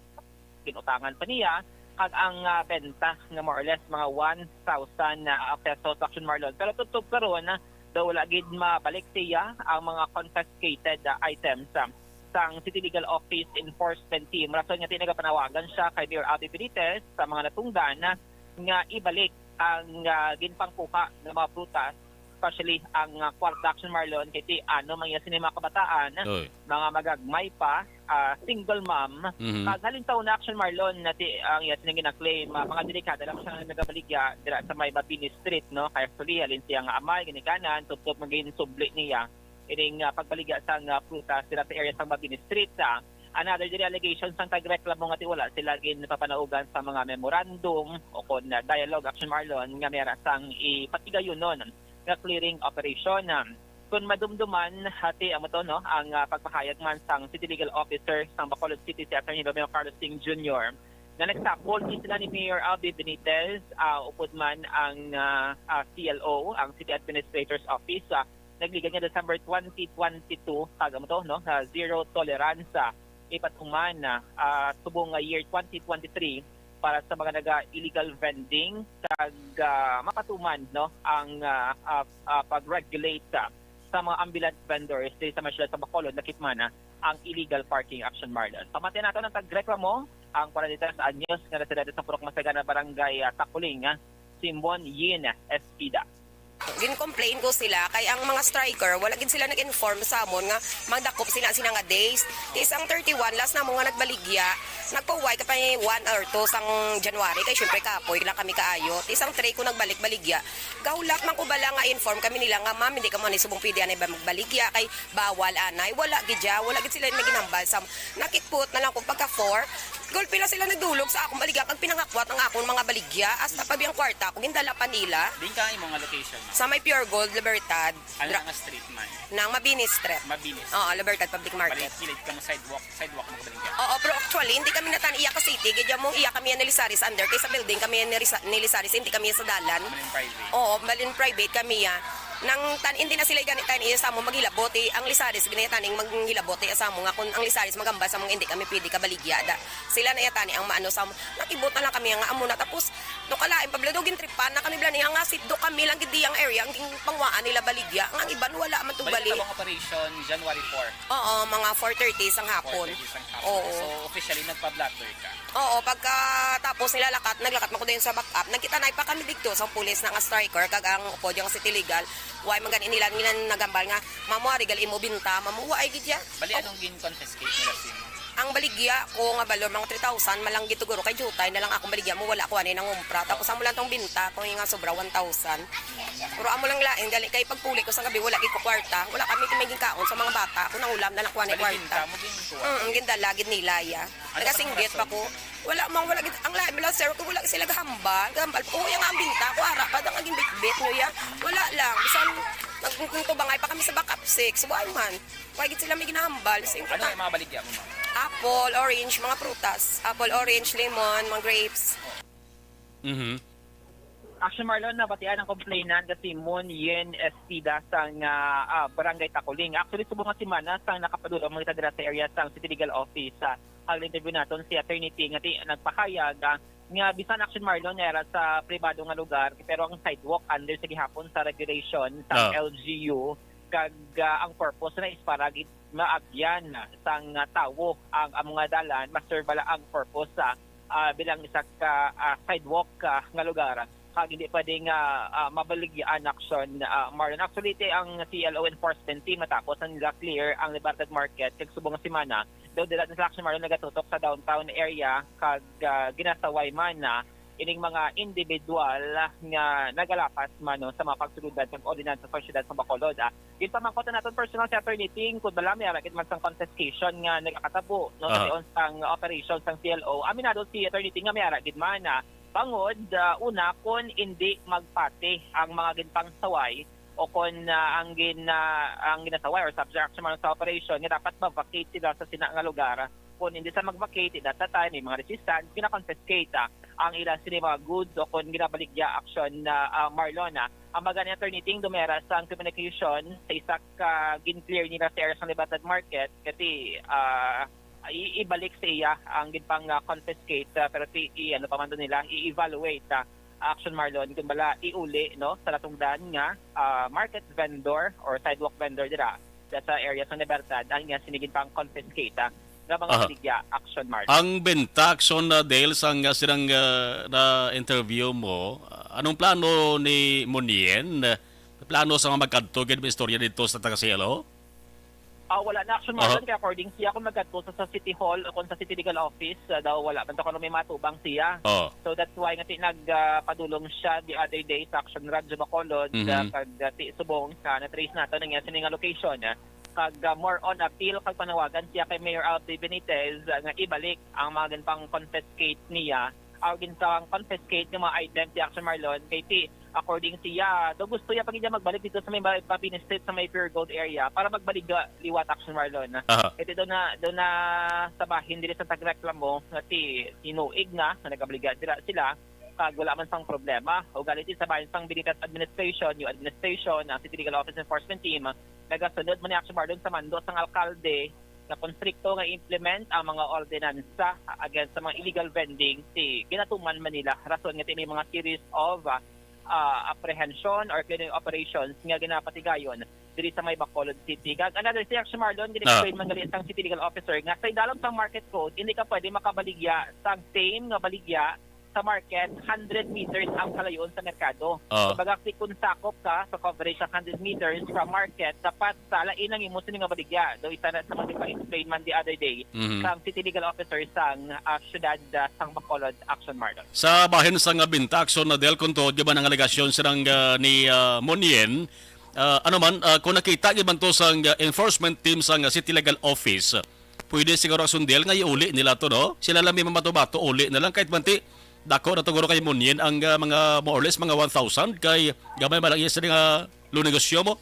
ginutangan pa niya, kag ang, ah, benta nga more or less mga one thousand, ah, pesos, Action Marlon. Pero tubtob karon, ah, daw wala gid mabalik siya ang mga confiscated, ah, items, ah, sang City Legal Office Enforcement Team. Rason nga ti nagapanawagan siya kay Mayor Abby Benitez sa mga natungdan, ah, nga ibalik ang, ah, ginpangkuha nga mga prutas, especially ang, ah, kwarta, Action Marlon, kay ti ano man iya sini mga kabataan, Oy. mga magagmay pa, ah, single mom. Mhm. Kag halin sa una, Action Marlon, na ti ang iya sini gina-claim, ah, mga delikada lang siya nga nagabaligya dira sa may Mabini Street, no? Kay actually, halin siya nga amay, ginikanan, tubtob nga ginsubli niya ining, ah, pagbaligya sang, ah, prutas dira sa area sang Mabini Street, ah. Another diri allegation sang tagreklamo nga ti wala sila ginpapanaugan sa mga memorandum o kon, ah, dialogue, Action Marlon, nga may ara sang ipatigayonon nga clearing operation. Kon madumduman, hati ang moto, no, ang, ah, pagpahayag man sang City Legal Officer sang Bacolod City, si Attorney Romeo Carlos Singh Junior, nga nagsapol gid sila ni Mayor Albi Benitez, ah, upod man ang, ah, ah, C L O, ang City Administrator's Office, ah, nagligad nga December twenty twenty-two, kag amo to, no, sa zero tolerance, ah, ipatuman, ah, ah, subong nga year twenty twenty-three para sa mga naga-illegal vending kag, ah, mapatuman, no, ang, ah, ah, ah, pag-regulate, ah, sa mga ambulant vendors diri sa may siyudad sa Bacolod, lakip man, ah, ang illegal parking, Action Marlon. Pamatian nato ang tagreklamo, ang forty-three anyos nga residente sa Purok Masagana, Barangay, ah, Taculing, ah, si Mon Yin Espida. Gin-complain ko sila kay ang mga striker, wala gid sila nag-inform sa amon nga magdakop sila sina nga days. Ti isang thirty-one, last namo nga nagbaligya, nagpauway ka pa ni one or two sang January, kay syempre kapoy lang kami kaayo. Ti isang three ko nagbalik baligya. Gahulat man ko bala nga inform kami nila nga, "Ma'am, hindi ka mo ni subong pwede anay ba magbaligya kay bawal anay." Wala gid ya, wala gid sila may ginambal sa nakikpot na lang ko pagka four. Gulpi na sila nagdulog sa akong baligya kag pinangakwat ang akong mga baligya. Hasta pa biyang kwarta ko, gindala pa nila. Din ka imo nga location, ma'am? Sa may Pure Gold, Libertad. Ano Dra- nga street man? Nang Mabini Street. Mabini Street. Oo, Libertad Public Market. Balik, kilid ka mo sidewalk, sidewalk mo baligya. Oo, pero actually, hindi kami natan iya ka city. Gidya mo iya kami ni Lisaris under. Kay sa building kami ni, Risa- ni Lisaris, hindi kami sa dalan. Ano yung private? Oo, balin private kami ya. Nang tan hindi na sila gani tan iya sa mo maghilabot eh. Ang Lisaris gani taning maghilabot eh sa mo nga kung ang Lisaris magambal sa mga hindi kami pwede ka baligya da. Sila na yata ni ang maano sa mo. Nakibot na lang kami nga amo na tapos no kalain pabla do gintripan na kami bla niya nga sit do kami lang gid ang area ang gin- pangwaan nila baligya. Ang, ang iban wala man to Balik bali. Ka bang operation January four? Oo, mga four thirty sang hapon. Four thirty sang hapon. Oo. So officially nagpa-blotter ka. Oo, pagka tapos nilalakat, naglakat man ko dayon sa backup. Nagkita na pa kami dito sa pulis na nga striker kag ang upod yung city legal. Why man gani nila nila nagambal nga mamuari gali imo binta, mamuwa ay gid ya. Bali, anong gin-confiscate nila sa imo? Ang baligya ko nga balor mga three thousand, malanggit guro kay jutay na lang akong baligya mo, wala ko ani nangumpra. Tapos amo lang tong binta ko nga sobra one thousand. Pero amo lang lain gali kay pagpuli ko sa gabi wala gid ko kwarta, wala kami may ginkaon sa mga bata. Ako nang ulam na lang ko ani kwarta. Bali, binta mo gid ko. Mm, gindala gid nila ya. Nagasinggit pa ko. Wala mang wala gid ang lain lang sir ko wala sila gahambal. Gahambal ko yung ang binta ko ara pa dang aging bitbit nyo ya. Wala lang. Bisan nagkuntubangay pa kami sa backup six. Why man? Why gid sila may ginahambal? Sing Ano yung mga baligya mo, ma'am? Apple, orange, mga prutas. Apple, orange, lemon, mga grapes. Mhm. Actually, Marlon, nabatian ang complainant nga si Moon Yen Estida sa nga, ah, Barangay Takuling. Actually, subong nga semana sa nakapadulong mga dira sa area sa City Legal Office. Ah, ang interview naton si Attorney T nga ti nagpahayag, ah, nga bisan, Action Marlon, nga yara sa pribado nga lugar, pero ang sidewalk under sa gihapon sa regulation sa Ah. L G U, kag, ah, ang purpose na is para gid maagyan sang, ah, tawo ang, ang mga dalan, ma-serve bala ang purpose sa, ah, bilang isa ka, ah, sidewalk, ah, nga lugar. Kag hindi pwede nga, ah, mabaligya ang Action, ah, Marlon. Actually, ti ang C L O enforcement team, matapos ang nila clear ang Libertad Market kag subong nga semana, daw dira na sila, Action Marlon, nagatutok sa downtown area kag, ah, ginasaway man na ining mga individual nga nagalapas man, no, sa mga pagsulod kag ordinansa sa siyudad sa Bacolod. Ah, ginpamangkot na naton personal si Attorney Ting kung bala may ara gid man sang confiscation nga nagakatabo, no, sa Aha. tion sang operation sang C L O. Aminado si Attorney Ting nga may ara gid man, ah, bangod, ah, una, kung hindi magpati ang mga ginpangsaway o kung, ah, ang gin-, ah, ang ginasaway or subject, Action Marlon, sa operation, nga dapat ma-vacate sila sa sina nga lugar. Kung hindi sa mag-vacate, that time, may mga resistance, gina-confiscate, ah, ang ila sini mga goods o kung ginabaligya, Action, ah, ah, Marlon, ah. Ang baga ni Attorney Ting, dumera sa ang communication sa isa ka gin-clear nila sa area sa Libertad Market, kasi, ah, i-, ibalik sa iya ang ginpang, ah, confiscate, ah, pero ti, i-, ano pa man to nila, i-evaluate, ah, Action Marlon, kung bala iuli, no, sa natungdan nga, ah, market vendor or sidewalk vendor dira, dira sa area sa Libertad, ang iya sini ginpang confiscate, ah, nga mga Aha. baligya, Action Marlon. Ang benta, Action, ah, Dale, sang, ah, silang, ah, na-interview mo, ah, anong plano ni Munien? Plano sa mga magkadto gid, may istorya dito sa taga C L O? Ah, wala na, Action Aha. Marlon, kay according siya, kung nagkadto sa, sa City Hall o kung sa City Legal Office, ah, daw wala man to kuno may matubang siya. Oh. So that's why nga ti-, nag, ah, padulong siya the other day sa Action Radyo Bacolod, Mhm. ah, kag, ah, ti-, subong sa na-trace nato na niya sini nga location, ah. Kag, ah, more on appeal kag panawagan siya kay Mayor Alfie Benitez, ah, nga ibalik ang mga ginpang-confiscate niya or ginpang-confiscate nga mga items si Action Marlon kay ti-, according siya, daw gusto niya pa gid niya magbalik dito sa may Ba-, Babini Street, sa may Pure Gold area, para magbaligya liwat, Action Marlon. Aha. Kay ti daw na, daw na sa bahin diri sa tagreklamo nga ti-, tinuig na nga nagabaligya dira sila, kag wala man sang problema. Ugalit ti sa bahin sang Benitez administration, new administration, ang City Legal Office Enforcement Team, nagasunod man ni, Action Marlon, sa mando sang alkalde nga konstrikto nga implement ang mga ordinansa against sa mga illegal vending, ti ginatuman man nila. Rason nga ti may mga series of, ah, ah, apprehension or clearing operations nga ginapatigayon diri sa may Bacolod City. Kag another thing, Action Marlon, Ah. gin-explain man gali sang City Legal Officer nga sa idalom sang market code, hindi ka pwede makabaligya sang same nga baligya sa market, hundred meters ang kalayoon sa merkado. Ah. Kumbaga, si-, kung sakop ka sa coverage sa hundred meters from market, dapat sa lain ang imo sini nga baligya. Daw isa na sa mga pa-explain man the other day Mhm. sang City Legal Officer sang, ah, siyudad, ah, sang Bacolod, Action Marlon. Sa bahin sang, ah, benta, Action, na Del, kung tuod gyud man ang alegasyon sirang, ah, ni, ah, Monyen, ah, ano man, ah, kung nakita gyud man to sang, ah, enforcement team sang, ah, City Legal Office, pwede siguro, Action Del, nga iuli nila to, no? Sila lang may mamato-bato, uli na lang. Kahit man ti, dako na to guro kay Monyen ang, ah, mga more or less mga one thousand, kay gamay man lang iya sila nga lunegosyo mo.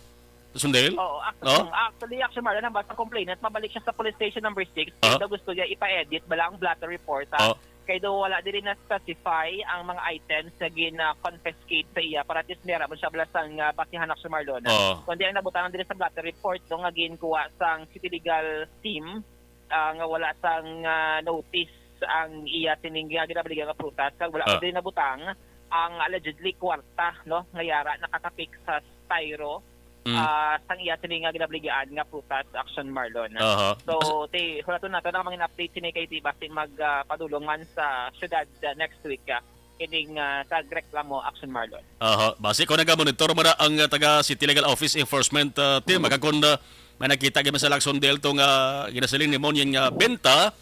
Sundel? Oo, act-, No? actually, Action Marlon, ang basta complainant, mabalik siya sa police station number six, kaya Ah. daw gusto niya ipa-edit bala ang blotter report, ah. Ah. Kaya daw wala diri na-specify ang mga items na gina-confiscate sa iya, para at least meron mo siya bala sang, ah, basihan, Action Marlon, ah. Ah. Kundi ang nabutang diri sa blotter report, no, nga ginkuha sang City Legal Team, ah, nga wala sang, ah, notice ang iya sining nga ginabaligya nga prutas, kag wala Ah. pa diri nabutang ang allegedly kwarta, no, nga yara nakatapik sa styro, Mm. ah, sang iya sini nga ginabaligyan nga prutas, Action Marlon. Aha. So, ti, hulaton nato ang mga update sini kay ti basi mag, ah, padulong man sa syudad, ah, next week, ah, kining, ah, sa reklamo, Action Marlon. Aha. Basi ko nagamonitor mo na ang, ah, taga City Legal Office Enforcement, ah, Team. Mm. Agad kung, ah, may nakita gyud sa Lacson Del to nga ginasiling ni Mon yan nga benta,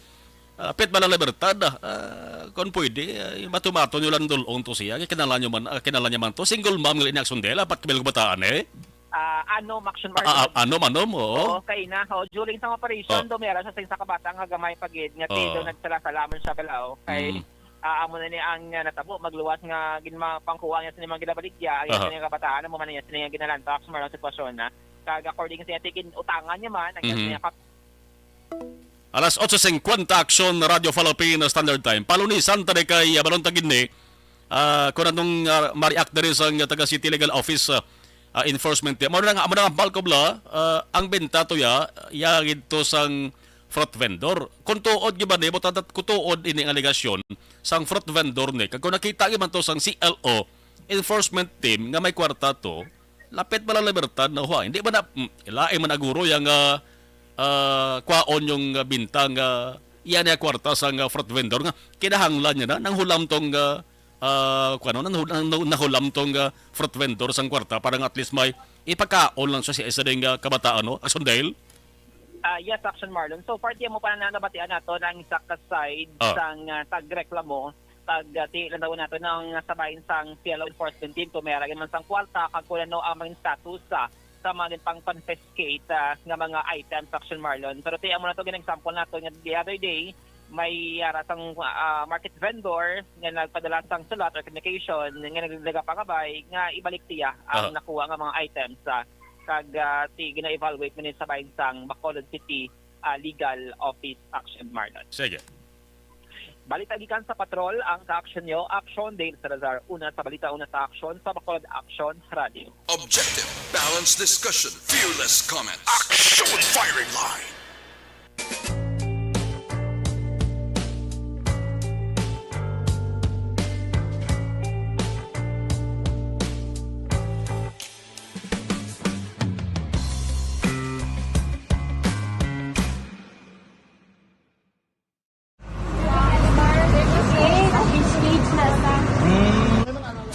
ah, pit ba lang Libertad, ah, kung pwede, ah, matumato nyo lang dulong to siya. Kinala nyo man, ah, kinala niya man to. Single mom nga ni Lacson Del, apat ka bilog bataan eh. Ah, ano, Action Marlon? Ah, ah, ano, ano mo? Oo, kay na, oh, during sa operation, Ah. daw may ara sa isa ka bata nga gamay pa gid, nga ti-, Oo. daw nagsala-sala man siya, bala, oh. Kay, Mm. ah, amo na ni ang, ah, natabo, magluwas nga ginma-, pangkuha niya sa mga ginabaligya, ang Aha. isa niya kabataan, amo man niya sa niya ginalantaw, Action Marlon, ang sitwasyon na. Kag according sa iya, ti gin-utangan niya man, ang Mhm. niya kap- Alas otso singkwenta, Action Radyo Philippine Standard Time. Palunisan ta di kay, ah, Balon Tagidni, ah, kung anong, ah, ma-react na rin sa, ah, taga City Legal Office, ah, ah, enforcement. Amo na nga, amo na nga, Malcolm, la, ah, ang benta to ya, ya gid to sang fruit vendor. Kung tuod gyud ba ni, buta dat-, kung tuod ini nga alegasyon sang fruit vendor ni, kag kung nakita gyud man to sang C L O enforcement team nga may kwarta to, lapit man lang libertad na, huway. Hindi man na, mm, lain man na guro yang, ah, ah, kwaon yung, ah, bintang, ah, iya niya kwarta sang, ah, fruit vendor nga kinahanglan niya na, nanghulam tong, ah, ah, kuwan, nang, nang, nahulam tong, ah, fruit vendor sang kwarta para nga at least may ipakaon lang siya sa isa ding, ah, kabataan, no? Aksyon, Dale? Ah, yes, Action Marlon. So far, di mo pa na nabatian nato na ang isa ka side Ah. sang, ah, tagreklamo, tag, ah, ti lang daw nato nang sa bahin sang C L O enforcement team kung may aragin man sang kwarta kag kung ano ang mga status sa, sa mga pang confiscate, ah, nga mga items, Action Marlon. Pero ti amo na to gin example nato nga the other day, may ara sang, ah, market vendor nga nagpadala sang sulat or communication nga nag-, nagapangabay nga ibalik tiya ang Ah. nakuha nga mga items, ah, kag, ah, ti gina-evaluate man ni sa bahin sang Bacolod City, ah, Legal Office, Action Marlon. Sige. Balita gikan sa Patrol, ang sa Action nyo, Action Dale Salazar. Una sa balita, una sa Action, sa Bacolod Action Radio. Objective, balanced discussion, fearless comment. Action Firing Line.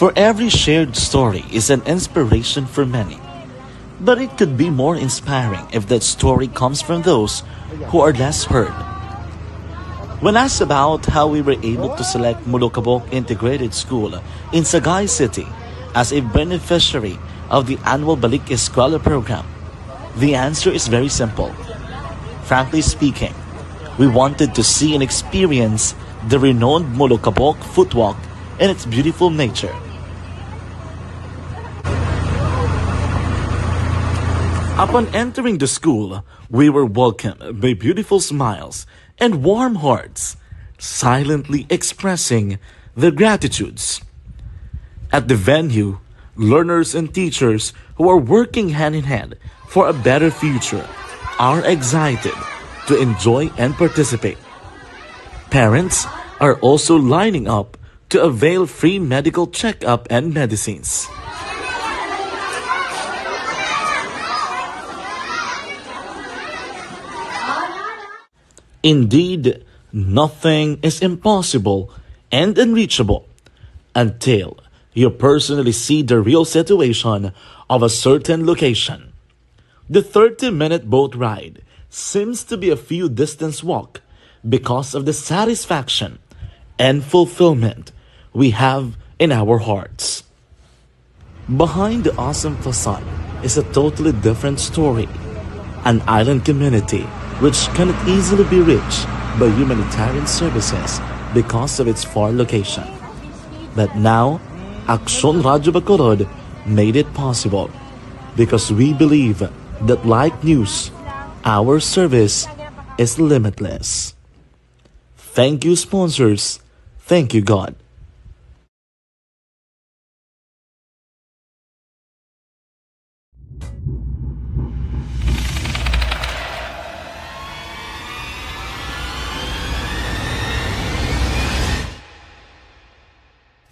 For every shared story is an inspiration for many. But it could be more inspiring if that story comes from those who are less heard. When asked about how we were able to select Molokabok Integrated School in Sagay City as a beneficiary of the annual Balik Eskwela program, the answer is very simple. Frankly speaking, we wanted to see and experience the renowned Molokabok footwalk and its beautiful nature. Upon entering the school, we were welcomed by beautiful smiles and warm hearts, silently expressing their gratitudes. At the venue, learners and teachers who are working hand in hand for a better future are excited to enjoy and participate. Parents are also lining up to avail free medical checkup and medicines. Indeed, nothing is impossible and unreachable until you personally see the real situation of a certain location. The thirty-minute boat ride seems to be a few distance walk because of the satisfaction and fulfillment we have in our hearts. Behind the awesome facade is a totally different story. An island community which cannot easily be reached by humanitarian services because of its far location. But now, Aksyon Radyo Bacolod made it possible because we believe that like news, our service is limitless. Thank you, sponsors. Thank you, God.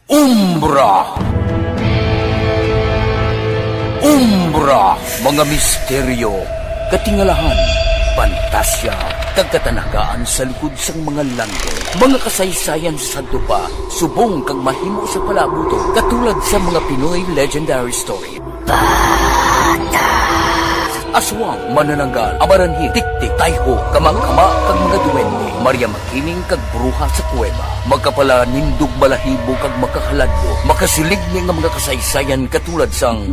Umbra. Umbra, mga misteryo, katingalahan, pantasya, kag katanagaan sa likod sang mga langit. Mga kasaysayan sa sadto pa, subong kag mahimo sa palaabuton, katulad sa mga Pinoy legendary story. Aswang, manananggal, amaranhit, tiktik, tayho, kamang-kama, kag mga duwende, Maria Makiling, kag bruha sa kuweba. Magkapalanindog balahibo kag makahaladlok, makasiligni nga mga kasaysayan katulad sang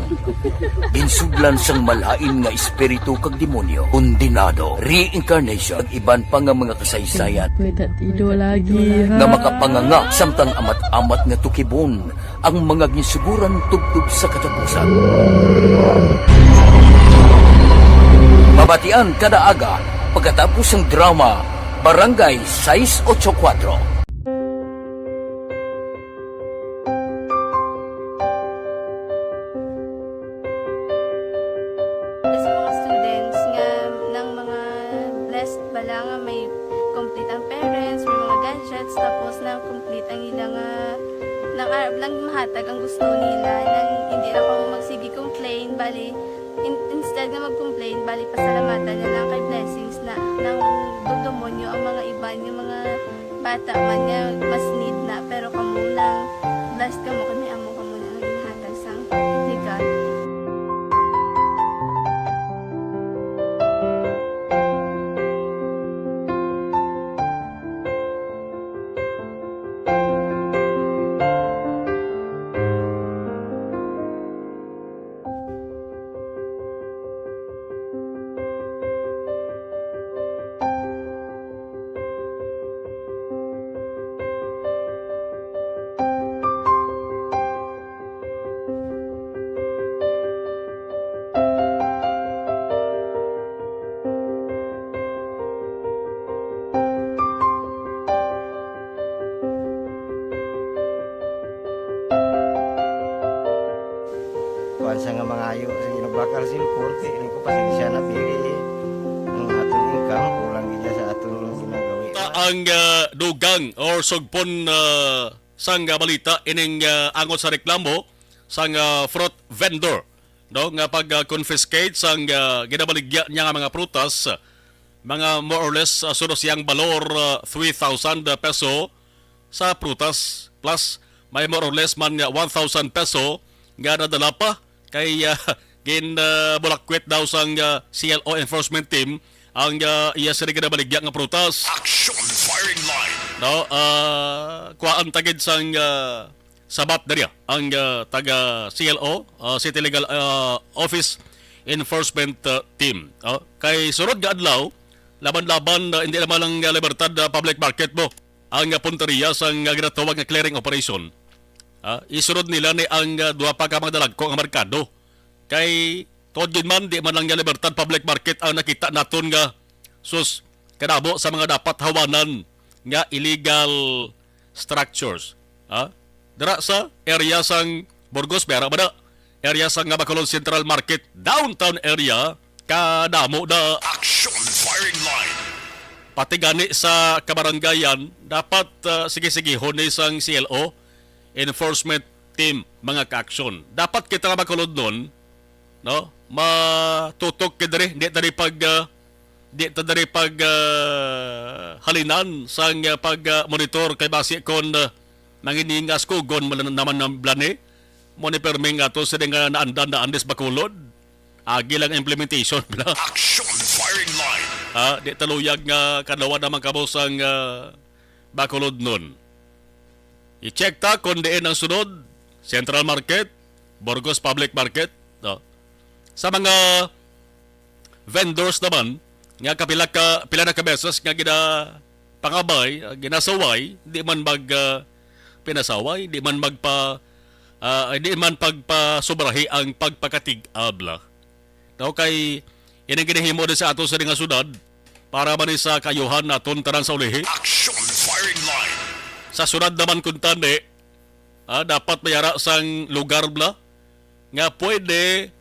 ginsudlan sang malain nga espiritu kag demonyo, kondenado, reincarnation, kag iban pa nga mga kasaysayan Pwede tido lagi, ha? nga makapanganga samtang amat-amat nga tukibon ang mga ginsuguran tubtob sa katapusan. Mabatian kada aga pagkatapos sang drama Barangay sais ocho kuatro. Sa mga students nga nang mga blessed ba lang? Nga may complete ang parents, may mga gadgets, tapos na complete ang ila nga nang arab lang mahatag ang gusto nila, nang hindi lang kamo magsige complain, bali, in- instead nga mag-complain, bali, pasalamatan na lang kay blessings na nang dumdumon nyo ang mga iban, yung mga bata man nga mas need na, pero kamo nang blessed kamo kay may amo kamo na nga ginahatag sang legal. Kuan sa nga mangayo sa ginabakal sa import, eh, ko pasensya na, pero ang aton income, kulang gid sa aton ginagawa. Ta ang, ah, dugang or sugpon, ah, sang, ah, balita ining, ah, angot sa reklamo sang, ah, fruit vendor, no, nga pag, ah, confiscate sang, ah, ginabaligya niya nga mga prutas, mga more or less, ah, suno siyang balor, ah, three thousand peso sa prutas, plus may more or less man nga one thousand peso nga nadala pa kay, ah, gin, ah, bulakwit daw sang, ah, C L O enforcement team ang, ah, iya sini ginabaligya nga prutas. Action firing line. No, ah, kuhaan ta gid sang, ah, sabat diri ang, ah, taga C L O, ah, City Legal, ah, Office Enforcement, ah, Team. Oh, kay sunod nga adlaw, laban-laban, ah, hindi naman ang, ah, Libertad, ah, Public Market mo ang, ah, punteriya sang, ah, ginatawag nga clearing operation. Ah, isunod nila ni ang, ah, duha pa ka mga dalagko nga merkado. Kay tuod gid man, di man lang nga Libertad Public Market ang nakita naton nga sus kadamo sa mga dapat hawanan nga illegal structures. Ha? Dira sa area sang Burgos, may ara ba na? Area sang nga Bacolod Central Market, downtown area, kadamo na. Action firing line. Pati gani sa kabarangayan, dapat, ah, sige-sigihon ni sang C L O, enforcement team, mga ka-aksyon. Dapat kita nga Bacolodnon, no? Matutok kita diri, di ta diri pag, ah, di ta diri pag, ah, halinan sang, ah, pag, ah, monitor kay basi kon, ah, nanginingas kugon man naman ang blani. Mo ni permi nga to sila nga naandan na andis Bacolod. Agi lang implementation bla. Action firing line. Ha, di ta luyag nga kadlawan naman kamo sang, ah, Bacolodnon. I-check ta kung diin ang sunod, Central Market, Burgos Public Market, no? Sa mga vendors naman nga kapila ka, pila na ka beses nga ginapangabay, ah, ginasaway, di man mag, ah, pinasaway, di man magpa, ah, di man pagpasubrahi ang pagpakatig-ab la. No, kay ining ginahimo din sa ato sa nga syudad para man sa kaayuhan naton tanan sa ulihi. Action firing line. Sa syudad naman kuntani, ah, dapat may ara sang lugar bla nga pwede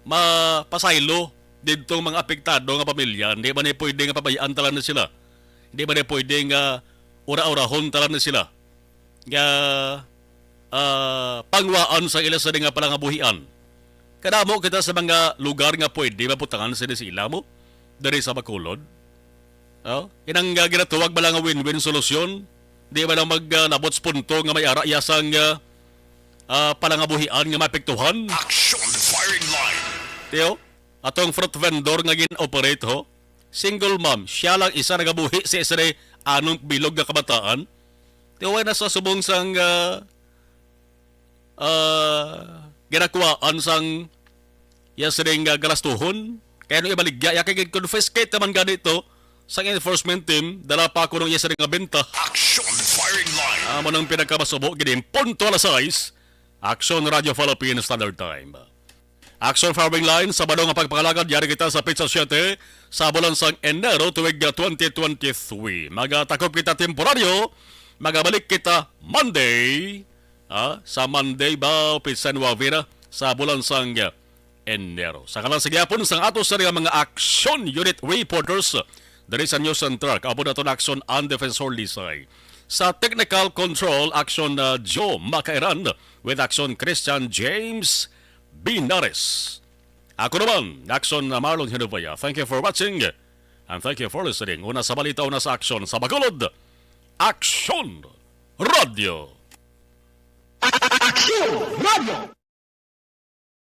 mapasaylo didtong mga apektado nga pamilya. Hindi man ni pwede nga pabayaan talan na sila. Hindi man ni pwede nga ura-urahon talan na sila. Nga, ah, pangwaan sa ila sa nga palangabuhian. Kadamo kita sa mga lugar nga pwede maputangan sila sa ila mo diri sa Bacolod. Oh, inang, ah, ginatuwag ba lang nga win-win solusyon? Di ba lang mag, ah, nabot sa punto nga may ara iya sang, ah, ah, palangabuhian nga maapektuhan? Action firing line. Tiyo, atong fruit vendor nga gin-operate ho, single mom, siya lang isa nagabuhi sa isa anong bilog nga kabataan. Tiyo, way na sa subong sang, ah, ah, ginakuhaan sang iya sining, ah, galastuhon. Kaya nung ibaligya, iya kay confiscate naman gani ito sang enforcement team, dala pa kuno iya sining nga benta. Action firing line. Amo nang pinakamasubo gid, punto alas sais, Action Radio Philippines Standard Time. Action firing line, Sabado nga pagpangalagad, yari kita sa petsa siete sa bulan sang Enero tuig twenty twenty-three. Magatakop kita temporaryo, magabalik kita Monday, ah, sa Monday ba, o petsa nuebe na sa bulan sang Enero. Sa kalang sa gihapon sang ato sa mga action unit reporters, Diri sa News and Truck, upod naton action ang Defensor Lisay. Sa technical control, action, uh, Joe Macairan with action Christian James Binares. Ako naman, action, uh, Marlon Hinubaya. Thank you for watching and thank you for listening. Una sa balita, una sa action, sa Bacolod, Action Radio. Action Radio!